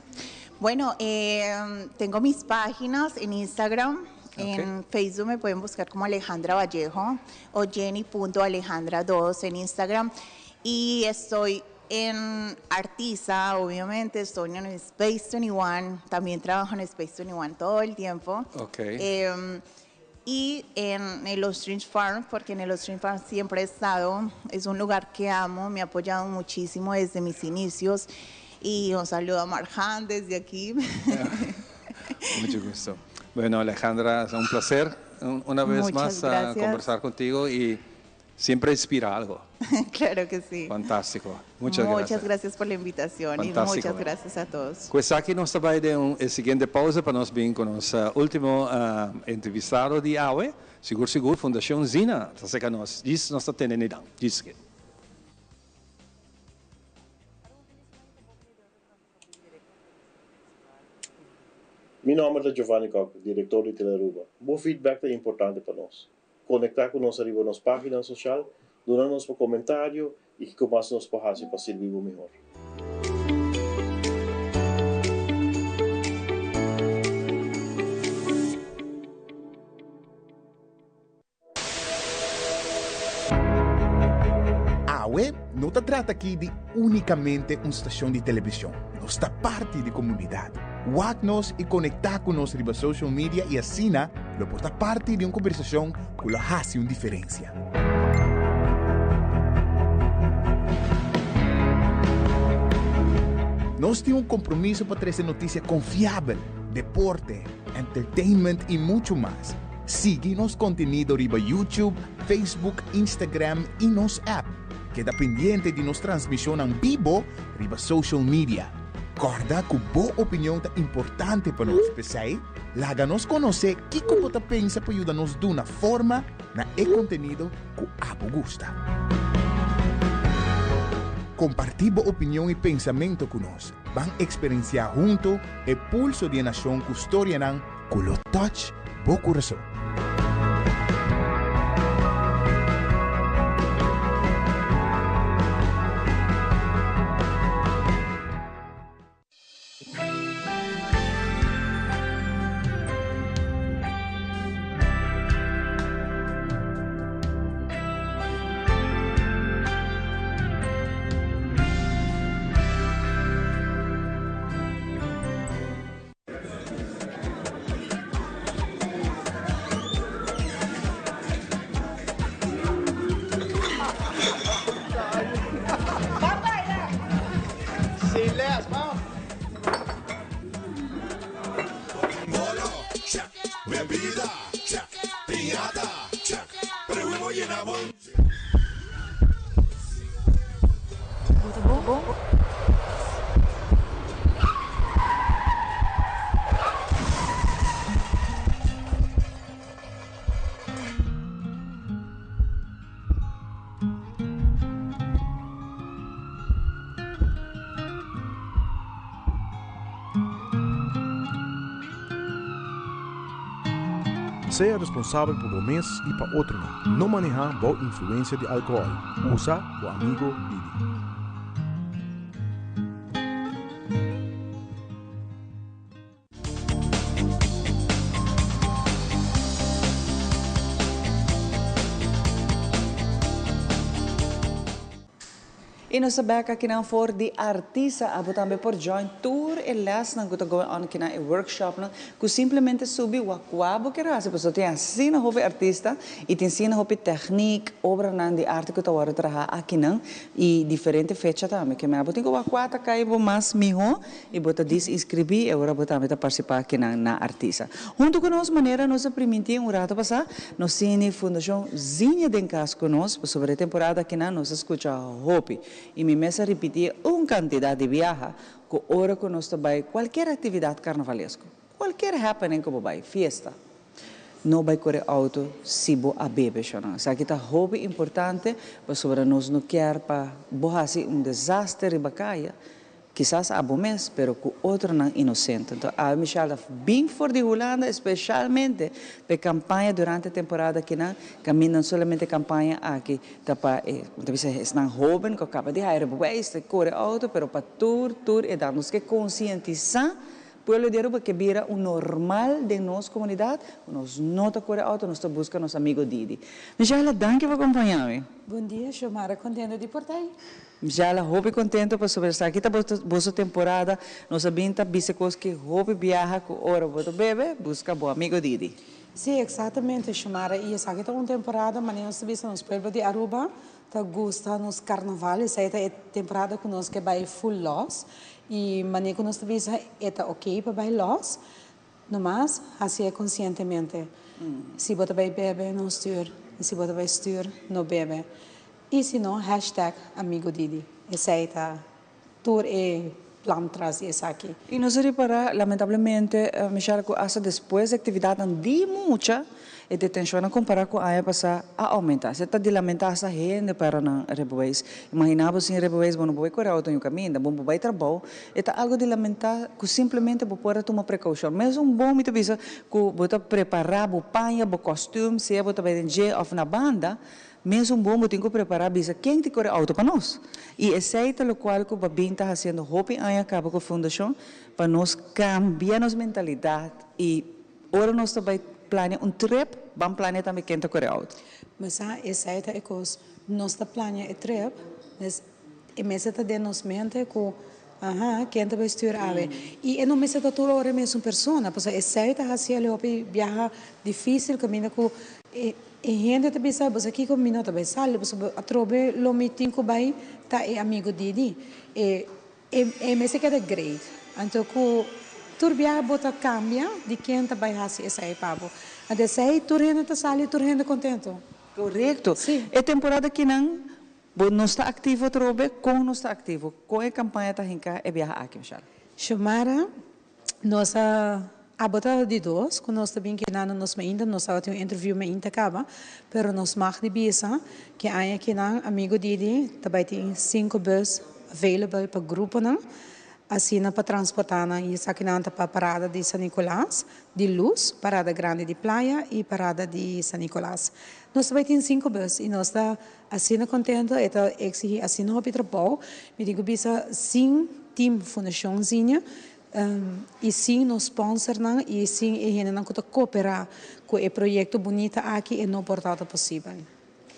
Tengo mis páginas en Instagram, en Facebook me pueden buscar como Alejandra Vallejo o Jenny punto Alejandra dos en Instagram. Y estoy en Artisa, obviamente, estoy en Space 21, también trabajo en Space 21 todo el tiempo. Y en el Ostrich Farm, porque en el Ostrich Farm siempre he estado, es un lugar que amo, me ha apoyado muchísimo desde mis inicios. Y un saludo a Marjan desde aquí. Mucho gusto. Bueno, Alejandra, es un placer una vez Muchas más a gracias. conversar contigo y siempre inspira algo. Claro que sí. Fantástico. Muchas Muchas gracias. gracias por la invitación y Fantástico. muchas gracias a todos. Pues aki nos ta bay den un siguiente pausa pa nos bin cu nos ultimo entrevistado di awe. Sigur, sigur, Fundacion Zina. Ta cerca nos. Diz, nos ta teniendo. Diz que. Mi nomber ta Giovanni Kock, director di Telearuba. Bo feedback ta importante pa nos. Conecta cu nos riba nos pagina social, duna nos comentario y con mas nos por pa sirbi miho. Awe no ta trata aki di unicamente un stacion di television. Nos ta parti di comunidad. Wak nos y conecta cu nos riba social media y asina, lo por ta parti di un conversacion cu lo haci un diferencia. Nos tin un compromiso pa trece noticia confiabel, deporte, entertainment y mucho mas. Sigui nos contenido riba YouTube, Facebook, Instagram y nos app. Keda pendiente di nos transmision en vivo riba social media. Corda cu bo opinion ta importante pa nos, p'esey. Laga nos konosé kiko bo ta pensa pa yuda nos duna forma na e kontenido ku abo gusta. Kompartí bo opinion i pensamentu ku nos. Ban eksperensiá huntu e pulso di e nashon ku storianan ku lo touch bo kurason. Sea responsabel pa bo mes y pa otronan. No maneha bou influencia di alcohol. Usa bo amigo Didi. Y nos ta bek akinan for di Artisa. Abo tambe por join tur e lesnan cu ta going on akinan, e workshopnan cu simplemente subi wak cua bo kier haci pasobra tin asina hopi artista y tin asina hopi techniek, obranan di arte cu ta wordo traha akinan y diferente fecha tambe. Keme abo tin cu wak cua ta cay bo mas miho y bo ta disinscribi y ora bo tambe ta participa akinan na Artisa. Hunto cu nos manera nos a priminti un rato pasa, nos tini Fundacion Zinha den cas cu nos pasobra e temporada akinan nos a scucha hopi y mi mes a ripiti un cantidad di biaha cu ora cu nos ta bay cualkier actividad carnavalesco, cualkier happening cu bo bay, fiesta, no bay core auto si bo a bebe shona. Esaki ta hopi importante pasobra nos no kier pa bo haci un desaster riba caya. Kisas abo mes, pero ku otronan inosente. Anto awe Michelle ta bin for di Hulanda espeshalmente pa e kampaña durante e temporada akinan, kaminda no solamente e kampaña aki ta pa e, mi ta bisa esnan hoben ku a kaba di haya rijbewijs ta kore outo, pero pa tur tur edat. Nos ke konsientisá pueblo di Aruba ke bira un normal den nos komunidat ku nos no ta kore outo, nos ta buska nos amigo Didi. Michelle, danki pa kompañá mi. Bon dia, Xiomara, kontento di por ta ei. Mjala hopi contento pasobra esaki ta boso temporada, nos a bin ta bisa cos ki hopi biaha cu ora bo ta bebe, busca bo amigo Didi. Sí, exactamente Xiomara, y esaki ta un temporada manera nos ta bisa nos pueblo di Aruba ta gusta nos carnaval, esey ta e temporada cu nos ke bay full los, y manera cu nos ta bisa e ta ok pa bay los, nomas haci'e conscientemente, si bo ta bay bebe no stuur, y si bo ta bay stuur no bebe. Y si no, hashtag Amigo Didi. Esey ta tur e plan tras di esaki. Y nos a ripara, lamentablemente, Michelle, cu hasta despues di actividadnan di mucha, e detencionnan compara cu aña pasa a aumenta. Esey ta di lamenta hasta hende para nan rijbewijs. Imagina bo sin rijbewijs bo no por bay core auto den caminda, bo no por bay trabou. E ta algo di lamenta cu simplemente bo por a tuma precaucion. Mesun bon mi ta bisa cu bo ta prepara bo paña, bo costume, sea bo ta bay den dje of na banda, Mesun bon bo tin ku prepará bisa ken ti kore outo pa nos. I esei ta lokual ku Babin ta hasiendo hopi aña kaba ku fundashon pa nos kambia nos mentalidat i ora nos ta bai plania un trip ban plania tambe ken ta kore outo. Bo sa esei ta e kos, nos ta plania e trip, des e mester ta den nos mente ku aha ken ta bai stuur awe. I e no mester ta tur ora e mesun persona pasobra esei ta hasi alí hopi biaha difisil kaminda ku e E hende ta bisa, Boso kiko mi no ta bai sali, pasobra atrobe lo mi tin ku bai ta e amigu Didi. E e mester keda great. Anto ku tur biaha bo ta kambia di ken ta bai hasi esei pa bo. Anto esei tur hende ta sali, tur hende kontento. Korekto. E temporada kinan bo no sta aktivo atrobe, kon no sta aktivo? Kon e kampaña ta hinká e biaha aki, Michelle? Xiomara, Nos a. Abo ta di dos ku nos ta bin kinan nos mainta, nos tabatin un interview mainta kaba, pero nos mag di bisa ke aña kinan amigo Didi ta bai tin sinku bus available pa gruponan, asina pa transporta nan i esakinan ta pa parada di San Nicolas di Luz, parada grandi di Playa i parada di San Nicolas. Nos ta bai tin sinku bus i nos ta asina kontento, e ta eksigi asina hopi trabou, mi tin ku bisa sin team Fundashon Zinia I sin nos sponsornan i sin e hendenan ku ta koperá ku e proyekto bunita aki e no por tabata posibel.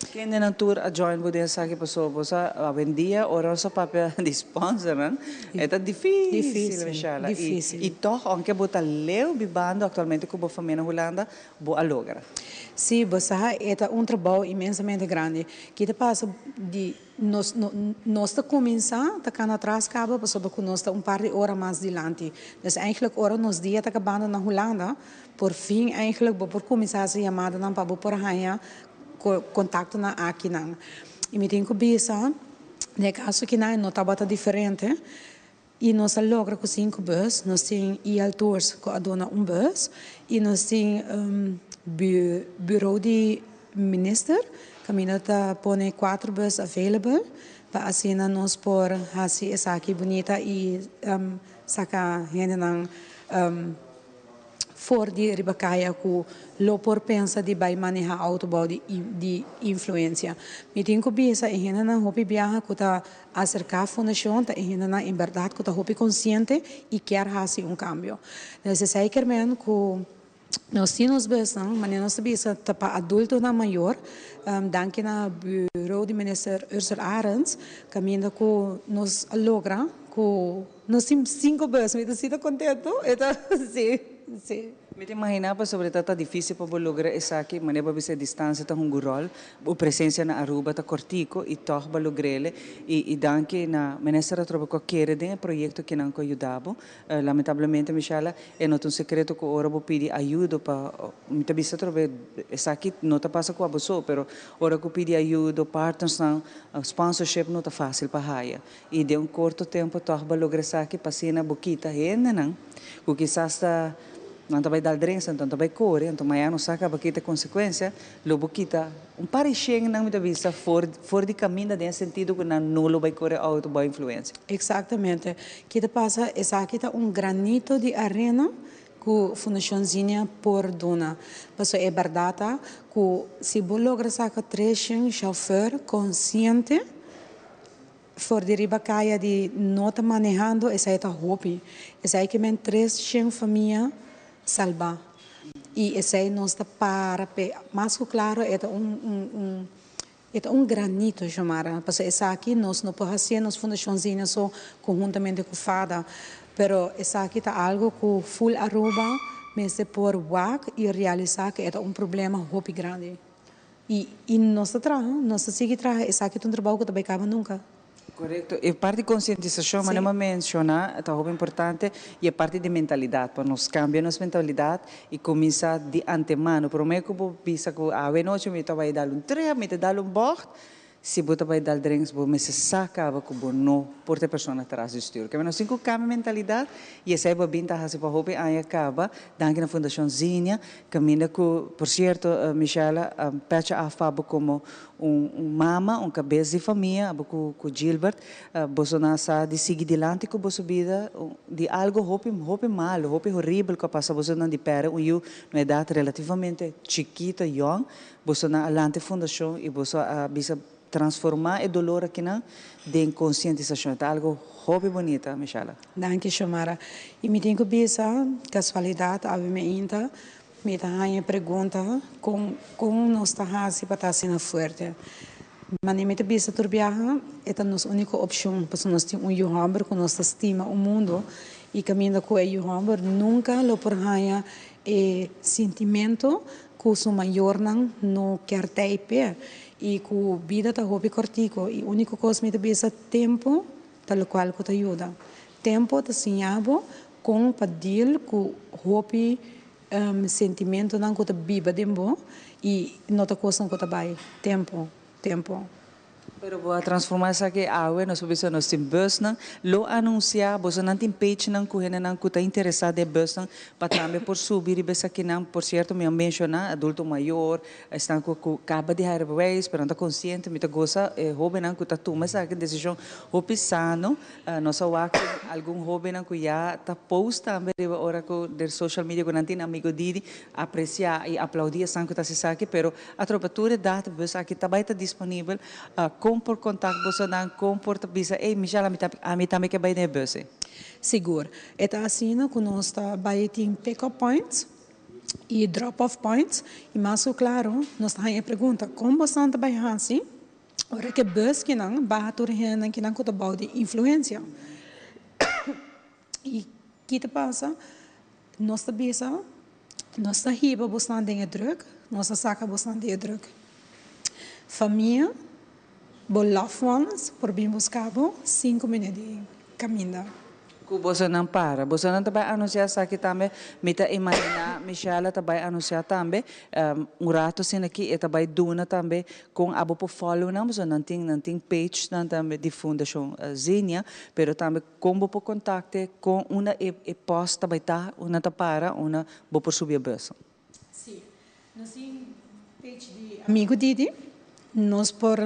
Kendenan tur a join bo den esaki? Pasobra bo sa awendia ora nos a papia di sponsornan e ta difísil Michelle. I tòg ounke bo ta leu bibando aktualmente ku bo famia na Hulanda bo a logra. Sí, bo sa e ta un trabou inmensamente grandi. Ki ta pasa di Nos no nos ta cuminsa ta cana atras caba pasobra cu nos ta un par di ora mas dilanti. Dus eigenlijk ora nos dia ta cabando na Hulanda, por fin eigenlijk bo por cuminsa haci yamadanan pa bo por haya contactonan akinan. Y mi tin cu bisa, den e caso kinan e no tabata diferente. Y nos a logra cu cinco bus, nos tin EL Tours cu a duna un bus y nos tin bureau di minister caminda ta pone cuatro bus available pa asina nos por haci esaki bunita y saca hendenan For di riba kaya ku lo por pensa di bai maneha outo bou di di influensia. Mi tin ku bisa e hendenan hopi biaha ku ta aserká fundashon ta e hendenan en bèrdat ku ta hopi konsiente i kier hasi un kambio. Nos esei kier men ku nos tin nos busnan, manera nos ta bisa ta pa adultonan mayor, danki na Bureau di Minister Ursel Arends kaminda ku nos a logra ku Nos tin cinco bus, mi ta asina contento, e ta, si, si. Mi ta imagina pasobra ta ta dificil pa bo logra esaki, manera bo a bisa e distancia ta hunga un rol, bo presencia na Aruba ta cortico y toch bo a logrele y y danki na Minister atrobe cu a kere den e proyecto kinan cu a yuda bo. Lamentablemente Michella e no ta un secreto cu ora bo pidi ayudo pa, mi ta bisa atrobe esaki no ta pasa cu abo so, pero ora cu pidi ayudo partnersnan, sponsorship no ta facil pa haya. I den un korto tempu tòg bo a logra esaki pa asina bo kita hendenan ku kisas ta nan ta bai dal drensa, anto nan ta bai kore, anto mañana no sa kaba kita e konsekuensia, lo bo kita un par di shennan mi ta bisa for for di kaminda den e sentido ku nan no lo bai kore outo bou influensia. Eksaktamente. Ki ta pasa, esaki ta un granito di arena ku Fundashon Zinia por duna. Pasobra e bèrdat ta ku si bo logra saka treshen shòfèr konsiente, For di riba kaya di no ta manehando esei ta hopi. Esei ke men 300 famia salba. I esei nos ta para p'e. Mas ku klaro e ta un un un e ta un granito Xiomara. Pasobra esaki nos no por hasié nos Fundashon Zina so konhuntamente ku fada. Pero esaki ta algo ku ful Aruba mester por wak i realisá ku e ta un problema hopi grandi. I i nos ta traha, nos ta sigui traha, esaki ta un trabou ku ta bai kaba nunka. Korekto. E parti di konsientisashon, manera mi a menshoná, ta hopi importante i e parti di mentalidat, pa nos kambia nos mentalidat i kuminsá di antemano. Promé ku bo bisa ku awe nochi mi ta bai dal un trep, mi ta dal un bògt, Si bo ta bai dal drinks bo mester sa caba cu bo no por ta e persona tras di stuur. Keme nos tin cu cambia mentalidad y esey bo a bin ta haci pa hopi aña caba. Danki na Fundacion Zinia caminda cu por cierto Michelle pecha af pa bo como un un mama, un cabes di famia abo cu cu Gilbert boso nan sa di sigui dilanti cu boso bida di algo hopi hopi malo hopi horibel cu a pasa boso nan di perde un yu na edad relativamente chikito yong. Boso nan a lanta e fundashon i boso a bisa transformá e dolor akinan den konsientisashon. E ta algu hopi bunita, Michella. Danki, Xiomara. I mi tin ku bisa, kasualidat awe meinta mi ta haña e pregunta kon kon nos ta hasi pa ta asina fuerte. Mane mi ta bisa tur biaha e ta nos úniko opshon pasobra nos tin un yu hòmber ku nos ta stima un mundu i kaminda ku e yu hòmber nunka lo por haña e sintimentu Ku su mayornan no kier tei p'e i ku bida ta hopi kòrtiku i úniko kos mi ta bisa tempu ta lokual ku ta yuda. Tempu ta siña bo kon pa deal ku hopi sentimentunan ku ta biba den bo i no ta kosnan ku ta bai. Tempu, tempu. Pero bo a transforma esaki awe, nos por bisa nos tin busnan, lo anuncia, bosonan tin pagenan cu hendenan cu ta interesa den busnan pa tambe por subi riba esakinan. Por cierto mi a menciona adulto mayor, esnan cu cu caba di haya rijbewijs pero nan ta consciente, mi ta goza e hobennan cu ta tuma esaki decision hopi sano. Nos a wak algun hobennan cu ya ta post tambe riba ora cu den social media cu nan tin amigo Didi, aprecia y aplaudi esnan cu ta haci esaki, pero atrobe tur e data bus aki ta bay ta disponibel, con por contact bosonan, con por ta bisa ey Michelle ami ta ami tambe ke bay den e bus ey. Sigur. E ta asina cu nos ta bay tin pick up points y drop off points y mas cu claro nos ta haña e pregunta con bosonan ta bay haci Ora ke bus kinan baha tur hendenan kinan ku ta bou di influensia. I ki ta pasa? Nos ta bisa, nos ta hiba bosnan den e druk, nos ta saka bosnan di e druk. Famia, bo loved ones por bin buska bo sinku minüt di kaminda. Ku bosonan para. Bosonan ta bai anunsiá esaki tambe. Mi ta imaginá Michelle ta bai anunsiá tambe. Un rato asina aki e ta bai duna tambe kon abo por follow nan. Pasobra nan tin nan tin page nan tambe di Fundashon Zinia. Pero tambe kon bo por kontakte, kon unda e e post ta bai ta, unda ta para, unda bo por subi e bus. Sí. Nos tin page di Amigo Didi. Nos por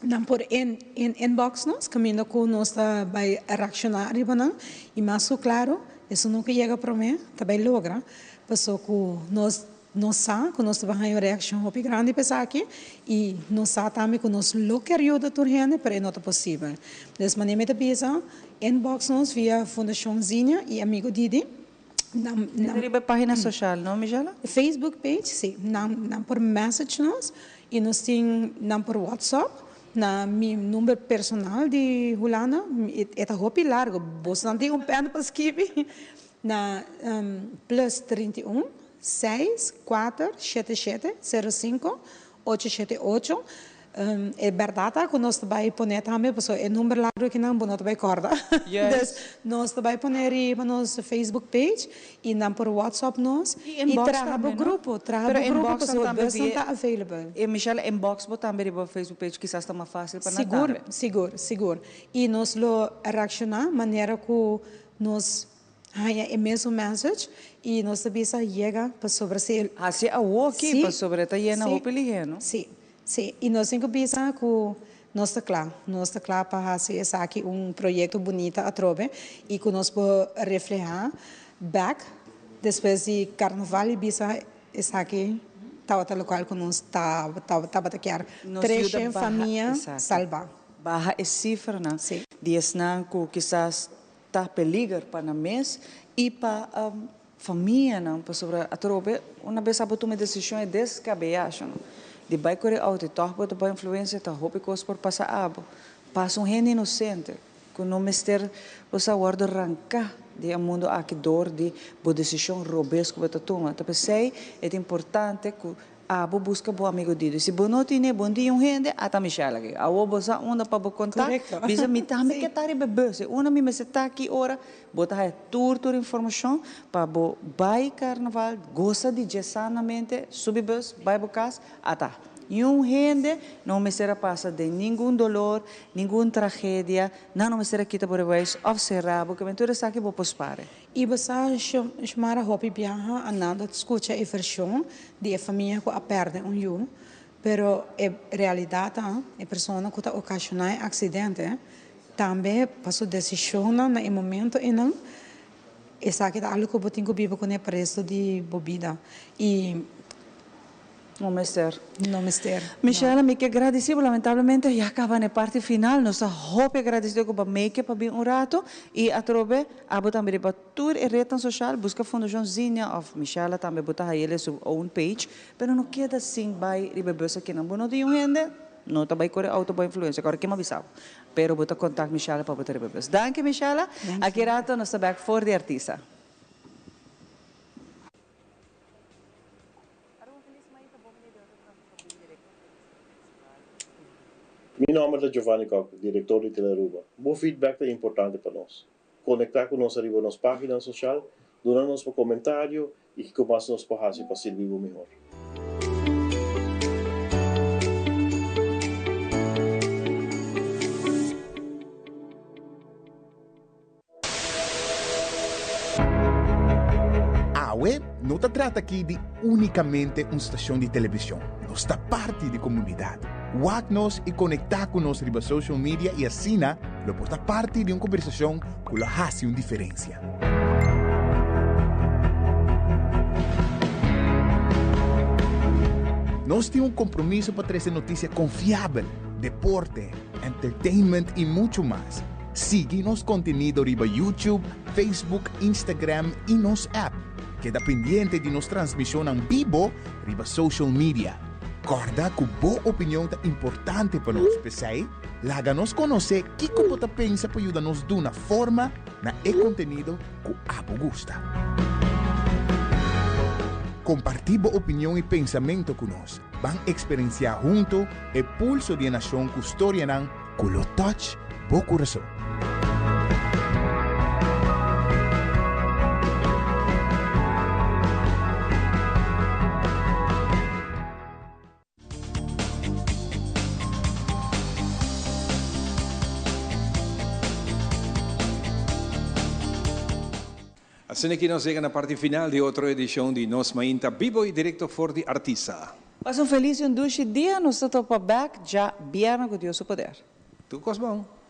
nan por in inbox nos caminda cu nos ta bay reacciona riba nan y mas cu claro esun no cu yega prome ta bay logra paso cu nos nos sa cu nos ta bay haña un reaccion hopi grandi pa esaki y nos sa tambe cu nos lo kier yuda tur hende pero e no ta posibel. Des manera mi ta bisa inbox nos via Fundacion Zinia y Amigo Didi. Nan, nan, Riba e página social, no Michelle? Facebook page, sí. Nan, nan por message nos y nos tin nan por WhatsApp na mi number personal di Hulanda. E ta hopi largo, bosnan tin un pen pa skibi. Na plus 31 6 4 shete shete 0 5 Ocho shete ocho, E bèrdat ta ku nos ta bai pone tambe pasobra e number largu akinan bo no ta bai kòrda. Dus nos ta bai pone riba nos Facebook page i nan por WhatsApp nos i traha bo grupo, traha bo grupo pasobra busnan ta available. E Michelle inbox bo tambe riba Facebook page kisas ta mas fácil pa nan Sigur, sigur, sigur. I nos lo reakshoná manera ku nos Haña e mesun message y nos ta bisa yega pasobra si el. Haci awoki Sí, pasobra e ta yena sí, hopi lihé, no? Sí, sí. Y nos tin cu bisa cu nos ta cla, nos ta cla pa haci esaki un proyecto bunita atrobe y cu nos por refleha bek despues di carnaval y bisa esaki tabata locual cu nos tabata kier Nos trece yuda baha, famia esaki. salba. Baha e cifranan Sí. di esnan cu kisas Ta peliger pa nan mes i pa famianan pasobra atrobe una bes abo tuma e desishon e deskabeyashon di bai kore outo i tòg bo ta bai influensia ta hopi kos por pasa abo. Pasa un hende inosente ku no mester bo sa wòrdu ranká di e mundu aki dor di bo desishon robes ku bo ta tuma. Ta p'esei e ta importante ku Abo busca bo amigo Dido. Si bo no tine bon di un hende, ata Michelle aki. Awor bo sa unda pa bo conta. Correcto. Bisa mi tambe Sí. ke ta riba e bus. E unda mi mester ta ki ora. Bo ta haya tur tur informacion pa bo bay carnaval, goza di dje sanamente, subi bus, bay bo cas, ata. Niun hende no mester a pasa den ningun dolor, ningun tragedia. Nan no mester a kita bo rewijs of cera bo, kimen tur esaki bo por spare. I bo sa, Shomara hopi biaha a nada skucha e vershon di e famia ku a pèrdè un yu, pero e realidat ta e persona ku ta okashoná e aksidente tambe pa su desishonnan na e momento einan, esaki ta algu ku bo tin ku biba kuné pa resto di bo bida. I. No mester. No mester. Michelle, mi ke gradisi bo, lamentablemente ya kaba na e parti final, nos ta hopi agradesido ku bo a make pa bin un rato i atrobe abo tambe riba tur e retnan soshal buska Fundashon Zinia of Michelle tambe bo ta hayel e su own page, pero no keda sin bai riba e bus akinan, bo no tin un hende no ta bai kore auto bo influensia, kòrda ken a bisa bo, pero bo ta kontak Michelle pa bo ta riba e bus. Danki Michelle, aki rato nos ta bek for di artista. Mi nomber ta Giovanni Kock, director di Telearuba. Bo feedback ta importante pa nos. Conecta cu nos ariba nos pagina social, duna nos bo comentario y kico mas nos por haci pa sirbi bo mihor. No ta trata aki di únikamente un stashon di televishon. Nos ta parti di komunidat. Wak nos i konektá ku nos riba social media i asina lo por ta parti di un kombersashon ku lo hasi un diferensia. Nos tin un kompromiso pa trese notisia konfiabel, deporte, entertainment i muchu mas. Sigui nos kontenido riba YouTube, Facebook, Instagram i nos app. Keda pendiente di nos transmishonnan bibo riba social media. Kòrda ku bo opinion ta importante pa nos, p'esei laga nos konosé kiko bo ta pensa pa yuda nos duna forma na e kontenido ku abo gusta. Kompartí bo opinion i pensamentu ku nos. Ban eksperensiá huntu e pulso di e nashon ku storianan ku lo touch bo kurason. Asina ki nos yega na parti final di otro edishon di Nos Mainta Bibo i Direkto for di Artisa. Pasa un felis i un dushi dia, nos ta topa bek dja bierna ku Dios su poder. Tur kos bon.